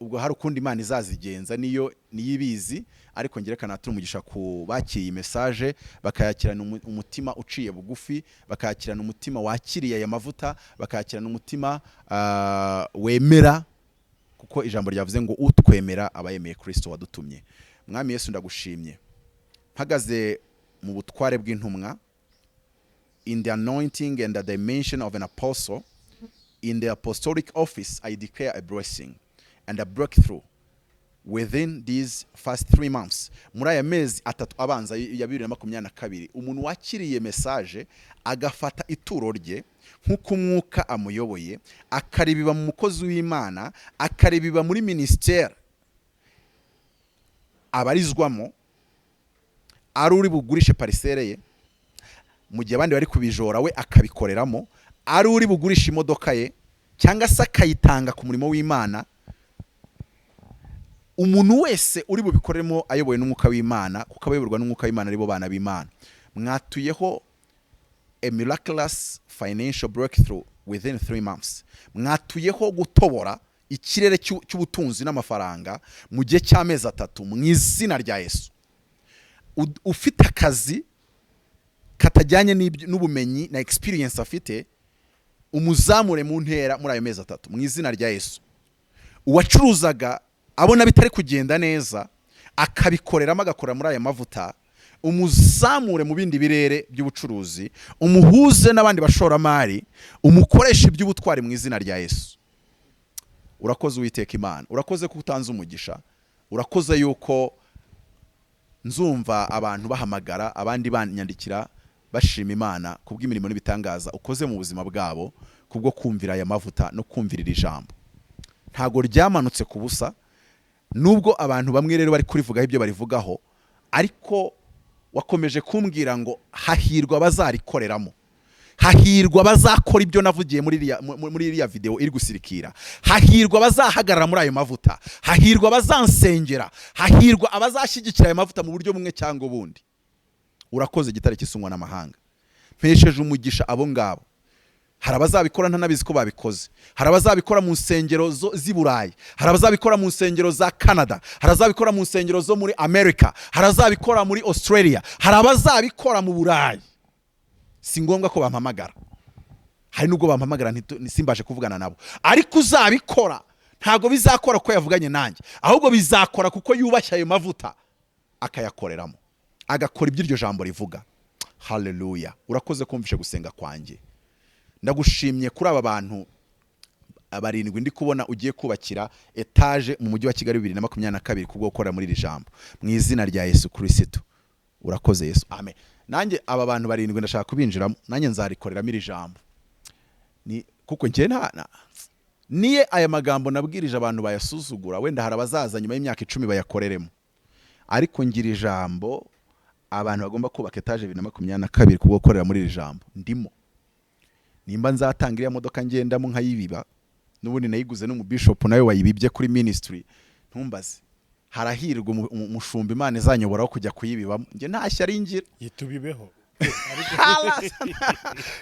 Speaker 1: ubwo hari ukundi Imana izazigenza, niyo niyo ibizi. Ariko ngerekana natura umugisha ku bakiriye iyi message, bakayakirana umutima uciye bugufi, bakayakirana umutima wakiriye aya mavuta, bakayakirana umutima wemera, kuko ijambo ryavuze ngo utwemera aba yemeye Kristo wadutumye. Mwami Yesu, ndagushimye. Mpagaze mu butware bw'intumwa, in the anointing and the dimension of an apostle, in the apostolic office, I declare a blessing and a breakthrough within these first 3 months. Muri aya mezi 3 abanza ya 2022, umuntu wakiriye message agafata ituro rye nk'uko Umwuka amuyoboye, akaribiba mu mukozi w'Imana, akaribiba muri minisiteri abarizwamo, ari uri bugurishe parcelle ye mu gihe abandi bari kubijora, we akabikoreramo, ari uri bugurisha imodoka ye cyangwa se akayitanga ku murimo w'Imana, umuntu wese uri bubikoremo ayobowe n'Umwuka w'Imana, kuko abayoborwa n'Umwuka w'Imana aribo bana b'Imana, mwatuyeho a miraculous financial breakthrough within 3 months. Mwatuyeho gutobora ikirere cy'ubutunzi n'amafaranga mu gihe cy'amezi 3, mu izina rya Yesu. Ufite akazi katajyanye n'ubumenyi na experience afite, umuzamure mu ntera muri ayo mezi 3, mu izina rya Yesu. Uwacuruzaga abona bitari kugenda neza, akabikoreramo, agakora muri aya mavuta, umuzamure mu bindi birere by'ubucuruzi, umuhuze n'abandi bashoramari, umukoreshe iby'ubutwari, mu izina rya Yesu. Urakoze, Uwiteka Imana, urakoze ko utanze umugisha. Urakoze yuko nzumva abantu bahamagara, abandi banyandikira bashima Imana kubw'imirimo n'ibitangaza ukoze mu buzima bwabo kubwo kumvira aya mavuta no kumvira iri jambo. Ntago ryamanutse ku busa, nubwo abantu bamwe rero bari kurivugaho ibyo barivugaho, ariko wakomeje kumbwira ngo hahirwa abazarikoreramo, hahirwa abazakora ibyo navugiye muri iriya video iri gusirikira, hahirwa abazahagarara muri ayo mavuta, hahirwa abazansengera, hahirwa abazashyigikira ayo mavuta mu buryo bumwe cyangwa ubundi. Urakoze, igitare kisungwa n'amahanga. Mpesheje umugisha abo ngabo. Hari abazabikora ntanabizi ko babikoze, hari abazabikora mu nsengero z'i Burayi, hari abazabikora mu nsengero za Canada, hari abazabikora mu nsengero zo muri America, hari abazabikora muri Australia, hari abazabikora mu Burayi. Si ngombwa ko bampamagara, hari nubwo bampamagara simbashe kuvugana nabo, ariko uzabikora ntabwo bizakora kuko yavuganye nanjye, ahubwo bizakora kuko yubashye ayo mavuta, akayakoreramo, agakora ibyo iryo jambo rivuga. Haleluya! Urakoze kumvishe gusenga kwanjye. Ndagushimye kuri aba bantu barindwi ndi kubona ugiye kubakira etaje mu mujyi wa Kigali 2022 kubwo gukora muri iri jambo, mu izina rya Yesu Kirisitu. Urakoze Yesu, amen. Nanjye aba bantu barindwi ndashaka kubinjiramo, nanjye nzarikoreramo iri jambo, ni kuko njye nta niye aya magambo nabwirije abantu bayasuzugura. Wenda hari abazaza nyuma y'imyaka 10 bayakoreremo, ariko ngira ijambo abantu bagomba kubaka etaje 2022 kubwo gukorera muri iri jambo ndimo. Nimba nzatanga iriya modoka ngendamo nkayibiba, n'ubundi nayiguze n'umubishopu nawe wayibibye kuri ministry, ntumbaze. Harahirwa umushumba Imana izanyoboraho kujya kuyibibamo. Njye nta shyari ngira.
Speaker 2: Yitubibeho.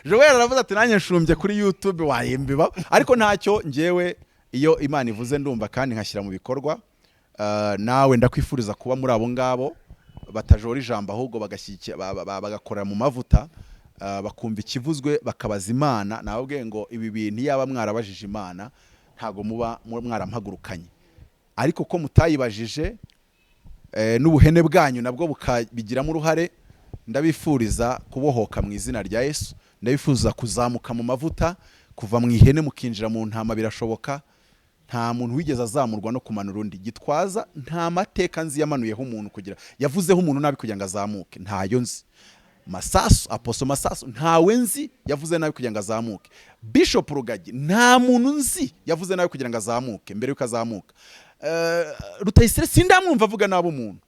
Speaker 1: Joel aravuze ati nanjye nshumbye kuri YouTube wayimbiba, ariko ntacyo. Njyewe iyo Imana ivuze ndumva kandi nkashyira mu bikorwa. Nawe ndakwifuriza kuba muri abo ngabo batajora ijambo, ahubwo bagashyigikira, bagakorera mu mavuta, bakumva ikivuzwe, bakabaza Imana. Nababwiye ngo ibi bintu yaba mwarabajije Imana ntago muba mwarampagurukanye, ariko ko mutayibajije, n'ubuhene bwanyu nabwo bukabigiramo uruhare, ndabifuriza kubohoka mu izina rya Yesu. Ndabifuza kuzamuka mu mavuta, kuva mu ihene mukinjira mu ntama. Birashoboka. Nta muntu wigeze azamurwa no kumanura undi. Gitwaza nta mateka nzi yamanuyeho umuntu, kugira yavuzeho umuntu nabi kugira ngo azamuke, ntayo nzi. Masasu, Apostle Masasu, ntawe nzi yavuze nabi kugira ngo azamuke. Bishop Rugagi, nta muntu nzi yavuze nabi kugira ngo azamuke mbere yuko azamuka. Rutayisire sindamwumva avuga nabi umuntu.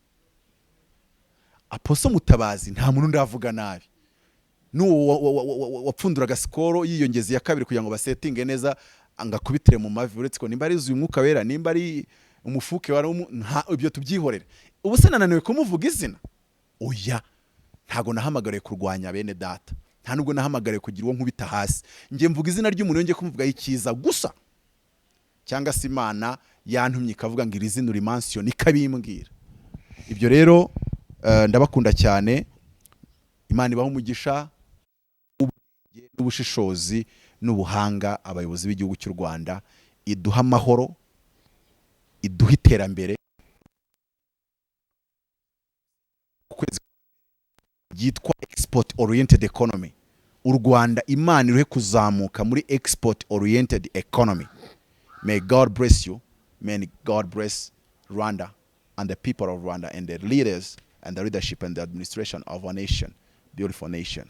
Speaker 1: Apostle Mutabazi, nta muntu ndavuga nabi. N'uwo wapfunduraga Skol yiyongeza iya kabiri kugira ngo basetinge neza ngo akubitire mu mavi, uretse ko nimba ari uyu Mwuka Wera, nimba ari umufuke wari ibyo tubyihorere. Ubu se nananiwe kumuvuga izina? Oya, ntago nahamagariwe kurwanya bene data, nta nubwo nahamagariwe kugira uwo nkubita hasi. Njye mvuga izina ry'umuntu yongeye kumuvugaho icyiza gusa, cyangwa se Imana yantumye ikavuga ngo iri zina urimentionne, ikabimbwira. Ibyo rero, ndabakunda cyane. Imana ibaha umugisha, ubwenge n'ubushishozi n'ubuhanga abayobozi b'igihugu cy'u Rwanda, iduha amahoro, iduha iterambere. Ukwezi ryitwa export oriented economy. U Rwanda Imana iruhe kuzamuka muri export oriented economy. May God bless you. May God bless Rwanda and the people of Rwanda and the leaders and the leadership and the administration of our nation, beautiful nation,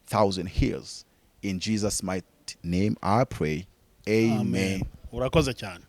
Speaker 1: thousand hills. In Jesus' mighty name I pray, amen.
Speaker 2: Urakoze cyane.